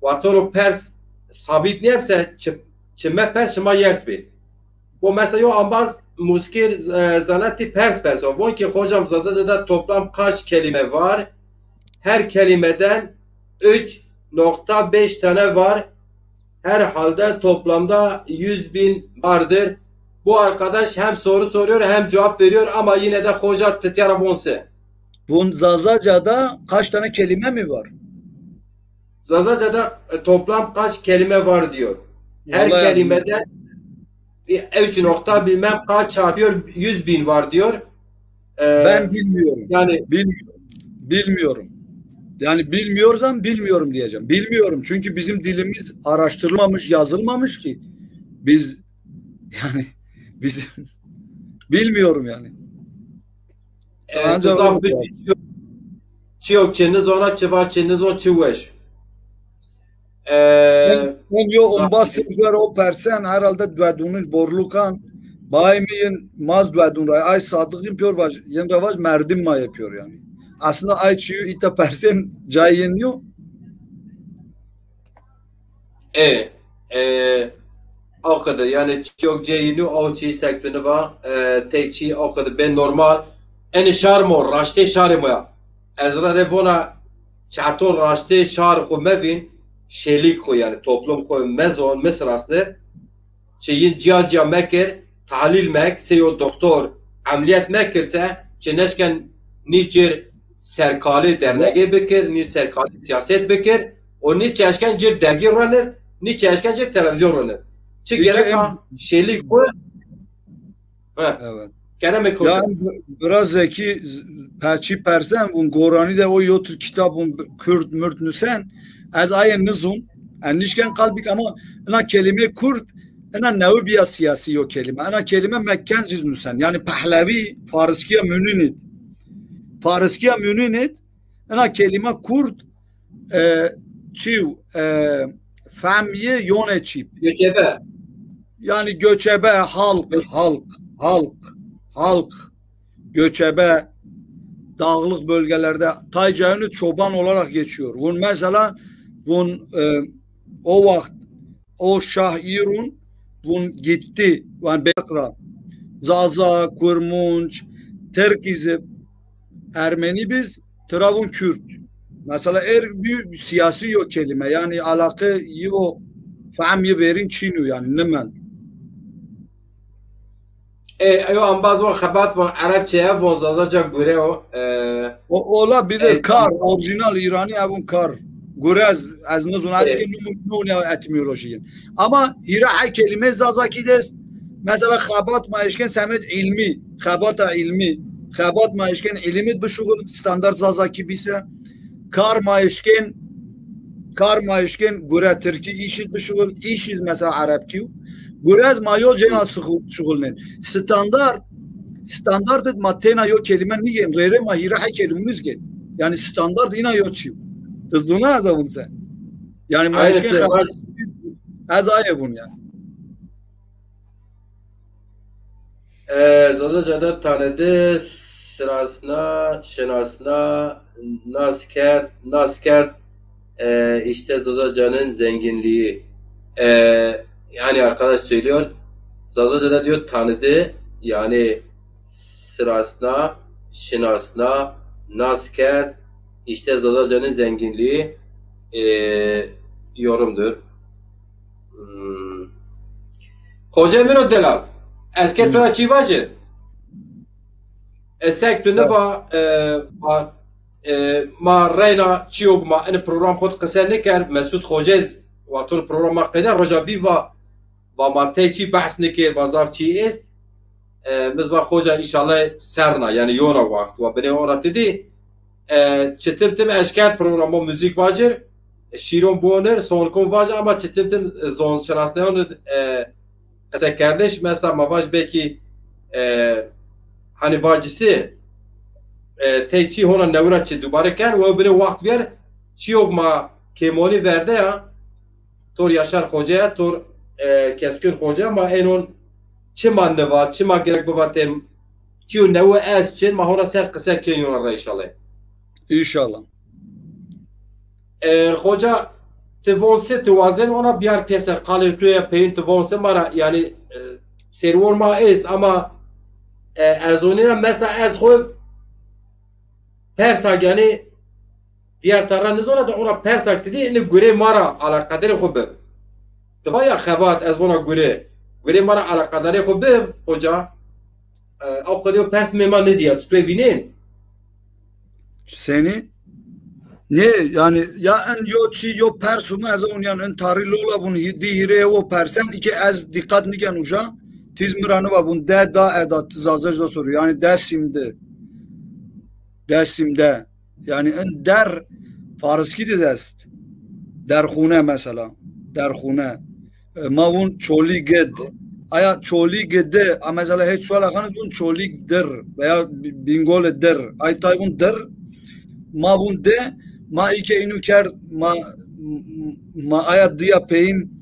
Watoro pers sabît nêbse çi, çi me pers şima yers bê. Bo mesela yo ambaz muskir, e, zanatî pers perso. Von ki hocam Zazaca da toplam kaç kelime var? Her kelimeden üç nokta beş tane var. Herhalde toplamda yüz bin vardır. Bu arkadaş hem soru soruyor hem cevap veriyor ama yine de hoca titya ra vonse. Vun Zazaca'da kaç tane kelime mi var? Zazaca'da, e, toplam kaç kelime var diyor. Her Vallahi kelimeden, e, üç nokta bilmem kaç çarpıyor, yüz bin var diyor. E, Ben bilmiyorum. Yani Bilmiyorum. Bilmiyorum. Yani bilmiyorsam bilmiyorum diyeceğim. Bilmiyorum. Çünkü bizim dilimiz araştırılmamış, yazılmamış ki. Biz yani bizim bilmiyorum yani. E, Ancak zaf o bir çi yok, çi yok, çi nizona, çi va, çi nizon, çi weş. E, Ben, ben yo umba sezver o persen herhalde dueduniş borlukan. Bay mi yin maz duedun ray. Ay sadık yin piyor vaj, yin ra vaj merdim ma yapıyor yani. Aslında ay çiyu ita persen cay yin yo. E, e, o kadar yani çok ceyinu o çi sektini va, e, tek çi o kadar ben normal. En şarmo, raşte şarmo ya. Ez ra de bona çato raşte şar xu mevin, şelik xu yani toplum xu mezon, mesrasne. Çi yin ciya ciya mekir, tahlil mek, se yo doktor, emliyet mekirse, çi neşken ni cir serkali dernege bikir, ni serkali siyaset bikir, o ni çeşken cir dergi ronir, ni çeşken cir televizyon ronir. Çi Hiç gerek em- ha, şelik bu. He. Evet. Kerem Ya koca. Biraz zeki z- peçi persen, un gorani de o yotur kitabun Kürt mürt nüsen, ez aye nizun, en nişken kalbik ama ina kelime Kürt, ina newi biya siyasi yo kelime. Ina kelime Mekkenziz nüsen. Yani Pehlevi, Fariskiya müninit. Fariskiya müninit, ina kelime Kürt, e, çiw, e, fem yi yone çip. Göçebe. Yani göçebe, halk, halk, halk, halk, göçebe, dağlık bölgelerde Taycayonî çoban olarak geçiyor. Vun mesela, vun, e, o vaxt o şah îrun vun gitti. Yani Berkra, Zaza, Kurmunc, Terkî zî, Ermenî biz, tira vun Kürt. Mesela er bir siyasi yok kelime. Yani alakı yo, fehm yi verin çin o yani, nimen. E, yo ambaz von xebat von Erebçe ya, von Zazaca gure o. E, O, olabilir. E, kar, orijinal İrani evun kar. Gurez, ez nizun, ez ki numun, nun ya etimolojiyim. Ama hira he kelime Zazaki des. Mesela xebat ma eşken semed ilmi, xebata ilmi. Xebat ma eşken ilimit bişuğul standart Zazaki bise. Kar ma eşken, kar ma eşken gure Tirkî, işit bişuğul, işiz mesela Erebkî. Gurez ma yo cena şuğulnen. Standart, standart ma tena yo kelime nîgen, rere ma hîra he kelimuniz gen. Yani standart ina yo çî. Ti zuna ez avun se. Yani ma eşken xebat, ez aye bun yani. E, Zazaca da tanıdı, sırasına, şinasına, nas kerd, nas kerd, e, işte Zazacanın zenginliği. E, yani arkadaş söylüyor, Zazaca da diyor tanıdı, yani sırasına, şinasına, nas kerd, işte Zazacanın zenginliği, e, yorumdur. Hmm. Xoce mino delal. Ez ke to ra çî vacî. Ez sek tu niva, e, va, e, ma reyna çîyok ma ini program xo qise niker, Mesut Xoce z wa to program ma qeyde roja bî va, va ma tey çî behs nikir, va zaf çî est. E, mi z va Xoca înşallah serna, yani yona waxt, wa binê ora ti dî. E, çitim tim eşkerd programo müzik vacir, şîron bonir, sonkon vacir ama çitim tim, e, zon şinasneyon, e, qesekerdiş, mesela ma vac belki, e, hani vacisi, e, tey çî hona newira çi dubare ken, we binê waxt ver, çîyok ma kêmonî verde ya, tor Yaşar Xoce ya, tor, e, Keskun Xoce, ma enon çima niva, çima gerek biva tem, çîyo newe ez çin, ma hona ser qise kên yona ra înşallah. Înşallah. E, Xoca, ti von se ti wazen ona biyar pêser, qalê tu ya peyin ti von se ma ra, yani, e, serwon ma est ama, e, ez onîna mesela ez xo persak yani Diyar tarra nizona de ona persak ti dî, ini gurê ma ra alaqadarê xo bi. Ti va ya xebat, ez vona gure. Gurê ma ra alaqadarê xo bi, Xoca. E, ew qedê o pers mê ma nidîya, tu tuê vînên? Senî? Nê, yani ya en yo çî yo pers ume, ez on yan en tarî lola bun hî-, dî hîrê o persen, î ke ez dîqat niken uca, tiz mi ra niva bun, de da eda, ti Zazaj da soru. Yani Dersim de. Dersim de. Yani in der Fariskî de est. Derxune mesela. Derxune. E, ma vun Çolîg id. Aya Çolîg id. A mesela hiç sual axanî vun Çolîg dir veya Bi-, Bîngol dir. Ay tay vun dir. Ma vun de. Ma î ke înu kerd, ma, ma aya diya peyin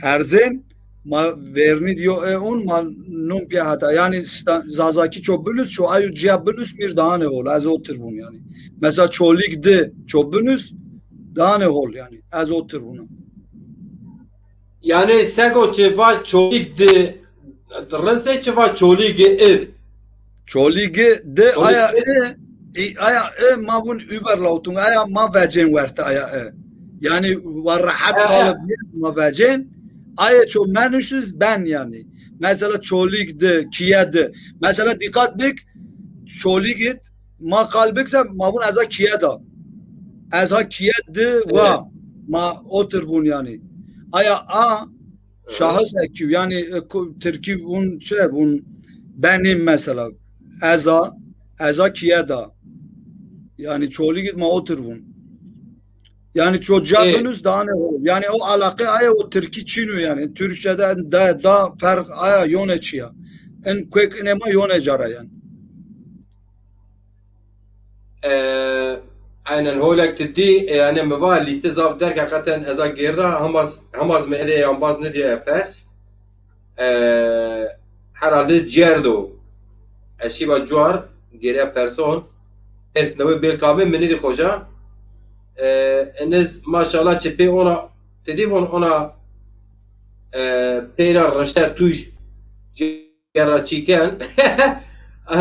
erzên. Ma vernî diyo e un, ma nun pîya heta. Yani sta-, Zazakî ço binus, ço ayu ciya binus, mir daane hol. Ez otir bun yani. Mesela Çolîg di ço binus, daane hol yani. Ez otir buna. Yani sego çi va Çolîg di, rind se çi va Çolîg id. Çolîgi de aya e, e, aya e ma vun überlautung, aya ma vecên werte aya e. Yani wa rahat kalıp ma vecên, aya ço menuşiz ben yani. Mesela Çolîg de, kiye de. Mesela dikkat bik, Çolîg id, ma qal bikse, ma vun eza kiye da. Eza kiye de wa, ma otir vun yani. Aya a, şahıs ekî, yani, e, Tirkî vun şey, vun benim mesela. Eza, eza kiye da. Yani Çolîg id ma otir vun. Yani ço ca binus daha ne olur? Yani o alaqe aya o Tirkî çinu yani. Türkçede de da ferq aya yone çiya. En kuek inema yone cara yani. E, aynen holek ti dî, e, yani mi va lîste zaf derg, heqeten eza gêr ra, hemaz, hemaz mi edê ambaz nidîye pers. E, herhalde ciyer do. Ez şîva cuar, gêrîya person. Pers newê bêlkamê minidî xoca. E, eniz maşallah çi pê ona, tedî von ona, e, peyra reşte tuj cera çîken. E,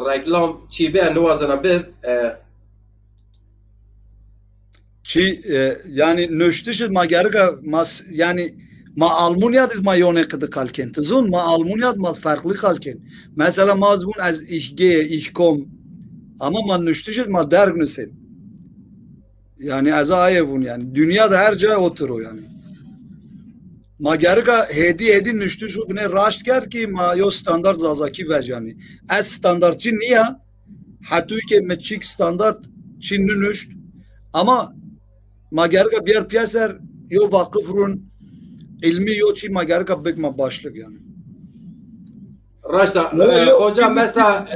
reklam çî be, niwazena bi, e, Çi, e, yanî nuştiş ma gerika ma s- yanî ma Almanya diz ma yone qidi qalken. Ti zun ma Almanya ma farklı qalken. Mesela ma zun ez işge, işkom. Ama ma nuştiş ma derg nusen. Yani ez aye vun yani. Dünyada her ca otur o yani. Ma gerika hedi hedi nuştiş bine raşt ker ki ma yo standart Zazaki vec yani. Ez standartçı niya? Hetû ke mi çik standart çi nunuşt. Ama ma gerika biyar piyeser yo vakıf run ilmi yo çi ma gerika bikma başlık yani. Raşta, e, hoca mesela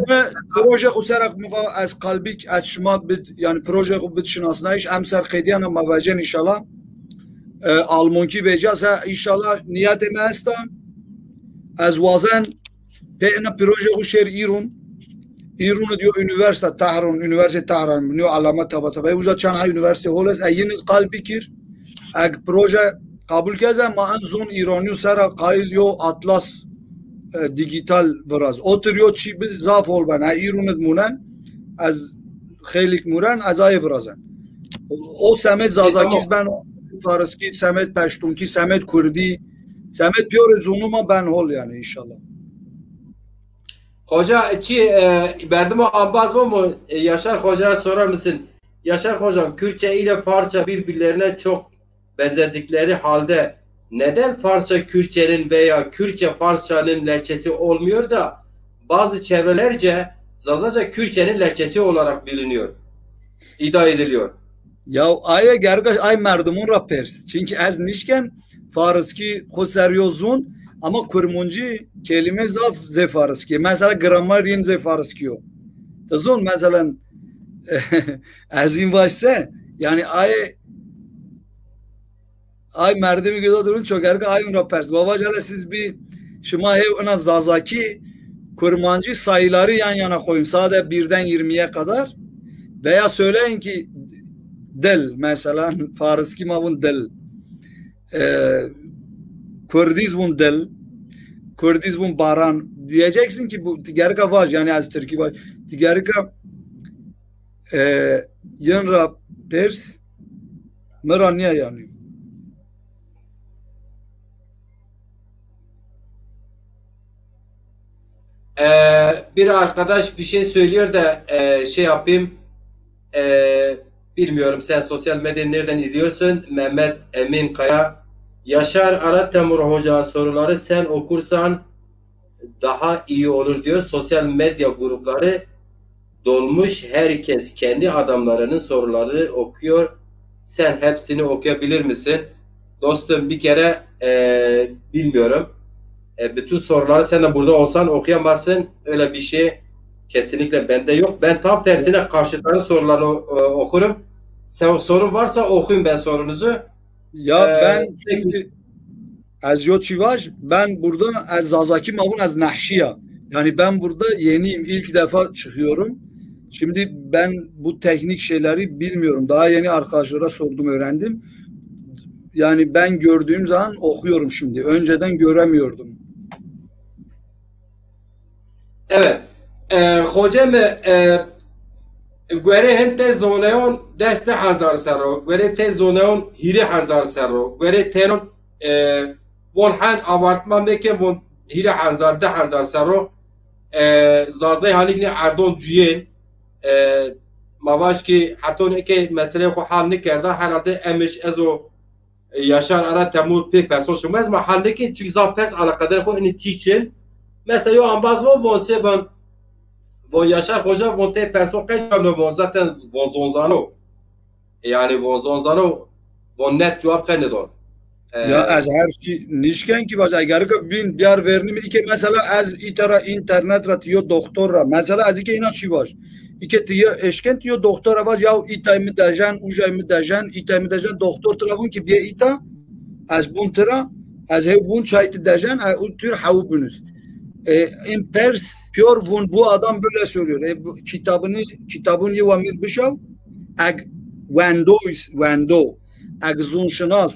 proje xu serak mi va ez kalbik ez şima bid yani proje xu bid şinasnayış em ser qediyana ma vecen inşallah. E, Almonki vecasa inşallah niyetê mi esta. Ez wazen pê ina proje xu şêr İrun. İrun diyor üniversite Tahran, üniversite Tahran, niyo alama taba taba. Uza çan ha üniversite holes, e yine qal bikir. Eg proje kabul keze ma en zon İraniyo sera qayil yo atlas e, digital viraz. Otir yo çi bi zaf hol ben. E, İrun id munen, ez xeylik muren, ez ayê virazen. O semed Zazakiz ben, o semed Fariskî, semed Peştunkî, semed Kurdî, semed pîyorê zonû ma ben hol yani inşallah. Hoca çi e, berdimo ambaz o mu? E, Yaşar Hoca'ya sorar mısın? Yaşar Hocam, Kürtçe ile Farsça birbirlerine çok benzedikleri halde neden Farsça Kürtçenin veya Kürtçe Farsçanın lehçesi olmuyor da bazı çevrelerce Zazaca Kürtçenin lehçesi olarak biliniyor, iddia ediliyor. Ya aye gerga ay merdimon ra pers. Çünkü ez nişken Fariskî xo ser yo zon ama Kurmancî kelîme zaf zê Fariskî. Mesela gramer yin zê Fariskî yo. Ti zon mesela ez in vaşse yani ay ay merdimî gido durun çokerke ay un ra pers. Baba cale siz bir şima hev ina Zazaki Kurmancî sayıları yan yana koyun. Sade birden yirmiye kadar. Veya söyleyin ki dil mesela Fariskî ma vun dil. E, Kurdiz vun dil. Kurdiz vun baran. Diyeceksin ki bu gerika vaj yani az Türkî vaj. Gerika e, yin ra pers mi ra niye yani. Ee, bir arkadaş bir şey söylüyor da e, şey yapayım. Ee, bilmiyorum sen sosyal medyayı nereden izliyorsun? Mehmet Emin Kaya. Yaşar Aratemur Hoca'nın soruları sen okursan daha iyi olur diyor. Sosyal medya grupları dolmuş, herkes kendi adamlarının soruları okuyor. Sen hepsini okuyabilir misin? Dostum bir kere e, bilmiyorum. E, bütün soruları sen de burada olsan okuyamazsın. Öyle bir şey kesinlikle bende yok. Ben tam tersine karşıtların sorularını e, okurum. Sen sorun varsa okuyun ben sorunuzu. Ya ee, ben şimdi ez yo çivaj, ben burada ez Zazaki mavun ez Nahşiya. Yani ben burada yeniyim, ilk defa çıkıyorum. Şimdi ben bu teknik şeyleri bilmiyorum. Daha yeni arkadaşlara sordum, öğrendim. Yani ben gördüğüm zaman okuyorum şimdi. Önceden göremiyordum. Evet. E, hocam, e, guerê hin te zoneyon des di hezar serro, guerê te zoneyon hîrê hezar serro, guerê tenon e, von hen abartma meke von hîrê hezar, di hezar serro e, Zazay Halîk nê erdon cuyên e, ma vaj ki heton eke meseleyê xo hal nikerda, herhalde emiş ez o Yaşar Ara Temur pê perso şima ez ma hal nêkin, çünkü zaf pers alaqedar xo ini tîçin. Mesela yo ambaz von, von se von, von Yaşar Hoca von te perso qey cevab no von, zaten von zonzano. Yani von zonzano, von net cevap qey nidon. Ya ez her şey nişken ki vaj, eger ki bin biyar vernimi ike mesela ez itara internet ra tiyo doktor ra. Mesela ez ike ina çi vaj. Îke ti ya eşkent yo doktora vaj, yaw îtay mi dejen, ujay mi dejen, îtay mi dejen, doktor tira vun ki bie îta, ez bun tira, ez hew bun çay ti dejen, e, u tür hewu bunus. E, in pers piyor vun bu adam böyle söylüyor. E, bu kitabını, kitabın yi wa mir bişaw, eg wendo, wendo, eg zunşinas,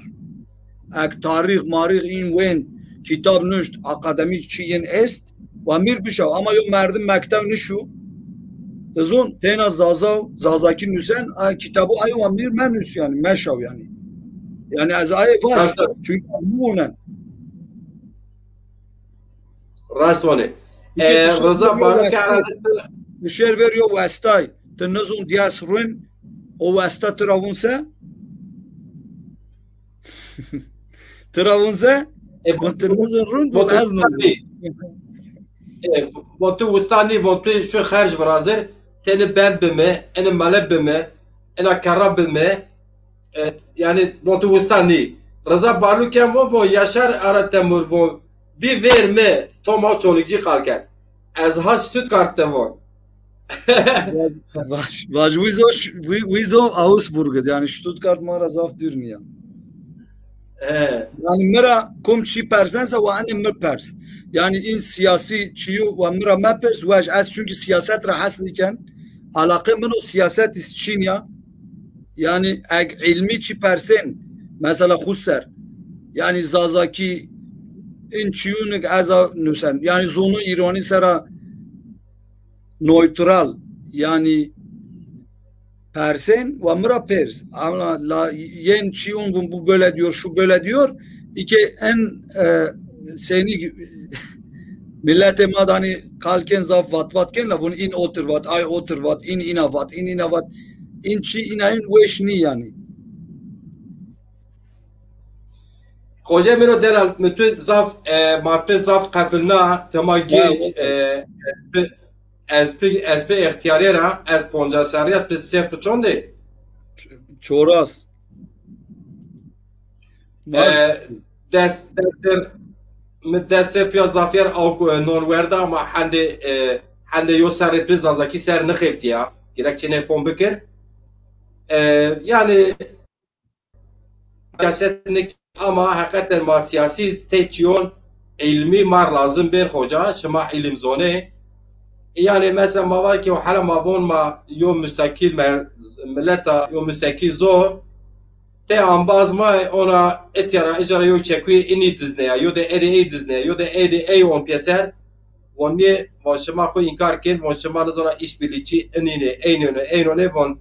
eg tarih, marih in wen, kitab nuşt, akademik çi yin est, wa mir bişaw. Ama yo merdim mektev nişu, ti zun, tena Zaza, Zazaki nusen, a, kitabı ay wa mir menus yani, meşaw yani. Yani ez ay baş, çünkü munen. Raşt vanê. E, Rıza Barı kerdi. Şer ver yo westay. Ti nizun diyas run, o westa ti ra vun se? Ti ra vun se? E, ti nizun run, vun ez nizun. E, von tu wustani, von tu şu xerc virazir, teni bend bimi, eni mele bimi, ena kerra bimi, E, yani, von tu wustan nî. Rıza Barluken von, von Yaşar Aratemur, von bî vêr mi, Toma Çolikci qal kerd. Ez ha Stuttgart de von. Vaj, vaj, wizo, wizo Augsburg, yani Stuttgart ma ra zaf dûr nîya. He. Yani mi ra kom çî persense wa enê mi pers. Yani in siyasi çîyo wa mi ra mepers, vaj ez çünkü siyaset ra hes nîken. Alaqe min o siyaset ist çîn ya. Yani eg ilmi çi persên, mesela xu ser. Yani Zazaki in çiyunik eza nusen. Yani zonu ironi sera neutral. Yani persên wa mi ra pers. Ama la, yen çiyun vun bu böyle diyor, şu böyle diyor. İke en e, seni milletê ma danî qal kên zaf vat vat kên la vun in otir vat, ay otir vat, in ina vat, in ina vat. In çi ina in weş nî yani. Xoce mi ro delal, mi tu zaf, e, ma tu zaf qefilna, tema gêc, e, ez pi, ez pi, ez pi extiyarê ra, ez poncas serrî ya, tu sêr tu çond ê? Çoras. E, des, des ser, mi des ser piya zafiyar alko, e, non werda ama hende, e, hende yo serrê tu Zazaki ser nixeftî ya. Gerek çinê fon bikir. E, yani siyasetnik ama heqeten ma siyasî tê çiyon ilmî mar lazim bên xoca, şima ilim zonê. Yani mesela ma var ki o hala ma von ma yo müstakil mer, milleta yo müstakil zor. Tê ambaz ma ona etiyara icara yo çekuyê inî dizneya, yo de êdî ey dizneya, yo de êdî ey on pyeser. Von nê, von şima xwu înkar kên, von şima nizona îşbirlîçî inînê, eynonê, eynonê, von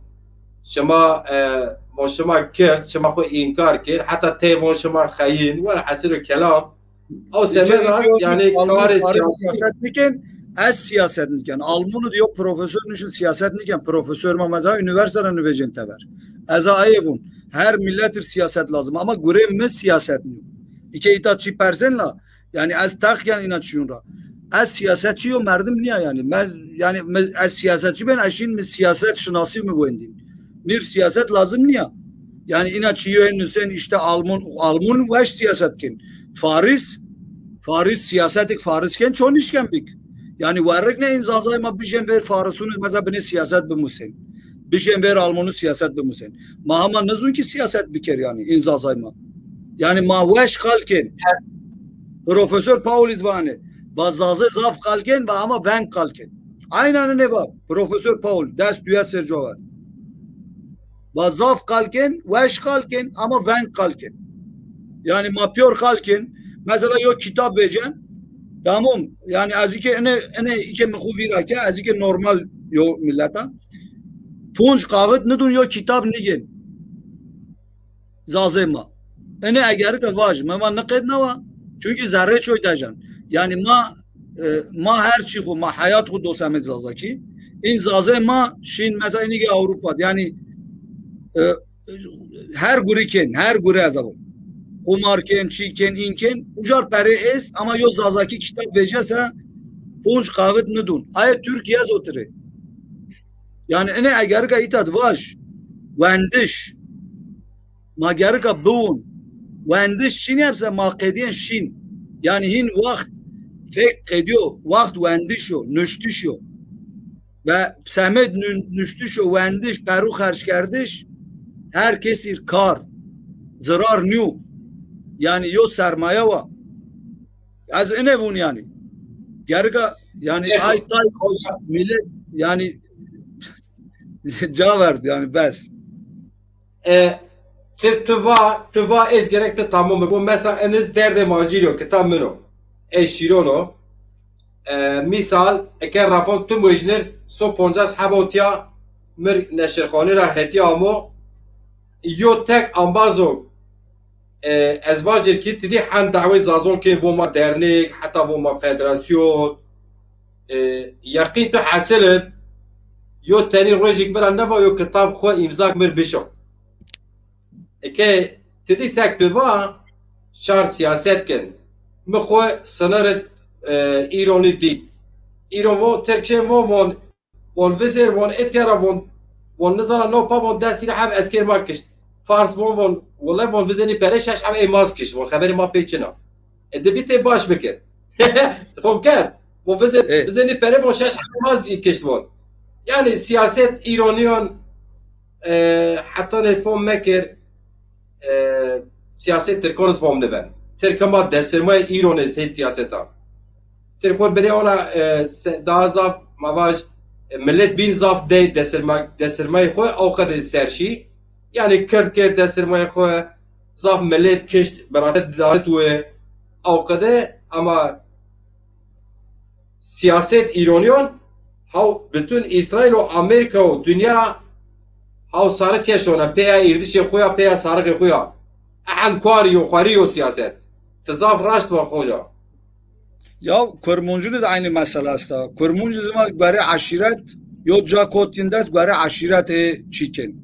şima, e, von şima kird, şima xwu înkar kên, heta tey von şima xeyîn, welhasîl kelam. Ew semed ra, yanî karê siyasî. Siyaset nîkên, ez siyaset nîkên. Almûnû de yo profesor nişin siyaset nîkên. Profesor ma meza unîversîte ra nivêjên tever. Ez a ayê vûn. Her milet ir siyaset lazim. Ama gurê mi siyaset nîyo. Îke îta çî persên la, yanî ez teq ken îna çîyûn ra. Ez siyasetçî yo, merdim nîya yanî. Ez, yanî mi, ez siyasetçî ben, ez şîn mi siyaset şinasî mi wendîn. Mir siyaset lazim nîya. Yanî îna çîyo en nusen îşte Alman, Alman weş siyaset kin. Faris, Faris siyasetik Faris ken çon işken bik. Yanî werrik ne in Zazay ma bijên ver Farisunû meza binê siyaset bimusen. Bijên ver Almanû siyaset bimusen. Ma hema nizûn ki siyaset biker yanî in Zazay ma. Yanî ma weş qal kên. Profesor Paul iz vanê. Va Zazê zaf qal kên va ama veng qal kên. Aynen ne va. Profesor Paul, dest duya ser cover. Va zaf qal kên, weş qal kên, ama veng qal kên. Yanî ma pîyor qal kên. Mesela yo kitab vecen. Tamam. Yanî ez îke ene, ene îke mi xwu vîra ke, ez îke normal yo millet a. Punc kaxit nidun yo kitab nigên. Zazê ma. Ene egerike vaj, ma, ma niqêdnawa. Çünkü zerrê çoy dejen. Yanî ma, e, ma her çî xwu, ma heyat xwu dosemed Zazakî. In Zazê ma şîn mesela inî ki Avrupa. Yanî, e, her gurî kên, her gurî ez a von. Qumar kên, çî kên, în kên. Ucar perê est, ama yo Zazakî kitab vecese, punc kaxit nidun. Aye Türkiye zotirê. Yanî ene egerika îta di vaj, wendiş. Ma gerika biwun. Wendiş çin yepse ma qedîyen şîn. Yanî hîn waxt fek qedîyo, waxt wendiş o, nuştiş o. Ve semed nu-, nuştiş o, wendiş, peru xerckerdiş, her kesî kar, zirar nîyo. Yanî yo sermaye wa. Ez ine vûn yanî. Gerga yani Eko, ay tay hoca. Millet yani cevap verdi yani bes. E, ti, tu va, tu va ez gerek ti tamam bo. Mesela eniz derdê macîr yo, kitab min o. Ez şîron o. E, misal, eke rafon tu mojnir, so poncas heba tiya mir neşirxanî ra hetî amo. Yo tek ambazo, e, ez vajir ki ti dî hen dawê Zazon kên, von ma dernek, heta von ma federasyon. E, yeqîn tu hesil ib, yo tenî rojik mi ra neva yo kitab xwu îmzak mir bişo. Eke ti dî sek tu va, şar siyaset kin. Mi xwu sınırı, e, îronî dî. Îron von, Tirk şên von, von, von vizêr, von etya ra von, von nizana no pa von des île heb esker ma kişt. Fars von, von, wele von vizênî pere şeş heb ey maz kişt, von xeberê ma pê çin a. E, di bî tê baş bikir. Fom kerd. Von vizê, Ê. Vizênî pere von şeş heb ey maz kişt von. Yani siyaset îronîyon, e, heta nê fom mekir, e, siyaset Tirkon iz fom niben. Tirka ma desirmayê îron iz hê siyaseta. Tirkon birê ona, e, se-, daha zaf ma vaj, e, millet bîn zaf dey desirma-, desirmayê xwu o qede ser şî. Yani Kird kerd desirmayê xwu, zaf millet kişt, birate darit we o qede, ama siyaset îronîyon haw bütün Îsraîl û Amerîka û dinya haw sarî tîya şona, pêya îrdişê xo ya, pêya sarixê xo ya. Ehend kuarî yo, xwerî yo siyaset. Ti zaf raşt va xoca. Ya Kurmuncû de aynı mesele esta. Kurmuncû zî ma guerê eşîret, yo ca kotîn dest guerê eşîret ê çî kên.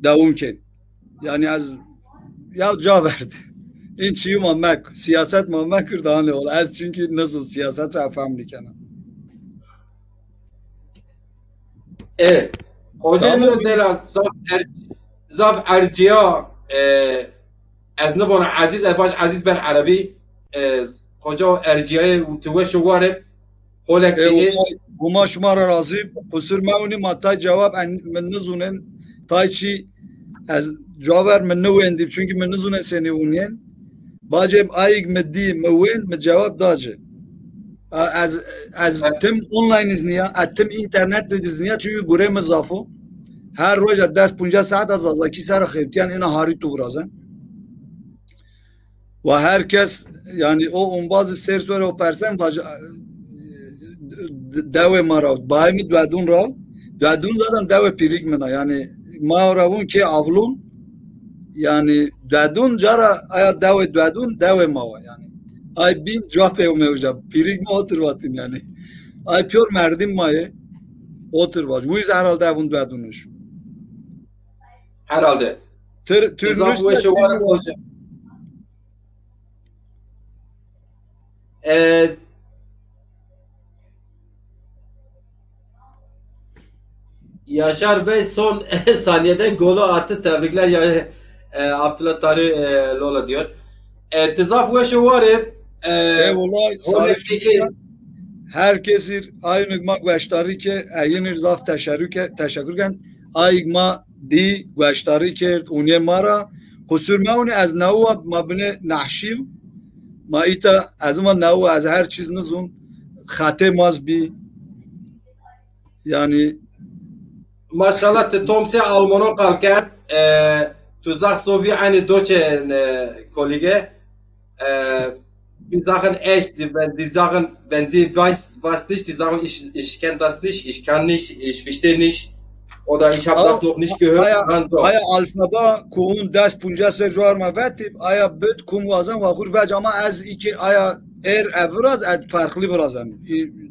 Dewam kên. Yani ez ya ca verd. În çîyû ma mek, siyaset ma mekir daha ne ol. Ez çünkü nizûn siyaset ra efhem nîkena. E, hocam, tamam. Dera zaf er-, zaf erciya, e, ez nivona Ezîz, ez vaj Ezîz ben Erebî, e, hoca erciyayê û ti weş û war ib. Holek E, Huma, Huma şima ra razî. Qusur mewnî, ma tay cewab en, mi nizûnên, tay çî ez caver mi niwendî, çünkü mi nizûnên senî wûnîyên. Bacê mi ayîg mi dî, mi wend, mi cewab da ci. A, ez, ez tim online iznîya, ez tim internet de iznîya, çünkü gurê mi zaf o. Her roja des poncas saet ez Zazakî ser xebitîyan, ina harî tu virazen. Wa her kes, yani o ombazî sêr sore o persen vaj-, dewê ma ra, bayê mi Duedûn ra. Duedûn zaten dewê pîrik min a. Yani ma ra vûn kê Avlûn. Yani Duedûn cara aya dewê Duedûn dewê ma wa yani. Ay bîn cewabê mi uca. Pîrik mi otir vatîn yani. Ay pîyor merdim ma yê. Otir vaj. Wîz herhalde evûn Duedûniş. Herhalde. Tır, tır Zaf nüsle weş û war ib hocam. E, Yaşar Bey son saniyede golü attı. Tebrikler ya, e, Abdullah Tarı, e, Lola diyor. E, ti zaf weş û war ib, e, Eyvallah, sarı şükür. Herkes ir aynı ma gueştarî ke, e, yinir zaf teşekkür ke, teşekkür ken. Ayg ma dî gueştarî kerd, ûnîyê ma ra. Qusur mewnî ez newa ma binê nehşî yo. Ma îta ez ma newa ez her çîz nizûn. Xetê ma zî bî. Yani maşallah ti tomsê Almanon qal kerd. E, tu zaf zovî aynı doçe, e, kolîge. E, Dî zaxin eşt, di ben, dî zaxin ben dî vas, vas nîş, dî zaxin iş, işken das nîş, işkan nîş, iş viştê nîş. O da iş hap das loq nîş ki hör, aya, aya alfaba kuhun des punca ser cuar ma vetip, aya bit kum wazan wa xur vec ama ez iki aya er ev viraz, ez farklı virazan.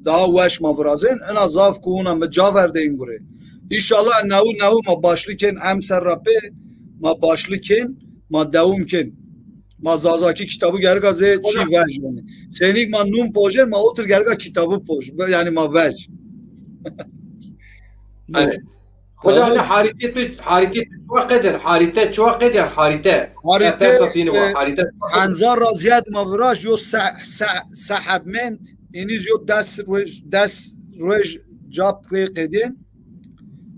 Daha weş ma virazin, ina zaf kuhuna mi ca verdeyin gure. İnşallah newu newu ma başlı ken em ser rape, ma başlı ken, ma dewum ken. Ma Zazakî kitabû gerika zê çî vej yanî. Senîk ma nûn pojên, ma otir gerika kitabû poj. Yanî ma vej. Hani. Hocam, hani harite tu, harite tu çuwa qedir, harite çuwa qedir, harite. Harite, e, harite. Henzar ra ziyad ma viraj yo se, se, seheb mend, iniz yo des roj, des roj cap rê qedên.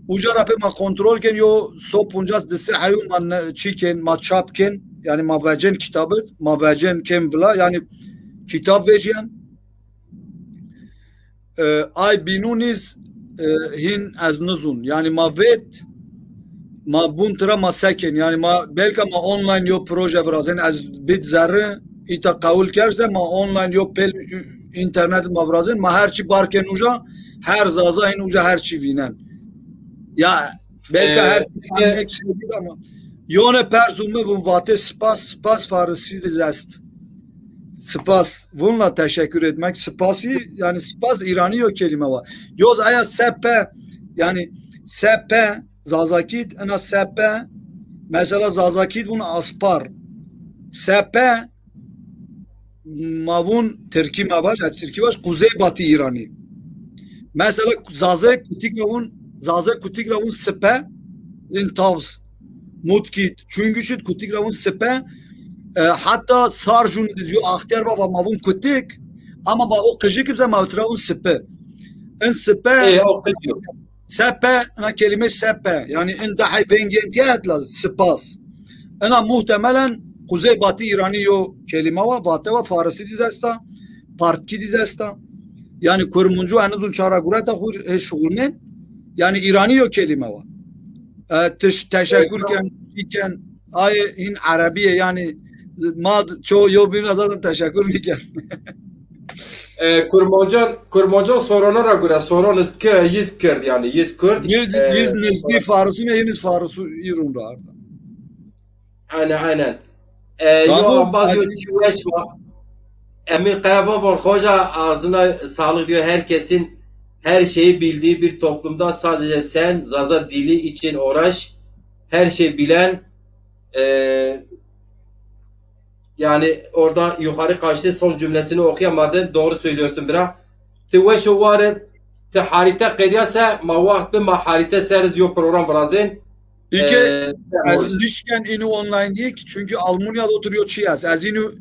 Uca ra pê ma kontrol kên, yo so poncas di se heyûn ma ne-, çî kên, ma çap kên, yanî ma vecên kitabit, ma vecên kên vila, yanî kitab vecîyen. E, ay bînûn îz, e, hîn ez nizûn. Yanî ma vêt, ma bûn tira ma sekên. Yanî ma belka ma online yo proje virazên, ez bît zerri, îta qewil kerd se ma online yo pêl internet ma virazên, ma her çî barkên uca, her zaza hîn uca her çî vînen. Ya belka her çî, e, ama yone persû mi vûn vatê spas, spas farisî de est. Spas. Vûnla teşekkür etmek. Spasî, yanî spas îranî yo kelîme wa. Yoz aya sepe, yanî sepe, Zazakî d, ina sepe, mesela Zazakî d vûn aspar. Sepe, ma vûn tirkî ma vaj, ez tirkî vaj, kuzeybatı İranî. Mesela Zazê Kutik ra vûn, Zazê Kutik ra vûn sipe, in tavz. Mutkî d, Çunguşî d, Kutik ra vûn sipe. E, heta Sarjûn d iz yo axtiyar va, va ma vûn Kutik. Ama va o qijik bise ma tira vûn sipe. In sipe, e, o qijik. Sepe, ina kelîme sepe. Yanî in dehey vengên tiya etla spas. Ina muhtemelen kuzeybatı İranî yo kelîme wa, vate wa, farisî diz esta, partkî diz esta. Yanî Kurmuncu en uzun çara gureta xu hê şuxulnên. Yanî İranî yo kelîme wa. E, tiş-, teşekkür ken, ken, ay hîn Erebî yê, yanî ma d-, ço yo bîna zaten teşekkür nîken. E, Kurmancan, Kurmancan sorona ra gure, soron iz ki, yiz kird yanî, yiz kurd. Yiz, e, yiz nizdî farisûn ê, yiz farisû îrûn ra arda. Aynen, aynen. E, yo, tamam, ambaz yo, çî weş va. Emin Kaya va, hoca ağzına sağlık diyor. Herkesin her şeyi bildiği bir toplumda sadece sen Zaza dili için uğraş. Her şey bilen, e, yani orada yukarı kaçtı, son cümlesini okuyamadım. Doğru söylüyorsun bira. Ti weş û war ib, ti harîte qedîya se ma waxt bi ma harîte ser iz yo program virazên. Îke, e, ez nişken înû online yek, çünkü Almanya de oturuyor çi ez. Ez înû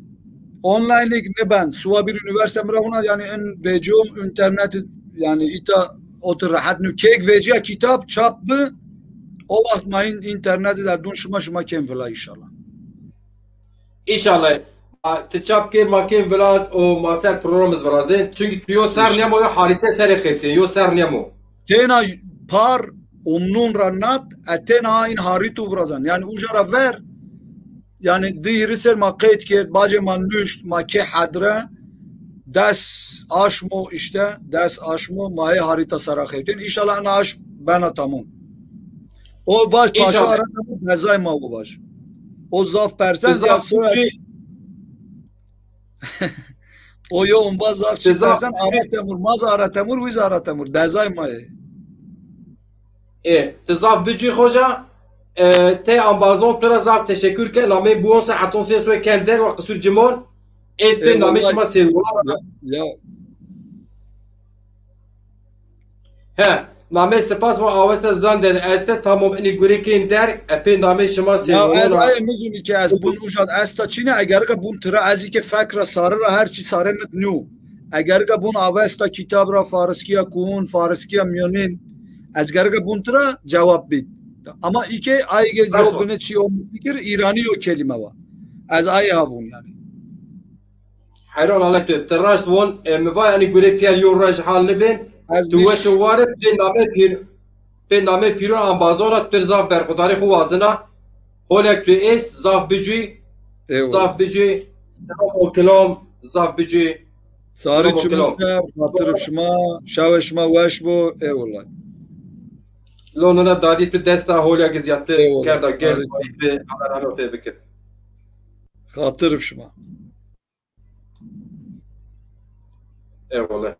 online yek ne ben. Suwa bir üniversite mi ra huna, yani en veco internet, yani îta otur rahat nû. Kek veciya kitap çap bi, o waxt ma in-, internet de dun şima, şima ken vila inşallah. Înşallah. A, ti çap kê, ma kêm vila û ma ser program iz virazên. Çünkü tu yo ser nîyamo, yo harîte serê xebitên, yo ser nîyamo. Têna par umnûn ra nat, e têna in harîtu virazan. Yani uca ra ver, yani di hîrî ser ma qeyd kerd, bacê ma nuşt, ma kê hedre, des aşmo işte, des aşmo ma hê harîta sera xebitên. Înşallah ina aşm bena tamam. O vaj paşa, înşallah. Ara Temur dezay ma o vaj. O zaf persen ya soya. O yo umba zaf çi persen, Ara Temur, ma za Ara Temur, wî za Ara Temur, dezay ma yê. E, ti zaf bicî xoca, e, tey ambazon tu ra zaf teşekkür ke, namê buon se heton sê soy ken der wa qisur cimon, ez pê namê şima sêwona. Ya, ya. He, namê spas va Avesta Zander este, tamam inî gurê kên der, e, pê namê şima sê. Ya, ez aye nizûnî ke ez bun uca d esta çîne, eger ke bun tira, ez î ke fek ra sare ra her çî sare mit nîyo. Eger ke bun Avesta kitab ra fariskîya kuhun, fariskîya mîyonîn, ez ger ke bun tira cewab bît. Ama î ke aye ke yo bine çî o fikir, îranî yo kelîme wa. Ez aye ha vûn yanî. Heyran ale tu. Ti raşt von, e, mi va yanî gure pîyer yo rej hal nibên. Tu weş û war ib, pê namê pîr, pê namê pîron ambazon ra tu zaf berxudarî xwu wazina. Holek tu êst, zaf bicûy, zaf bicûy. Selam û kilam, zaf bicûy. Sarî çimû ser, xatir ib şima, şewê şima weş bo, ewellay. Lo nuna dadî tu desta holek zîyad tu kerda gel, bi Allah rahmet pê bikir. Xatir ib şima. Eyvallah.